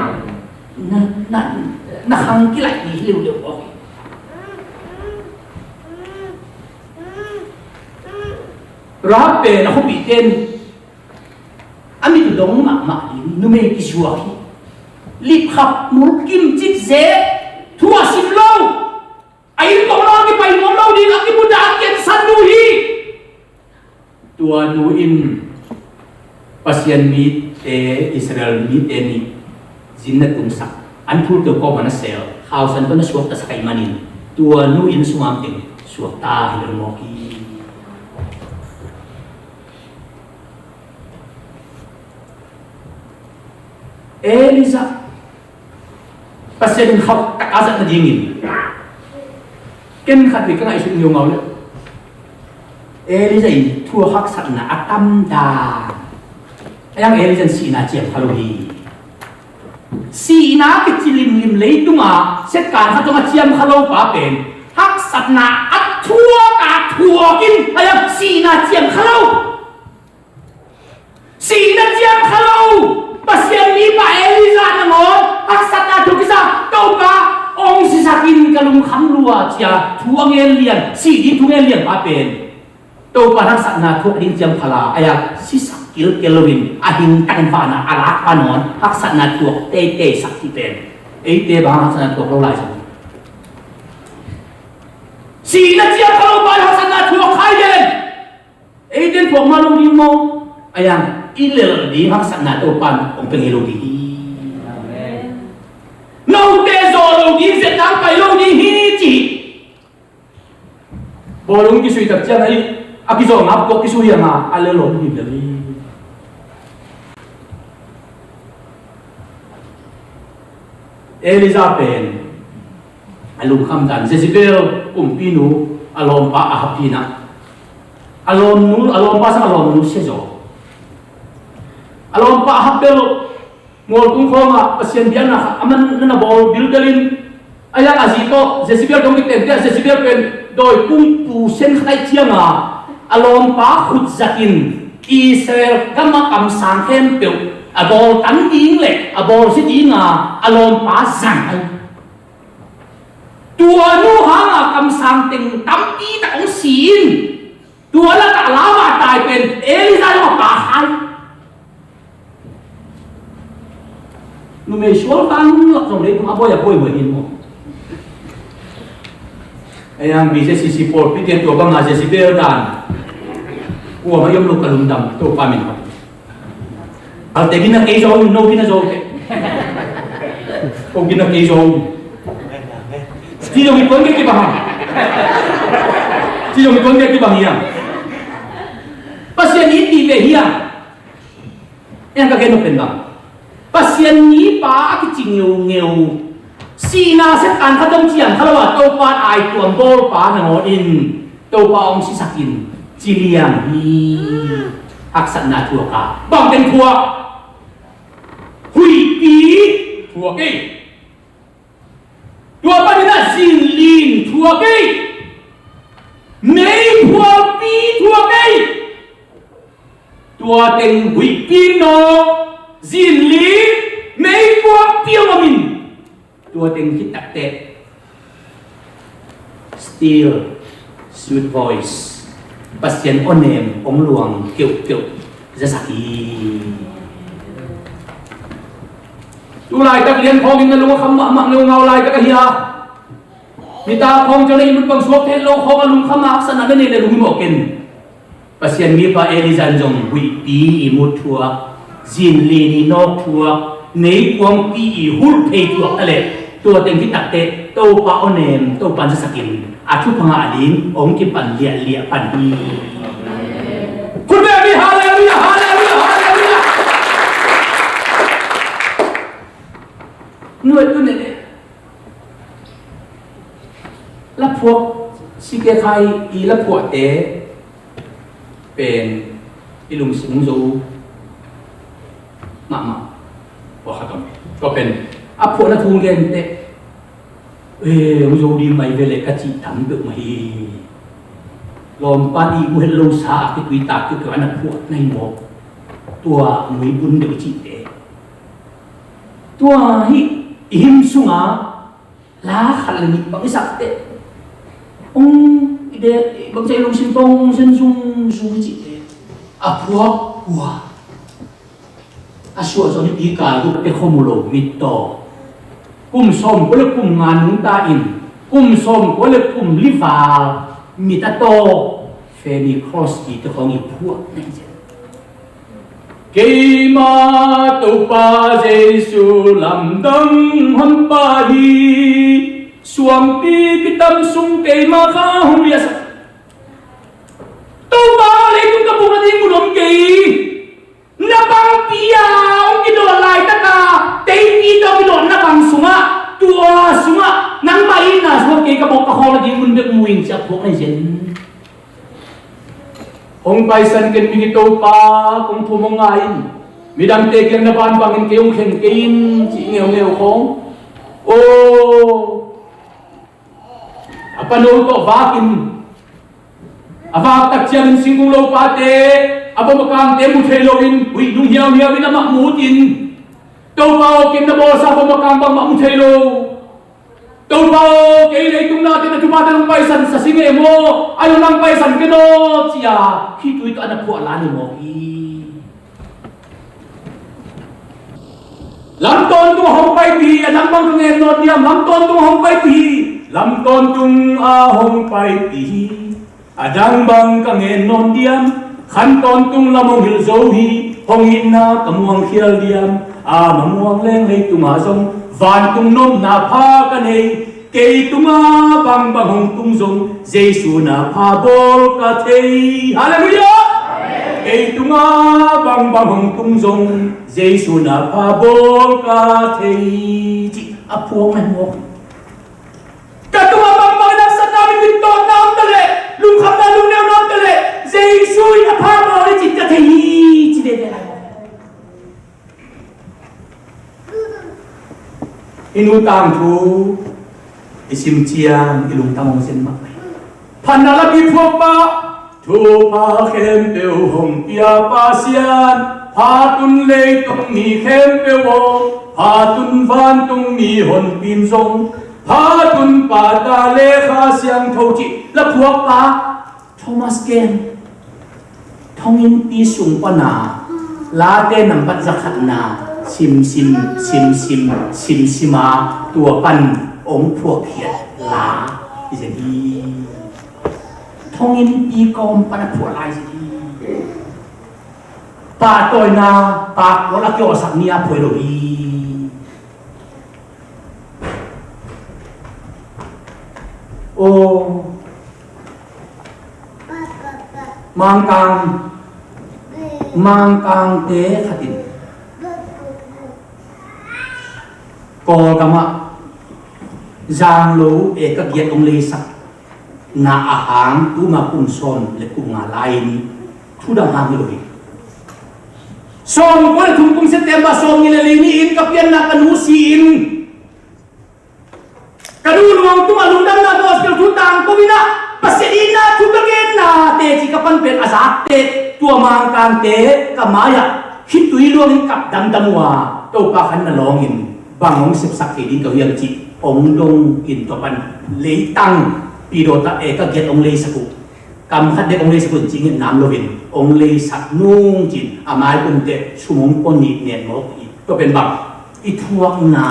Na, na, na khang kilaih ni hi leuleu aw. Rahab pen a khuapihte in a mit dong mahmah ding numei kizuak hi. Lipkhap, mulkim, citze, thu a sim lo, a inn tawh a kipai nuam lo ding, a kibudah a kiansan nu hi. Tua nu in Pasian mite, Israel mite nih zin na tungsak, an thulkeu kawmah na sel, khausan tawh na suaktasak ahih manin, tua nu inn sunga om teng suakta hi lo mawk hi. Elijah, Pasian in khauh tak a zat nadingin, ken khat vei ka ngaihsut ngeungau le, Elijah in thu a haksatna a tam dan. A yang Elijah in sihna ciam kha lo hi. Sihna kici limlim leitunga setkan khat zong a ciam kha lo pa pen, haksatna a thuak a thuak in a yang sihna ciam kha lo. Sihna ciam kha lo, Pasian mipa Elijah nangawn haksatna thuak kisa, Topa, hong sisak in ka lungkham lua, ci-a thu a ngen lian, sih ding thu ngen lian pa pen, Topa haksatna thuak ding ciam kha la, a ya sisak kilkel loin a hing tangin vana a lak pa nangawn haksatna thuak teitei sak cih pen, eite bang haksatna thuak lo lai sak. Sihna ciam kha lo pa haksatna thuak khai den. Eite in thuak mah lo ding maw? A yang i lel ding haksatna Topa in hong pia ngei lo ding hi. Note zawh lo ding, zia tang pai lo ding hi, ci hi. Bawlung kisui tak ciang a, a kizawl ngap tuak kisui a nga a lel lo ding hi lel hi. Elijah pen a lungkham dan, Jezebel kumpinu a lawmpa Ahab hi na. A lawmnu, a lawmpa sang a lawmnu sia zaw. A lawmpa Ahab bel mualtung khawngah Pasian biakna khat a man na na bawl bilbel in, a yang a zi tawh Jezebel dong kitenpia, Jezebel pen dawi pumpu sen khat aih cianga a lawmpa khut zatin Israel gama kamsang khempeuh a bawl tan ding le a bawl si dinga a lawmpa zang ahi. Tua nu hanga kamsang teng tampi tak hong si in, Tua lakah lamah tai pen Elijah lamah pa khai. Numei sual tang lak zong leitung a buai a buai buai hin maw. Ei ang B Z C C pawl pite tua banga Jezebel dan. Kuamah i om lo ka lungdam Topa min. Alte gina kei zo, no gina zo te. Ko gina kei zo. Ci zong i tuan kei kibang. Ci zong i tuan kei kibang hiam. Pasian i ti ve hiam. Eng ka gen pen bang. Pasian mipa a kici ngeungeu. Sihna Satan khat om ciang kha lo a Topa ai tuam bawlpa nangawn in Topa hong sisakin ci liang hi. Haksatna thuak a bang teng thuak. Huihpi thuak ei. Tua panin a zinlin thuak ei. Meiphualpi thuak ei. Tua teng huihpi nawk, zinlin, meiphualpi a om in. Tua teng khit takteh still sweet voice, Pasian awnem hong luang keuhkeuh zasak hi. Tu laitak lian khawngin na lung a kham mahmah ngeungau laitak ahi a, nitak khawng ciang na ihmut bang suak theih loh khawng a lungkham a haksatna na neih leh lung himawh ken. Pasian mipa Elijah in zong huihpi ihmut thuak, zinlin i nawk thuak, meikuangpi i hulh phei thuak ta leh tua teng khit takteh Topa awnem Topa in zasakin a thupha ngah ding hong kipan liahliah pan hi. Khut beng hi, halleluiah, halleluiah, halleluiah. Nuai tu ne laphuak, sikekhai i laphuakte pen i lungsim hong zo mahmah. Tua khat om. Tua pen a phuahna thu hong gen teh, eh, hong zo ding mai ve leh ka cih tam peuhmah hi. Lawmpa i mu het lo sa a kitui tak keuhkeuh a na phuah na hi maw. Tua mui bun deuh cihte. Tua hi i him sungah la khat le nih bang i sak teh, hong i dek bang ci a i lungsim tawh hong zen zungzung i cih teh, a phuak kua a suah zaw nipi kal guk teh khua mu lo mit tawh, kum sawmkua le kum nga nungta in kum sawmkua le kum li val mit a tawh Fanny Crosby te khawng i phuak na hi zen. Keima Topa Jesu lamdang honpa hi, suangpi kitam sung keima kha hong liahsak. Topa, leitung ka buk nading mun om kei. Na bangpi a hong kidawt laitak a teipi tawh kidawt na bang sungah, tua sungah nangmah itna sungah kei ka bawk ka khawl nading mun bek mu in, ci a phuak na hi zen. Hong paisan ken migi Topa, kong thum hong ngai in. Midangte kiang na bangbang in kei hong khen kei in, cih ngeungeu khawng. Aw, a pano tawh vak in, a vak tak ciangin singkung lopate, a vom a kangte mu thei loin huih nung hiauhiau in amah mu ut in, Topa aw, ken na bawlsa vom a kang bangmah mu thei lo. Topa aw, kei leitung nate na thupha tawh nang paisan sa sing e maw, a lo nang paisan ken aw, ci-a khitui tawh a na phuah la ni mawk hi. Lam tawntung a hong paipih hi, a dang bang ka ngen nawn diam, lam tawntung a hong paipih hi, lam tawntung a hong paipih hi. A dang bang ka ngen nawn diam, khan tawntung lam hong hilh zo hi, hong itna ka muang khial diam, a ma muang leng leitungah zong vantung nopna pha ka nei, kei tungah bangbang hong tung zong, Jesu na pha bawl ka thei. Halleluiah! Kei tungah bangbang hong tung zong, Jesu na pha bawl ka thei. Cih a phuak mah hi mawk. Ka tungah bangbang haksatna, mi tawpna om ta leh, lungkhamna, lungneuna om ta leh, Jesu in a pha bawl hi cih ka thei hi, ci veve lai. I nu tangthu i sim ciang i lungtang hong zen mah hi. Phatna lam i phuak pah, thupha khempeuh hong pia Pasian, phat un leitung mi khempeuh aw, phat un vantung mi honpi in zong, phat un Pa, Ta le Kha Siangtho cih la phuak pa Thomas Ken. Thonginnpi sung pana late nambat zakhatna simsim simsim simsima tua pan ong phuakkhiat la hi zen hi. Thonginnpi kawm pana phuah lai zen hi. Pahtawina pakpawl a kiawhsak ni a phuai lo hi. Aw, Mangkang, Mangkangte khatin Kawlgamah zanglo eka giat ong leisak na a hang tuma kum sawm le kum nga lai-in thudang hang hi lo hi. Sawm kua le thum kum September sawm ni le li ni-in ka pianna ka nu si-in ka nu luang tungah lungdamna gospel thu tangko in ah Pasian itna thu ka genna teci ka pan pen a zakte tua Mangkangte ka mai-ah khitui luangin kap damdam uh a Topa khan na lawngin bang hong sepsak thei ding ka hiam cih hong dongin tua pan leitang pidawtah eka giat hong leisak uh. Kam khat dek hong leisak un cih ngetna om loin hong leisak nung cin a mai kumte sum hong pua nih nen mawk hi. Tua pen bang i thuakna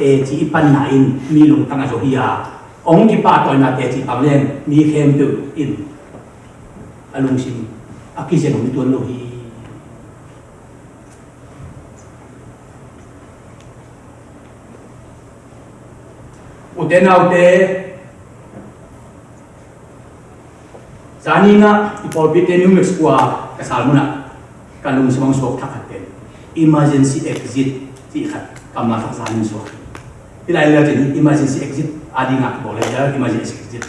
teci i panna in mi lungtang a zo hi a, hong kipahtawina teci bang leng mi khempeuh in a lungsim a kizen hong tuan lo hi. Ute naute, zani-in ah i pawlpite New Mexico a ka sal munah ka lungsim hong suak thak khat pen emergency exit cih khat kammal thak zani-in suak. Hih lai lel cin emergency exit a dingah kibawl lel emergency exit.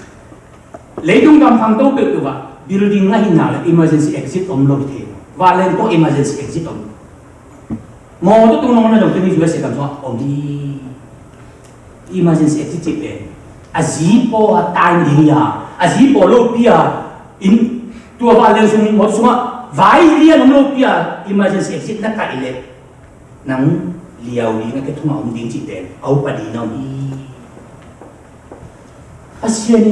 Leitung gam khangto peuhpeuh ah building na hihna le emergency exit om lo hi thei. Vanleng tawh emergency exit om. Mawtaw tung nong na dong tuni U S A gam sungah om hi. Emergency exit cih pen a zi paw a tai ding hi a, a zi paw lopi a, inn tua vanleng sung mawtaw sungah vai lian om lopi a emergency exit na kaih leh nang liau ding a, kei thungah om ding cih pen a upa ding na om hi. Pasian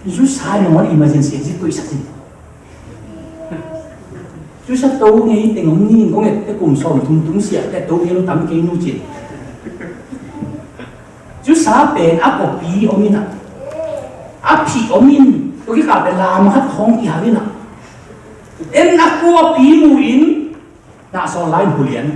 in zusa in a muan emergency exit koihsak in. Zusa to ngei teng om ni, kong et te kum sawm thum tung siah te to ngei lo tam kei nu cin. Zusa pen a kopi om in a, a phih om in, tua kikal pen lam khat khawng kihal in a, en a kuapi mu in, na sawl lai in phulian.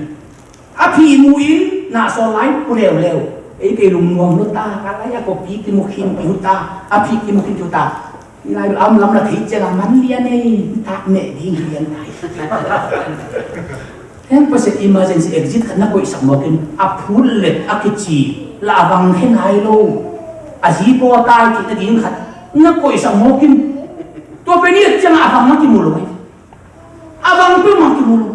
A phih mu in na sawl lai in phu leuleu. Ei kei lungnuam lo ta, ka lai a kopi kimu khin kiu ta, a phih kimu khin kiu ta. Ni lai am lam la thei ciang a man lian ei, tak meh ding lian tai. Heng Pasian emergency exit khat na koihsak mawk in, a phut let a kici la a vang khe nai lo. A zi paw a tai theihna ding khat na koihsak mawk in. Tua pen i et ciang a vang na kimu lo ei. A vang peuhmah kimu lo.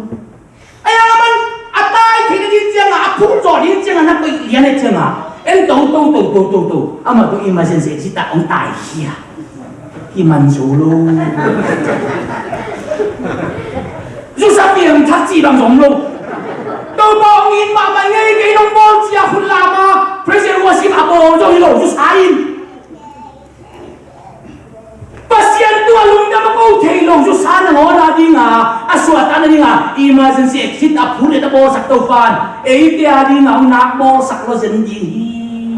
A yang a man a tai theihna ding ciangah, a phut zawh ding ciangah na koih lian a ciangah en to to to to to to. Amah tawh emergency exit ah hong tai hi a, kiman zo lo. Zusa piang thak cih bang zong lo. Topa hong it mahmah ngei kei nong bawl cia khut lam a praise and worship a bawl zo hi lo zusa in. Pasian tua lungdam a ko thei lo zusa nangawn a dinga, a suahtakna dinga emergency exit a phut le a bawlsak Topan eite a dinga hong nak bawlsak lo zen ding hi.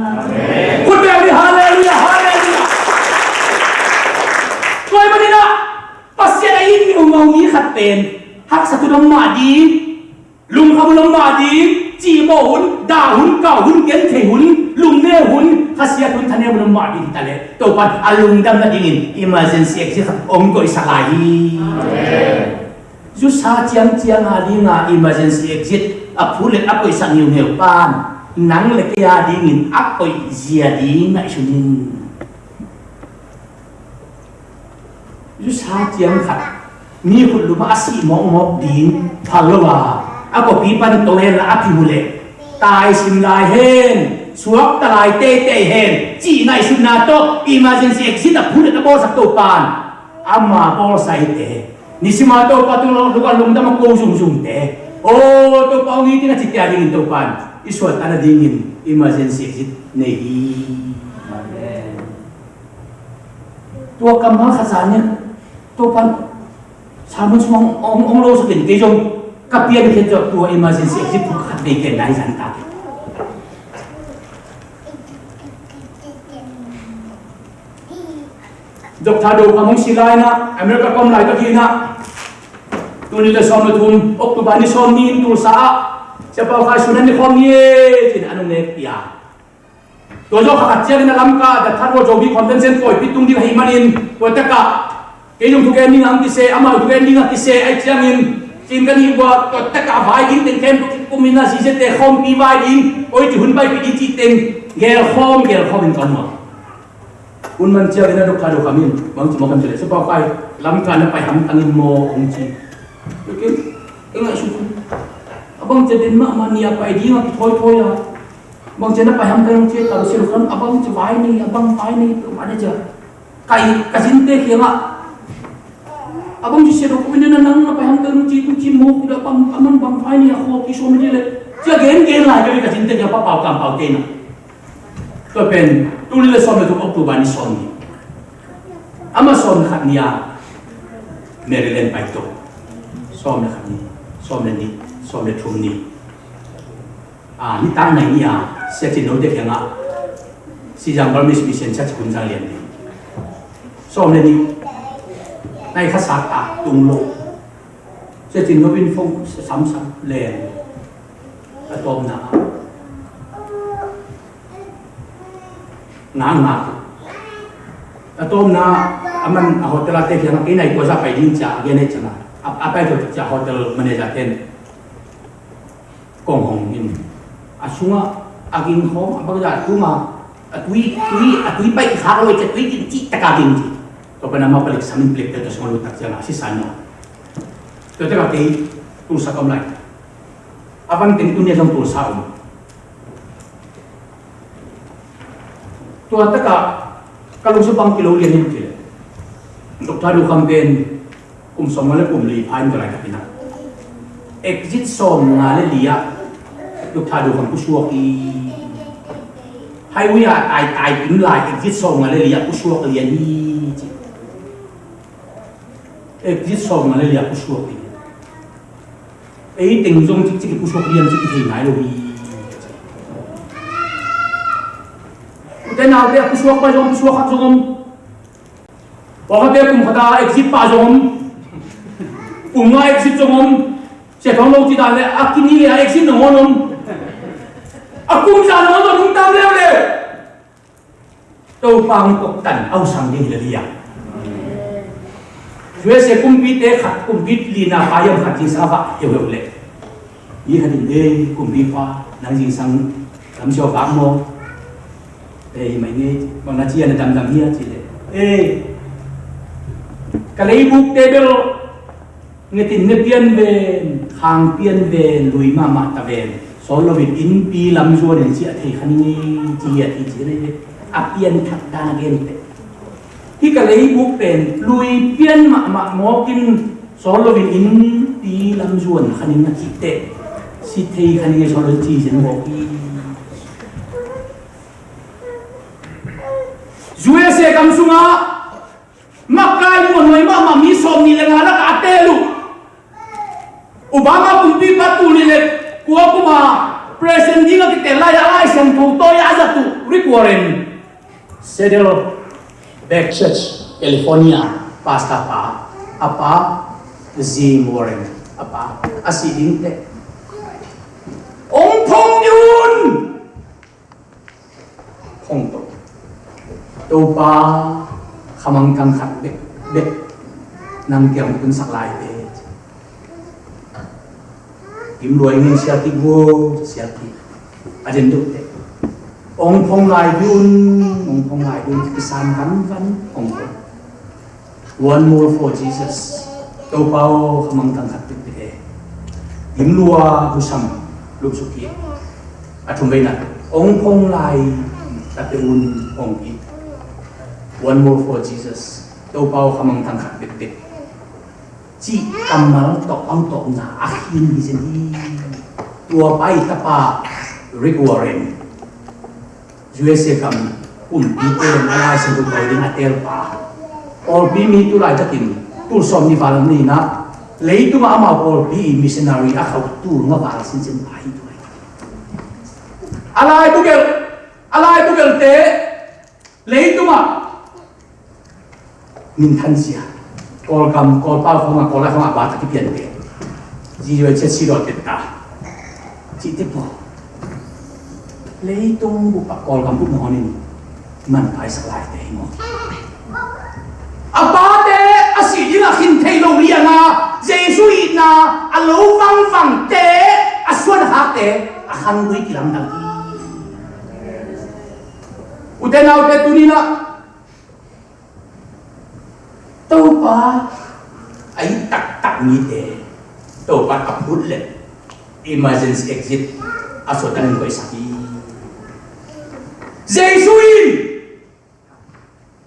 Amen. Khut beng ni, halleluiah, halleluiah. Tua ahih manin ah Pasian a it miumau mi khat pen haksa thu dong mah ding, lungkham hun om mah ding, cihmawh hun, dah hun, kauh hun, genthei hun, lungneu hun, khasiat hun, thaneu hun om mah ding hi taleh Topan a lungdam nadingin emergency exit khat hong koihsak lai hi. Amen. Zusa ciangciang a dinga emergency exit a phut le a koihsak niuneu pan nang le kei a dingin a koih zia ding ngaihsun in. Zusa ciang khat mi khut lum ah a sih mawkmawk ding phal lo a, a kopi pan to hen la a phih uh leh tai sim lai hen, suakta lai teitei hen cih ngaihsutna tawh emergency exit a phut le a bawlsak Topan ama bawlsa hi te. Nisim a Topa tung lungdam a ko zungzungte, aw Topa hong it in a cite a dingin Topan i suahtakna dingin emergency exit nei hi. Amen. Tua kammal khat zan in Topan Sermon sung hong, hong, hong lo sakin kei zong ka piankhiat zawh tua emergency exit khat vei ken nai zan ta. Doctor Do Kham hong si lai-in ah, America ka om laitakin ah, tul nih le sawm le thum October ni sawm ni-in Tulsa ah Sia Pau Khai Sun an ne khawm ni e ci-in an hong nekpih a. Tua zawh kha khat ciangin a Lamka The Third World Zomi Convention pawipi tung ding ahih manin tua takah kei zong thugen ding hong kiseh, amah thugen ding hong kiseh ahih ciangin, cin ka nih uh a tua takah vai ding teng khempeuh kikum in ah, Sia Pau Khai Sun te khawmpi vai ding, koi ci hun paipih ding cih teng gelkhawm gelkhawm in ka om a. Hun man ciangin a Doctor Do Kham in bang ci mawk hiam cih leh, Sia Pau Khai, Lamka na pai hamtang in maw, hong ci. Ok, ka ngaihsut. A bang ci a den mahmah, ni a pai ding a kithoithoih a. Bang ci a na pai hamtang in hong ci a, ka lo sia lo khan, a bang ci vai nei, a bang vai nei peuhmah na ci a. Ka, ka zinte kiangah, a bang ci sia lo khan, nang na pai hamtang in hong ci, hong ci maw, a bang, a man bang vai nei a, khua kisawm hi leh. Ci a gen gen lai ka, ka zinte kiangah, Pa Pau Kam Pau te na. Tua pen tul nih le sawm le thum October ni sawm ni. Amah sawm le khat ni-a Maryland pai to. Sawm le khat ni, sawm le nih, sawm le thum ni. Ah, nitak nai ni-a Sia Cin No te kiangah Xizang Burmese Mission Church hun zang lian ni. Sawm le nih. Nai kha sak a tung lo. Sia Cin No in phone samsam len. A tawpna ah ngak ngak. A tawpna ah a man a hotel a te kiangah kei nai tua zah pai ding ci a gen ahih ciangin a, a pai tua ci a hotel manager ten kong hong in a sungah a ging khawm a bangzah tung a, a tui, tui, a tui paih kikhak lo ahih ciang tui ging cih tak a ging ci. Tua pan amah palik sam in palik tel tua sungah lut tak ciangin a sisa no. Tua takah kei Tulsa ka om lai. A van teng tuni a zong Tulsa om. Tua takah ka lungsim bang kilo lian in ci leh, Doctor Do Kham pen kum sawmnga le kum li pha in tua laitakin ah exit sawmnga le li ah Doctor Do Kham pusuak hi. Highway ah taitai kim lai exit sawmnga le li ah pusuak lian hi ci. Exit sawmnga le li ah pusuak hi. Ei teng zong cikcik i pusuak lian cik i thei nai lo hi. Ute naute a pusuak pa zong pusuak khat zong om. Pawlkhatte kum khat a exit pa zong om. Kum nga exit zong om. Sia Thawng Lo ci dan le a kini le a exit nangawn om. A kum za nangawn zong om tam leuleu. Topa hong koktan a hong sang ding hi lel hi a. U S A kumpite khat, kumpi lina pa hiam khat zingsang a vak heuheuh leh, mi khat in, "Ei, kumpipa, nang zingsang lamsiaw vak maw? Ei, hi mai ngei, bang na ci a na damdam hi a?" ci leh, "Ei, ka leibukte bel ngetin ne pian ven, khang pian ven, lui mahmah ta ven, sawl loin innpi lam zuan in si a thei kha ning ei," ci hi a, ci hi a, a pianthak dan a gen teh. Hih ka leibuk pen lui pian mahmah mawkin sawl loin innpi lam zuan kha ning a cih teh, si thei kha ning ei, sawl loin ci zen mawk hi. U S A gam sungah makai muanhuai mahmah mi sawmnih le nga lakah a teel uh Obama kumpipa tul nih le kua kuma president ding a kiteel lai-a Lai Siangtho tawi a zat uh Rick Warren, Saddleback Church, California pastor pa, a pa Jim Warren, a pa a sih ding teh hong phong ding un. Hong to. Topa, khamangthang khat bekbek nang kiang tunsak lai te. Kim luai ngei sial kik vo, sial kik. A den deuh te. Hong phong lai ding un, hong phong lai ding un, kisan vanvan hong to. One more for Jesus. Topa aw, khamangthang khat bekbek e. Gim lua husam lupsuk hi. A thum veina, hong phong lai tate un hong hi. One more for Jesus. Topa aw, khamangthang khat bekbek. Cih kammal tawh autawpna a khin hi zen hi. Tua pa i tapa Rick Warren. U S A gam kumpite in a Lai Siangtho tawi ding a teel pa. Pawlpi mi tu laitakin tul sawm nih val ni-in ah Leitungah amau pawlpi i missionary a khauh tul nga val sinsin pa hi tuai. A laibu gelh, a laibu gelhte leitungah minthansia, Kawlgam, Kawlpau khawngah, Kawllai khawngah bata kipiante, zizuai ciat si dawn tetta cihte pawl leitung bup ah Kawlgam bup nangawnin manpha i sak laite hi maw? A pate a sih dingah khin thei lo lianga Jesu itna a lo vangvangte, a suan a khakte a khanggui kilamdang hi. Ute naute, tuninah Topa a it taktak mite Topa a phut le emergency exit a suahtanin koihsak hi. Jesu in,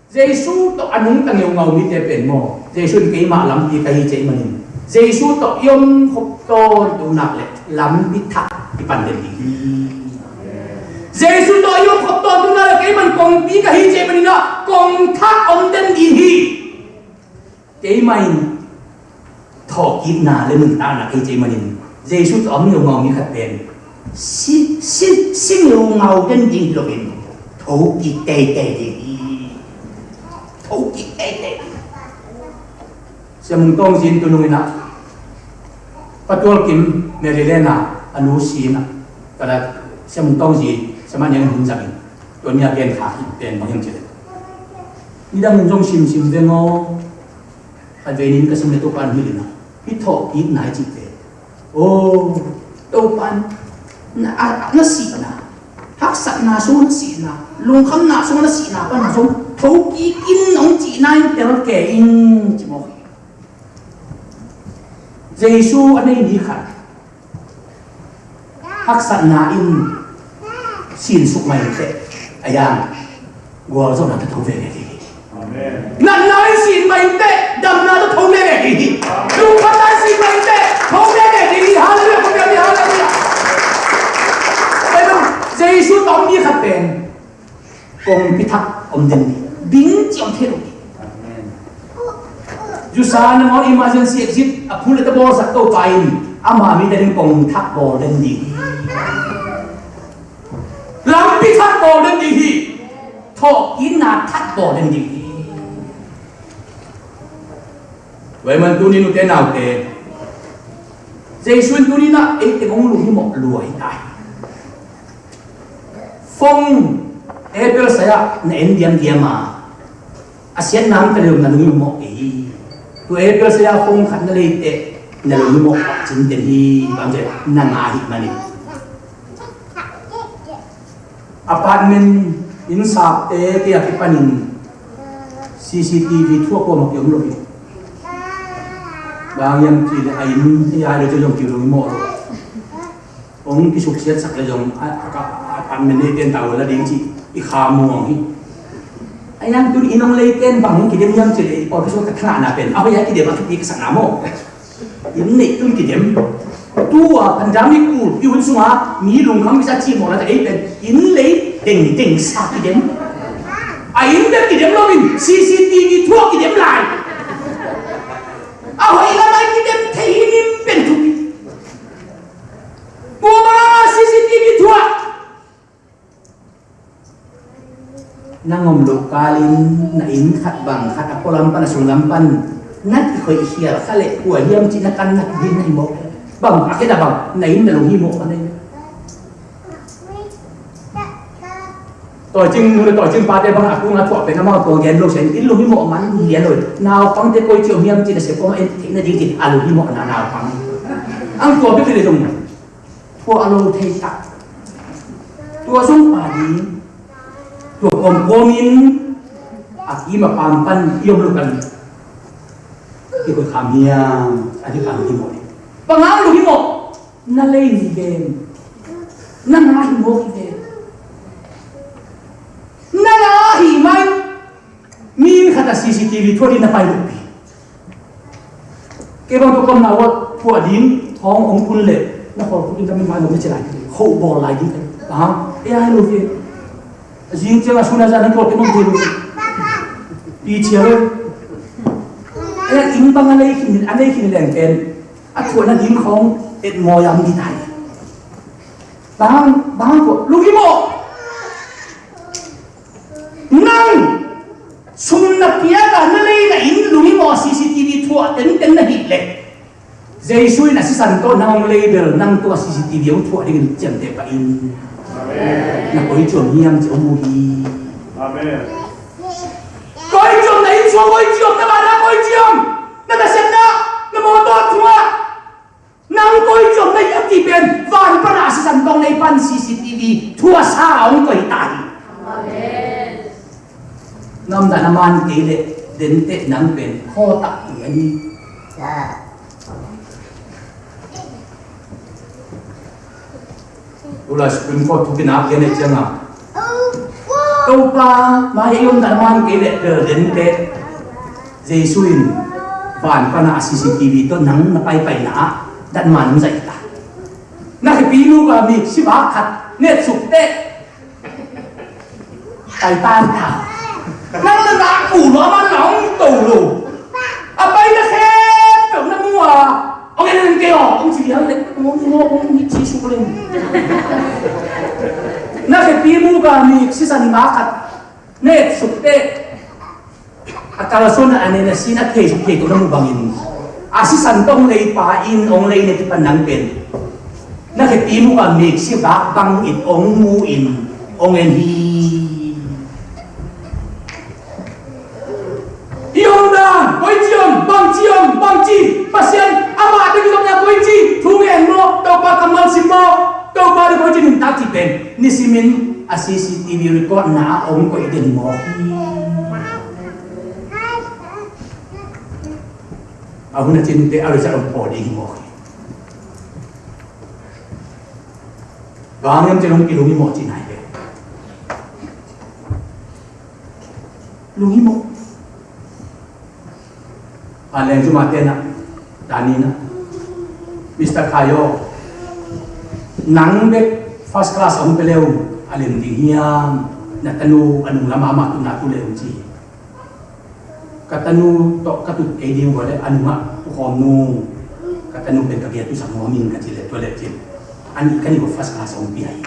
Jesu tawh a nungta ngeungau mite pen maw, Jesu in keimah lampi ka hi cih manin Jesu tawh i om khop tawntung nak le lampi thak i pan den ding hi. Jesu tawh i om khop tawntung nak le keiman kongpi ka hi cih manin ah kong thak om den ding hi. Keimah in thawhkikna le nuntakna kei cei manin Jesu tawh a om ngeungau mi khat pen si, si, si ngeungau den ding hi loin thokik teitei ding hi. Thokik teitei. Sia Mung Tawng Zin tunung inah Patual Kim Maryland a a nu si inah, ka la Sia Mung Tawng Zin sama niang hun zangin tua nia gen kha hi pen bang hiam cileh, nidang in zong simsim veng aw. Khat vei nin ka sim le Topa in hilh inah, hih thawhkikna i cihte, aw, Topa in na, a, na sihna, haksatna sung na sihna, lungkhamna sung na sihna pan zong thokik in nong cihna in tel kei in ci mawk hi. Jesu a nei mi khat haksatna in sinsuk mah inteh, a yang gualzawhna tawh tho veve ding hi. Natna in sin mah inteh, damna tawh tho veve ding hi. Lungkhamna in sin mah inteh, tho veve ding hi. Halleluiah, halleluiah, halleluiah. Jesu tawh mi khat pen kongpi thak om den ding, ding ci om thei lo ding. Zusa nangawn emergency exit a phut le ta bawlsak Topa in ama mite ding kong thak bawl den ding hi. Lampi thak bawl den ding hi. Thawhkikna thak bawl den ding hi. Tua ahih man tuni nute naute, Jesu in tuni inah eite hong lunghimawh lua hi ta hi. Phone Apple sai-ah na en diamdiam a, a siatna hong tel leh na lunghimawh kei hi. Tua Apple sai-ah phone khat na lei teh na lunghimawh pah cin den hi. Bang hang hiam cih leh na ngah ahih manin. Apartment inn sakte kei a kipanin C C T V thu a kuamah kiom lo hi. Bang hiam cih leh a inn ei a hi lo cih zong kilunghimawh lo. Hong kisuksiatsak leh zong a, a, a, apartment eite in tawh la ding cih i kha muang hi. A hiang tun inn hong leite in bang hong kidem hiam cih leh i pawlpi sung ka thanahna pen a hoih a kidem a thupi ka sakna maw? Inn neih tun kidem. Tua pandemic kulpi hun sunga mi lungkham kisa cimawhna tawh ei pen inn lei dengdeng sa kidem. A inn bek kidem loin C C T V thu a kidem lai. A hoih lamah i kidem thei hi, mi pen thupi. Tua banga C C T V thu ah nang om loh kalin na inn khat bang khat a pualam pan a sunglam pan na kikhoih khial kha leh kua hiam cih na kan na kibit na hi mawk. Bang a khit a bang na inn na lunghimawh kha na hi. Tawicing nu le tawicing pate bang a kung a thuak pen amau tua gen lo sen in lunghimawh man lian lo. Naupangte koi ci om hiam cih na sia kong en theih nading cih a lunghimawhna naupang. Ang tua bek hi le zong thuah lo thei tak. Tua zong pa ding, tua kawmkawm in a kim a pam pan i om lo kan. Kikoih kham hiam a ding pan lunghimawh ding. Bang hang lunghimawh? Na lei hi ven. Na nga hi mawk hi ven. Na nga hi mai. Mi khat a C C T V thuah ding na pai lo pi. Kei bang tua kawmna uah thuah ding thawng hong kun leh na khawl khut ding ka mi mai lo na ci lai ding. Khoh bawl lai ding. Aha, ei a hi lo hi. Zing ciang a sun a zan a tuak kei mawk hi lo. Pi cia lo. Ei a i Bang a nei khin, a nei khin leng pen a thuah nading khawng et mawi a om ding ta hi. Bang, bang ko lunghimawh. Nang sum na piak a na lei na inn lunghimawh a C C T V thuah tenten na hih leh, Jesu in a sisan tawh nang hong lei bel nang tawh a C C T V hong thuah dingin ciamteh pah in. Amen. Na koi ciam hiam ci hong mu hi. Amen. Koi ciam na inn sung, koi ciam na van ah, koi ciam na nasepna, na mawtaw tungah nang koi ciam na hiam cih pen van pan a sisan tawh nei pan C C T V thuahsa hong koih ta hi. Amen. Na omdan a man kei leh denteh nang pen khawltak hi a ni. Tulai Supreme Court thukin a pian ei cianga, Topa mai ei omdan a man kei leh bel denteh. Jesu in van pan a C C T V tawh nang na paipaina ah datman hong zaih ta. Na khepi muka mik sivak khat netsuk teh. Pai tan ta. Nang na nak mu lo, aman na hong to lo. A pai na khempeuh na mu a, hong en kei aw, hong ci lian leh, hong, hong, hong ci suk leng. Na khepi muka mik sisan ma khat netsuk teh. A kalsuan a nen a sin a thei suk thei to na mu bangin a sisan tawh hong lei pa in hong lei na kipan nang pen na khepi muka mik sivak bangin hong mu in hong en hi. I omdan koi ciam, bang ciam, bang ci, Pasian amah tawh kizopna koi ci thu ngen maw, Topa kammal sim maw, Topa tawh koi ci nuntak cih pen nisimin a C C T V record na ah hong koih den mawk hi. A hun a cin teh a result hong pawl ding hi mawk hi. Bang hiam cih hong kilunghimawh cih nai teh. Lunghimawh. Vanleng zumate na, dani na, Mister Khayo, nang bek first class hong pia le uh a lem ding hiam? Na tanu a nung lam a amah tutna tu le uh ci. Ka tanu tawh ka tut kei ding uh a le a nungah tu khawm nu. Ka tanu pen ka bia tusak nuam ing ka ci le tua le cin. An i ka nih uh first class hong pia hi.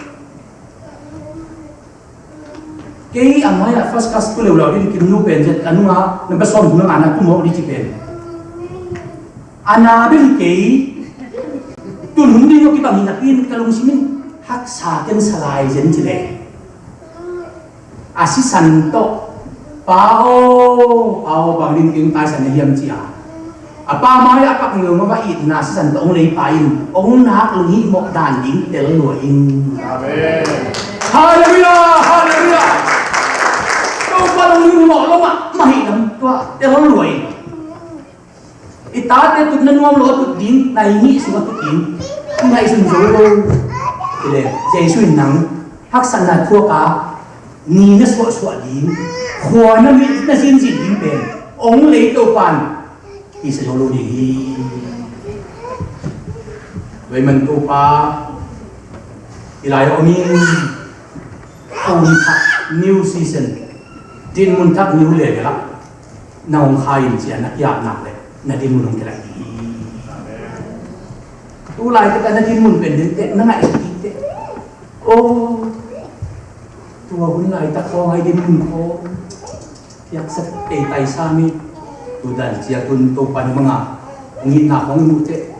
Kei a mai-ah first class tu leulau ding Kimnu pen zet a nungah number sawm nungah na tu mawk ding ci pen. A na bel hi kei. Tun hun ding uh kibang hi napi in ka lungsim in haksa ken sa lai zen ci le. A sisan tawh, Pa aw, Pa aw, bang ding kei hong taisan na hiam ci a. A pa mai a pak ngeu mah va itna sisan tawh hong lei pa in hong nak lunghimawh dan ding tel lua ing. Amen. Halleluiah, halleluiah. Topa lunghimawh lo mah, mah hi lam tua tel lua ing. I tate tutna nuam lo a tut ding, nai nih sung a tut ding, i ngaihsun zo lo. Ile Jesu in nang haksatna thuak a, ni na suahsuah ding, khua na mit na zinzin ding pen hong lei Topa in i sa zo lo ding hi. Vei man Topa i lai om in. Kum thak new season, dinmun thak new level ah na hong khai in cia na kiapnak le na dinmun hong kilai ding hi. Tu laitak a na dinmun pen ding teh na ngaihsut ding teh. Oh, tua hun laitak khawng ai dinmun khawng piaksak tei taisa mi. Tudan cia tun Topa ni banga hong itna khawng i muh teh.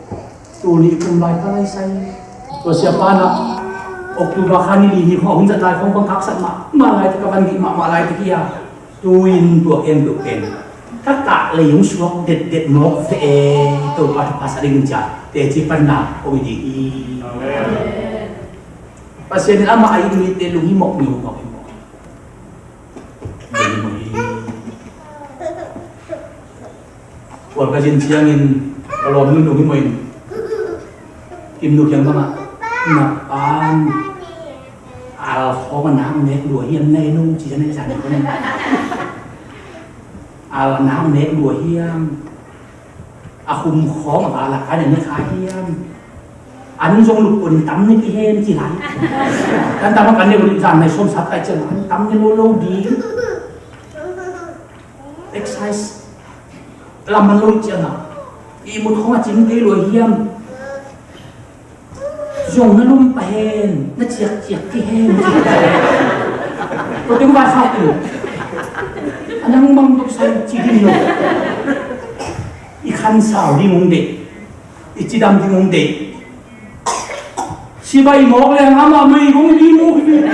Tuni kum lai ka lai sai. Tua siapa na October kha ni li ni khawng a hun zat lai khawng bang ka haksat mahmah lai, ka van gih mahmah lai, ka kia. Tu-in tua ken tua ken ka kah lei hong suak detdet mawk ve e. Topa thupha sa ding cia teci panna hong i ding hi. Amen. Pasian in amah a it mite lunghimawh, lunghimawh, lunghimawh hi. Kual ka zin ciangin ka lawmnu nung hi maw in, Kimnu kiang bangah, na pan al khawng a nak nek lua hiam na en uh, ci ka nek zan khawng. Al a nak nek lua hiam? A khum khawng a val a kan en na kha hiam? An zong luk kun tam ni ki hen ci lai. Kan tam a kan nek lua zan nai sawm sat kai ciang an tam ni lo lo ding. Exercise. Lam man lo ciangah i mut khong a cing kei lua hiam? Zong na lum pah hen, na ciakciak kei hen. Tua teng vai khak uh. A nang bang tuk sai ci ding lo. I khansau ding hong deih, i cidam ding hong deih. Sibai mawk leng amah mei hong i mu hi.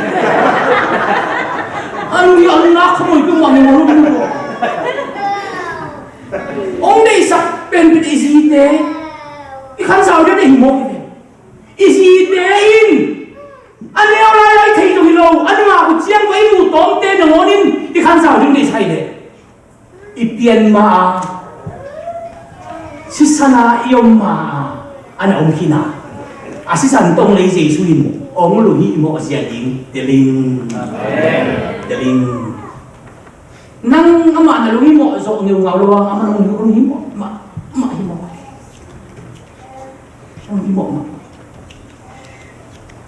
A lung i a lung nak khamoi tung mah mei mawk lung. Hong deihsak penpen i zite, i khansau ding deih hi mawk hi ve. I zite in a neu lailai thei zong hi lo, a nungak uh ciang uh ei mu tawmte nangawn in i khansau ding deihsak hi ve. I pian ma a, sisan a i om ma a, a na om khin a, a sisan tawh hong lei Jesu hi mawk, hong lunghimawh zia ding, teling. Teling. Nang amah na lunghimawh zawh ngeungau lo a, amah nang lunghimawh mah, mah hi mawk. Lunghimawh mah.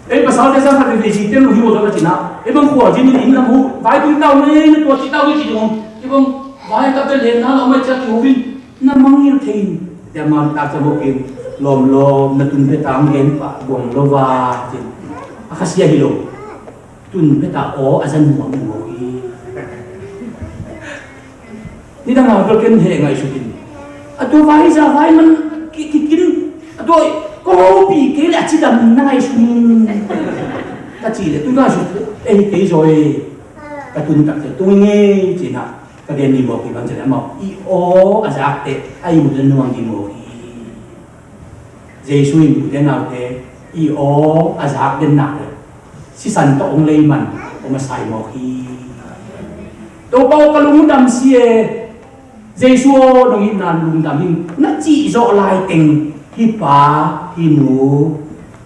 Ei, pasal te sang khat veve si ten lunghimawh zawh na cina. Ei, bang khua cin in inn lam hu, vai tung tau ngei, na tua ci tau ngei ci ding om. Ei, bang vai ka bel hen na lo mai cia ki hu in, na mangngilh thei in. Tia man tak cia mawk in, lawmlawm, na tun phe tang gen pah guang lo va, cin. A khasia hi lo. Tun phe ta aw a zan muang muang hi. Nidang a bel ken heh ngaihsut in, a tua vai za vai man ki, kikin, a tua ko pi kei le a cidam na ngaihsun in. Ka ci le tun ngaihsut ei kei zaw e. Ka tun tak te tung ngei cina ka gen ni mawk hi bang cina amau i aw a zakte a i mut nuang di mawk hi. Jesu in ute naute i aw a zak den nak le sisan tawh hong lei man hong a sai mawk hi. Topa aw ka lungdam si e. Jesu aw nong itna lungdam hi. Na cih zawh lai teng hi pa hi nu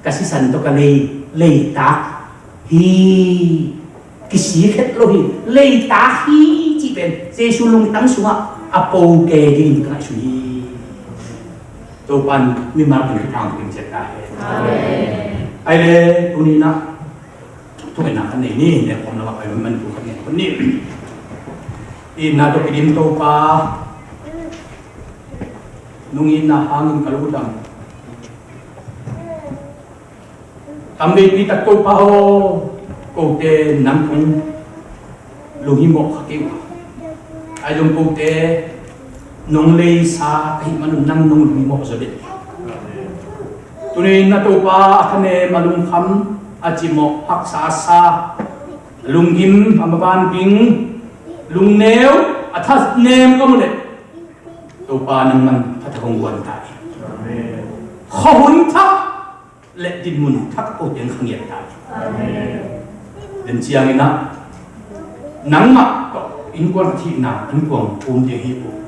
ka sisan tawh ka lei leitak hi. Kisik het lo hi, leitak hi cih pen Jesu lungtang sungah a po ke dingin ka ngaihsun hi. Topan mimal pen kipang pen ciat ta hen. Amen. Ai le tuni na thungetna kan nei ni, ne khom lama pai man tu kan nei khom ni. Itna tawh kidim Topa nong itna hangin ka lungdam. Tam veipi tak Topa aw, kote nang kong lunghimawh kha kei uh a, ai zong kote nong leisa ka hih manun nang nong lunghimawh zaw den. Tuni na Topa a thanem a lungkham a cimawh haksa a sa, lunggim a maban bing, lungneu a thanem ka mu leh Topa nangman thathak hong guan ta hi. Khuahun thak le dinmun thak ko teng khangiat ta hi. Amen. Den ciangin ah nangmah tawh innkuan a thihna an kuang um ding hi uh.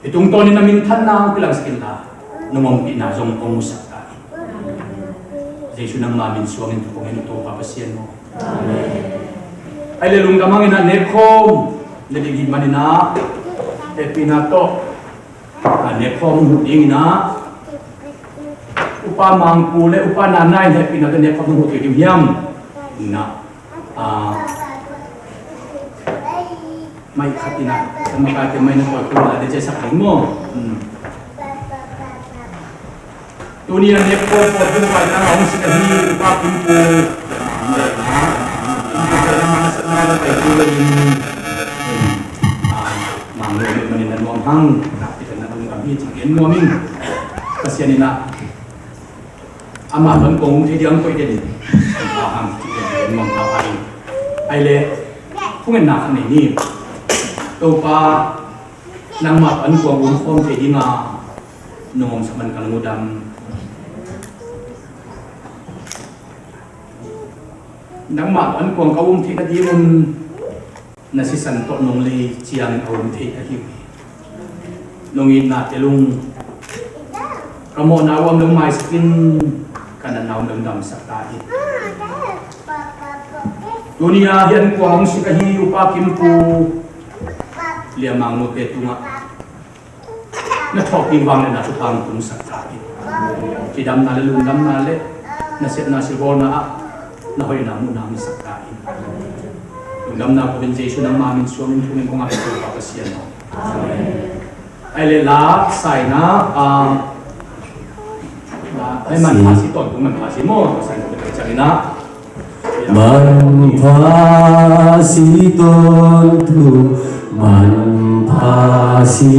Hi tungtawnin na minthanna hong kilangsak inla nong ompihna zong hong musak ta hi. Jesu nangma min suangin thu kong ngen uh Topa Pasian maw. Amen. Ai le lungdam hangin ah nekkhawm na ding hi manin ah hehpihna tawh a nekkhawm huh dingin ah Upa Mangpu le Upa Nana in hehpihna tawh nekkhawm huh thei ding hiam? Ina a mai khat ina sama kai te mai na koi kul la de cesak ding maw? Tuni a nek ko ko tung pai na hong sik ahi Upa Kimpu. Mang lo manin a nuam hang na pi na hong kami ci gen nuam in. Pasian ina ama ban kong thei diang koi den. Hang ci gen nuam hang. Ai le phung en na khan nei ni. Topa nangmah pan kuang um khawm thei dinga nong omsak man ka lungdam. Nangmah pan kuang ka um theih nadingun na sisan tawh nong lei ciangin a um thei ka hi uh hi. Nong itna telung ka mawhna uh a om nong maisakin ka natna uh nong damsak ta hi. Tuni a hian kuang hong sik ahi Upa Kimpu liamang nute tungah na thawhpih vang le na thupha hong tungsak ta hi. Cidamna le lungdamna le na sepna silbawlna ah na hoihna muhna hong sak ta hi. Lungdamna ko in Jesu nangma min suangin thungen kong a pe Topa Pasian aw. Amen. Ai le la saina, ah, la, ai manpha si ton tung manpha si maw, saina tung ciangina. Manpha si ton tung manpha si,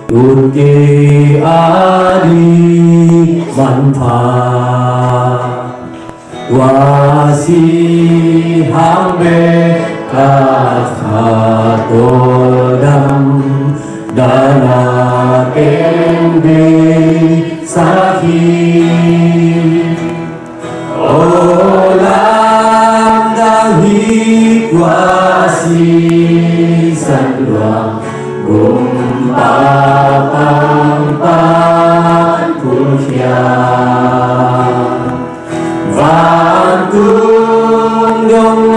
tun kei a di manpha. Tua si hang bek a kha tawldam, dana teng bei sak hi. Aw lamdang hi tua sisan luang, gumpa pangpan kulkhia. Vantung dong a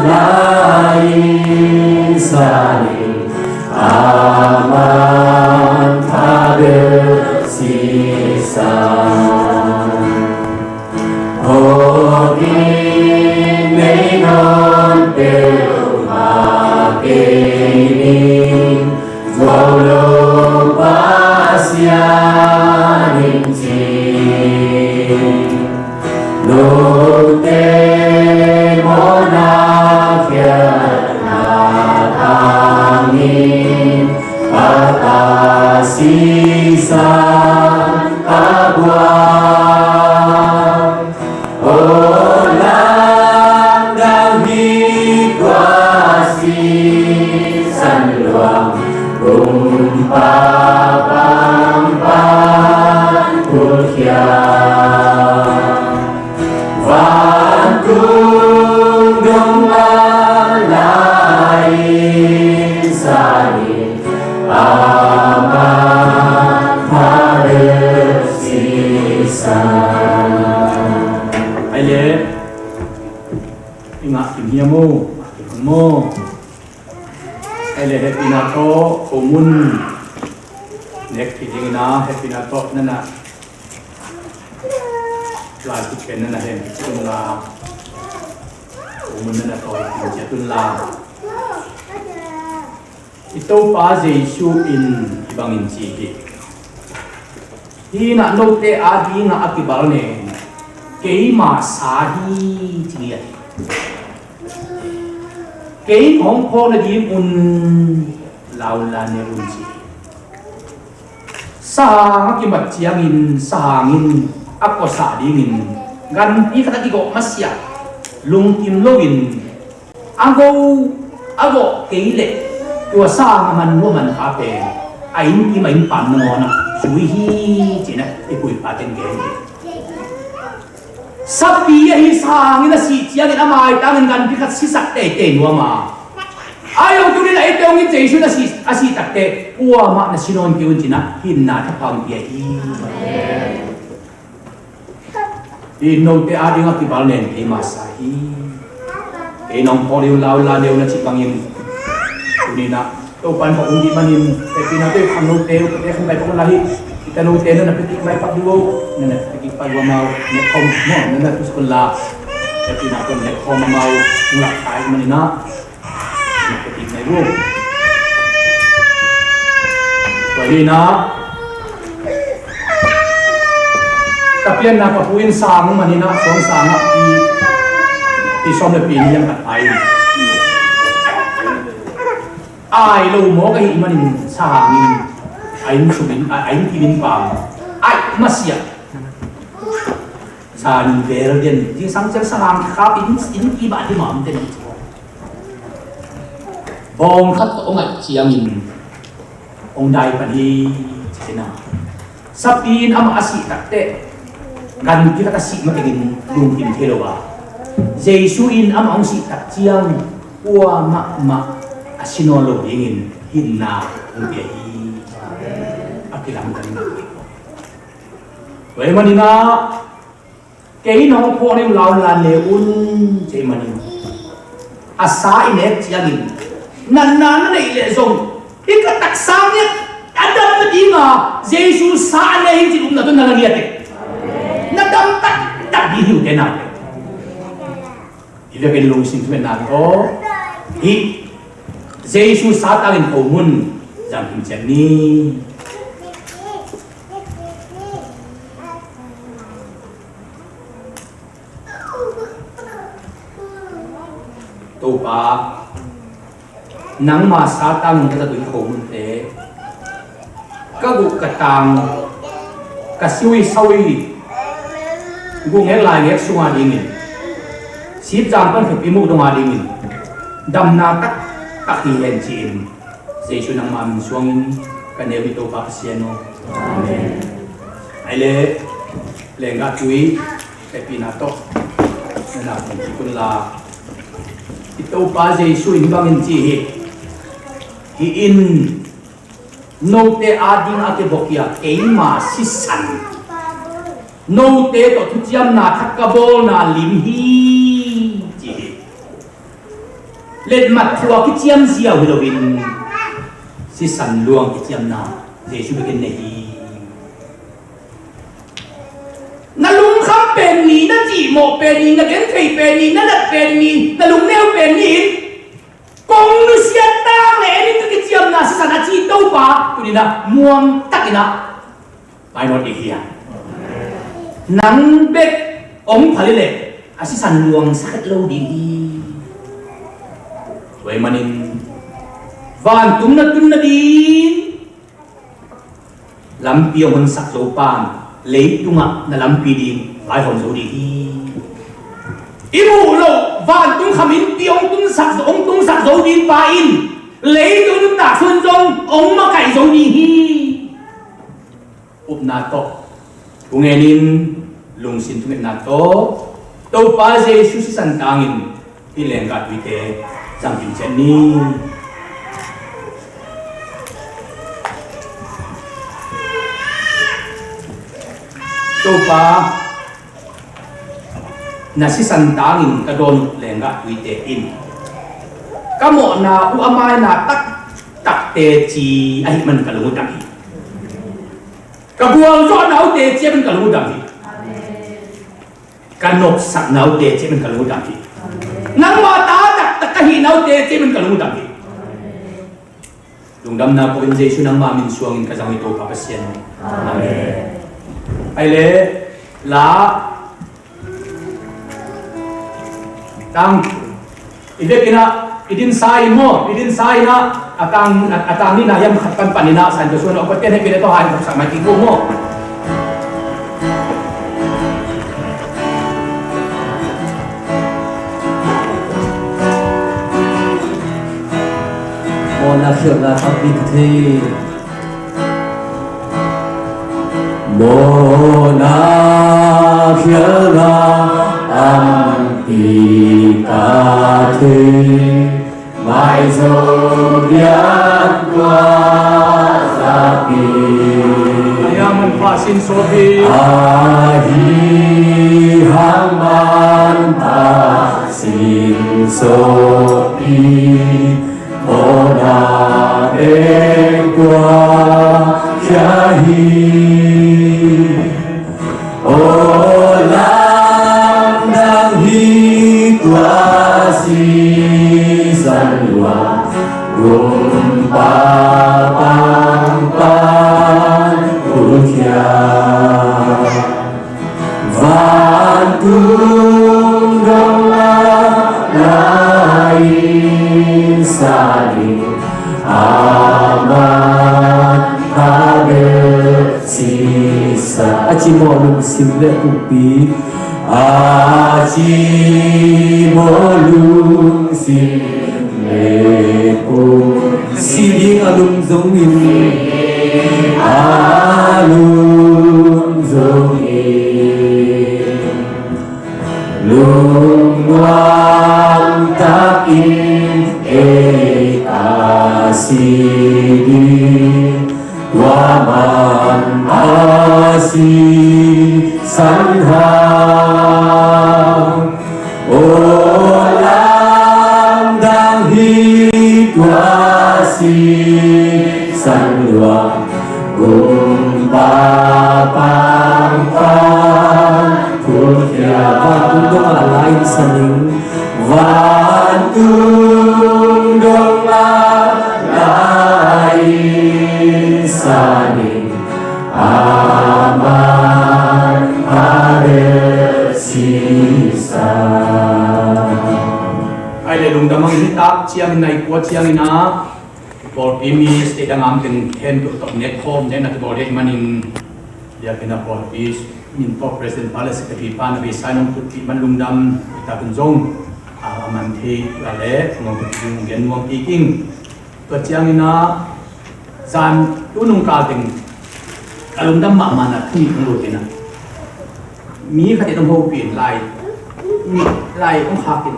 lai in sanin, aman tha bel sisan. Hopin mei nawn peuhmah kei ning, zuau lo Pasian in ci. Note mawhna khiatna tangin, a ta sisan ka buang. Aw lamdang hi tua sisan luang, gumpa pangpan kulkhia. Vantung dong a lai in sanin, aman tha bel sisan. Ai le, i ngah kim hiam maw? Ngah kim maw? Ai le, hehpihna tawh ko mun nek kik dingina, hehpihna tawh nana lai kik pen nana hen kik tunla, ko mun nana tawi kik tunla. I Topa Jesu in hih bangin ci hi. Hih in ah note adingah a kibal nen keima sa hi, ci hi. Kei hong phawk nadingun la un la ne un, ci hi. Sahang a kimat ciangin sahang in a kuasah dingin ganpi khat a kigawh masiah lungkim loin a go a gawh kei leh tua sahang a man uh a man kha pen a innkim a innpan nangawnah zui hi, ci-in ah i puipa teng gen hi. Sapi ahi sangin a sih ciangin a maitangin ganpi khat sisak teitei nuam a, ai lo tunin a eite hong it Jesu in a sih, a sih takteh kuamah na si nawn kei un, ci-in ah hinna thapha hong pia hi. Hih note adingah kibal nen keima sa hi. Kei nong phawk ding uh, la un la ne un, na cih bangin tuni-in ah Topa'n phawk hong dih manin, hehpihna tawh i khangnote uh, pate khong pai phawk la hi. I tanote na na pia kik mai pak ding uh, na na pia kik pak ding uh amau, na khawm maw, na na tus kun la. Hehpihna tawh na khawm amau hong lak kik manin ah, na pia kik mai uh. Tua hi-in ah ka pianna ka pu in sang manin ah, sang sangah pi, pi sawm le pi nih liang khat pai. Ai lo mawk ahih manin sahang in a inn sungin, a, a innkim innpan ai masiah. San vel den, zingsang ciang sahang khap in, innkim ah dimam den. Bawng khat tawh hong ngaih ciangin hong dai pan hi, ci-in ah. Sapi in amah a sih takteh ganpi khat a sih matengin lungkim thei lo a, Jesu in amah hong sih tak ciang kuamah mah a si nawn lo dingin hinna hong pia hi. A kilamdang hi. Tua ahih manin ah kei nong phawk ding uh, la un la ne un, ci-in manin a sa i nek ciangin natna na neih leh zong, hih ka taksa ngiat a dam nadinga Jesu sa a ne hi, ci-in upna tawh na la ngiat e. Na dam taktak ding hi uh te nau. Hih vekin lungsim thum nang aw, hih Jesu sa tangin ko mun Zang kim ciat ni. Topa, nangma sa tangin ka zat uh hi khomunte, ka guh ka tang, ka siu i sau i guh ngek lai ngek sungah dingin, sipzang pan khepi muh dongah dingin damna taktak hi hen ci-in, Jesu nangma min suangin ka neu hi, Topa Pasian aw. Amen. Ai le, lenggah tui, kepina tawh na nak kik un la, i Topa Jesu in bangin ci hi. Hih in note ading a kibawkia keima sisan, note tawh thuciamna thak ka bawlna lim hi, ci hi. Letmat thu a kiciam ziau hi loin sisan luang kiciamna Jesu bekin nei hi. Na lungkham pen ni, na cihmawh pen ni, na genthei pen ni, na nat pen ni, na lungneu pen ni in, kong nusiat tang le en in ka kiciamna sisan a ci Topa tuni-in ah muang takin ah mainawt ding hi a. Nang bek hong phal hi leh a sisan luang sa khat lo ding hi. Tua ahih manin vantung na tun nading lampi hong honsak zo pa in leitungah na lampi ding vaihawm zo ding hi. I muh loh vantung kham innpi hong tungsak zo, hong tungsak zo ding pa in leitung nuntak sung zong hong makaih zo ding hi. Upna tawh thu ngenin, lungsim thungetna tawh Topa Jesu sisan tangin hih lenggah tuite zang kim ciat ni. Topa, na sisan tangin ka dawn uh lenggah tuite in ka mawhna uh a maina taktak teci ahih man ka lung uh dam hi. Ka gualzawhna uh teci ahih man ka lung uh dam hi. Ka nopsakna uh teci ahih man ka lung uh dam hi. Nangma ta taktak ka hihna uh teci ahih man ka lung uh dam hi. Lungdamna ko in Jesu nangma min suangin ka zang hi, Topa Pasian aw. Amen. Ai le, la tang i vekin ah i dinsa in maw, i dinsa in ah a tang, a tang nihna hiam khat panpan in ah san ka suan a upat ten hei pin a tawh hai khopsak mai kik uh maw. Mawhna khialhna tampi ka thei. Mawhna khialhna tampi ka thei. Maizo lian tua zapi. Ahi hang manpha sin suak hi. Ahi hang manpha sin suak hi. Mawhna bek tua khia hi. Aw lamdang hi tua sisan luang, gumpa pangpan pulkhia. Vantung dong a na in sa ding, aman a bel sisa. A cimawh lungsim le pumpi. A cimawh lungsim le pumpi. Si ding a lum zongin, a lum zongin. Lungnuam takin ei ka si ding, tua man a sisan hang. Aw lamdang hi tua sisan luang, gumpa pangpan pulkhia. Vantung dong a la in sa ning. Vantung dong a la in Amen. Hallelujah. Ai le lungdam ang, nitak ciangin, nai kua ciangin ah pawlpi mi state dang a om teng khempeuh tawh net khawm, net na kibawl dek manin, biakinn a pawlpi min tawh president pa le secretary pa na beisa in hong tutpih man lungdam. Nitak in zong a man thei a le hong tutpih, hong gen nuam kik ing. Tua ciangin ah zan tu nung kal teng ka lungdam mahmah na thu nih hong lut in ah, mi khat in hong hopih in lai, mi lai hong khak in,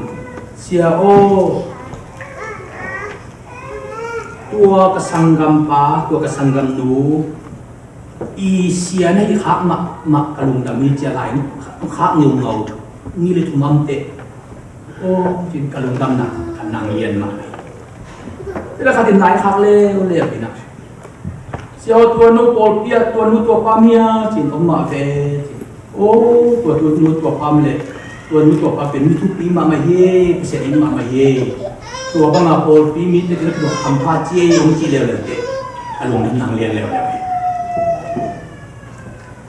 "Sia aw, tua ka sanggampa, tua ka sanggamnu i sia na hih khak mahmah ka lungdam hi," ci-a lai hong khak ngeungau, ni le thum a om teh. Aw, ci-in ka lungdamna khat nang lian mah hi. Tua leh khat in lai khak leuleu in ah, "Sia aw, tua no pawlpi ah tua nu tua pa om hia?" ci-in, "Om mah ve," ci-in. "Aw, tua nu tua pa om leh, tua nu tua pa pen mi thupi mahmah hi, Pasian it mahmah hi. Tua banga pawlpi mite tawh kidop hampha ci hi," hong ci leuleu teh ka lungdam nang lian leuleu hi.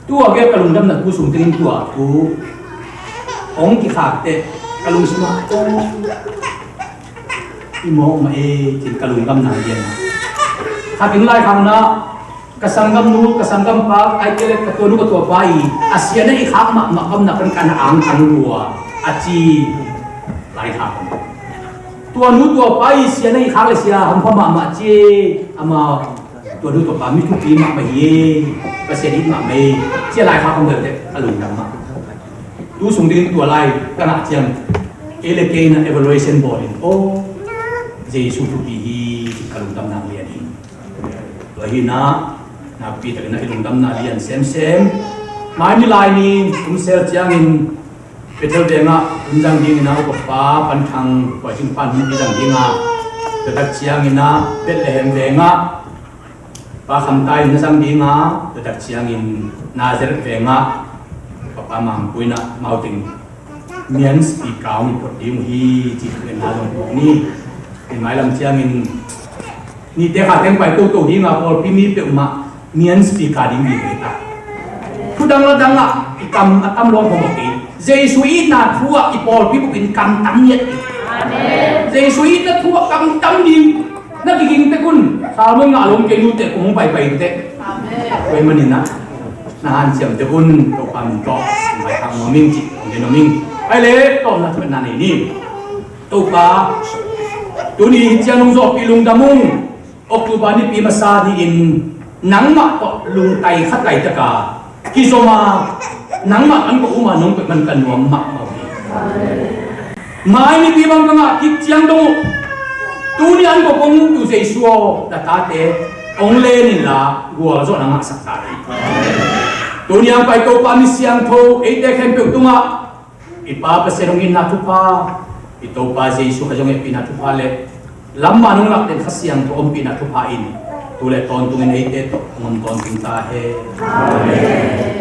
Tua gel ka lungdamna tu sung tengin tua thu hong kikhak teh ka lungsim ah, "Aw, i mawk mah e," ci-in ka lungdam nang lian. Khat in lai khak in ah, "Ka sanggamnu, ka sanggampa, ahih kei leh ka tuanu ka tuapa i a sia na hih khak mahmah ka omna pan ka na angtang lua," a ci lai khak. "Tuanu tuapa i sia na hih khak leh sia hampha mahmah ci hi, ama tuanu tuapa mi thupi mahmah hi, Pasian it mahmah hi," ci-a lai khak hong leuleu teh ka lungdam mah. Tu sung tengin tua lai ka ngah ciang, kei le kei in ah evaluation bawl in, "Aw, Jesu thupi hi," ci-in ka lungdam nang lian hi. Tua hi in ah nakpi takin ah i lungdamna lian semsem. Mai ni lai ni kum sel ciangin Bethel vengah hun zang dingin ah upapa Pan Thang Khuai Cing Pan hun i zang ding a, tua tak ciangin ah Bethlehem vengah Pa Kham Tai in na zang ding a, tua tak ciangin Nazareth vengah Papa Mang Pu in ah amau teng Mian speaker hong phot ding uh hi, ci-in na zong phot ni. Tua mailam ciangin nite kha teng pai toto ding a, pawlpi mi peuhmah Mian speaker ding hi ve ta. Thu dang la dang ah i kam a tam lawng khawng mawk hi. Jesu itna thu ah i pawlpi bupin kam tam ngiat hi. Amen. Jesu itna thu ah kam tam ding. Na kiging tek un, salmon ngah lo kei, nu teh kong hong paipai teh. Amen. Tua ahih manin ah na hanciam tek un, Topa min tawh mai khak nuam ing, cih hong gen nuam ing. Ai le tawpna thu na nei ni. Topa, tuni ciang nong zawhpih lungdam ung. October nipi masa ni-in nangmah tawh lungtai khat laitak a kizom a, nangmah an ko um a nong koih man ka nuam mahmah uh hi. Mai nipi bang ka ngah kik ciang dong uh, tuni an ko kong uh tu Jesu aw, na tate hong len inla gualzawhna ngahsak ta hi. Tuni an pai Topa mi siangtho eite khempeuh tungah i Pa Pasian hong itna thupha, i Topa Jesu Khazih hong hehpihna thupha le lamah nong lak den Kha Siangtho ompihna thupha in tu le tawntungin eite tawh hong om tawntung ta hen. Amen.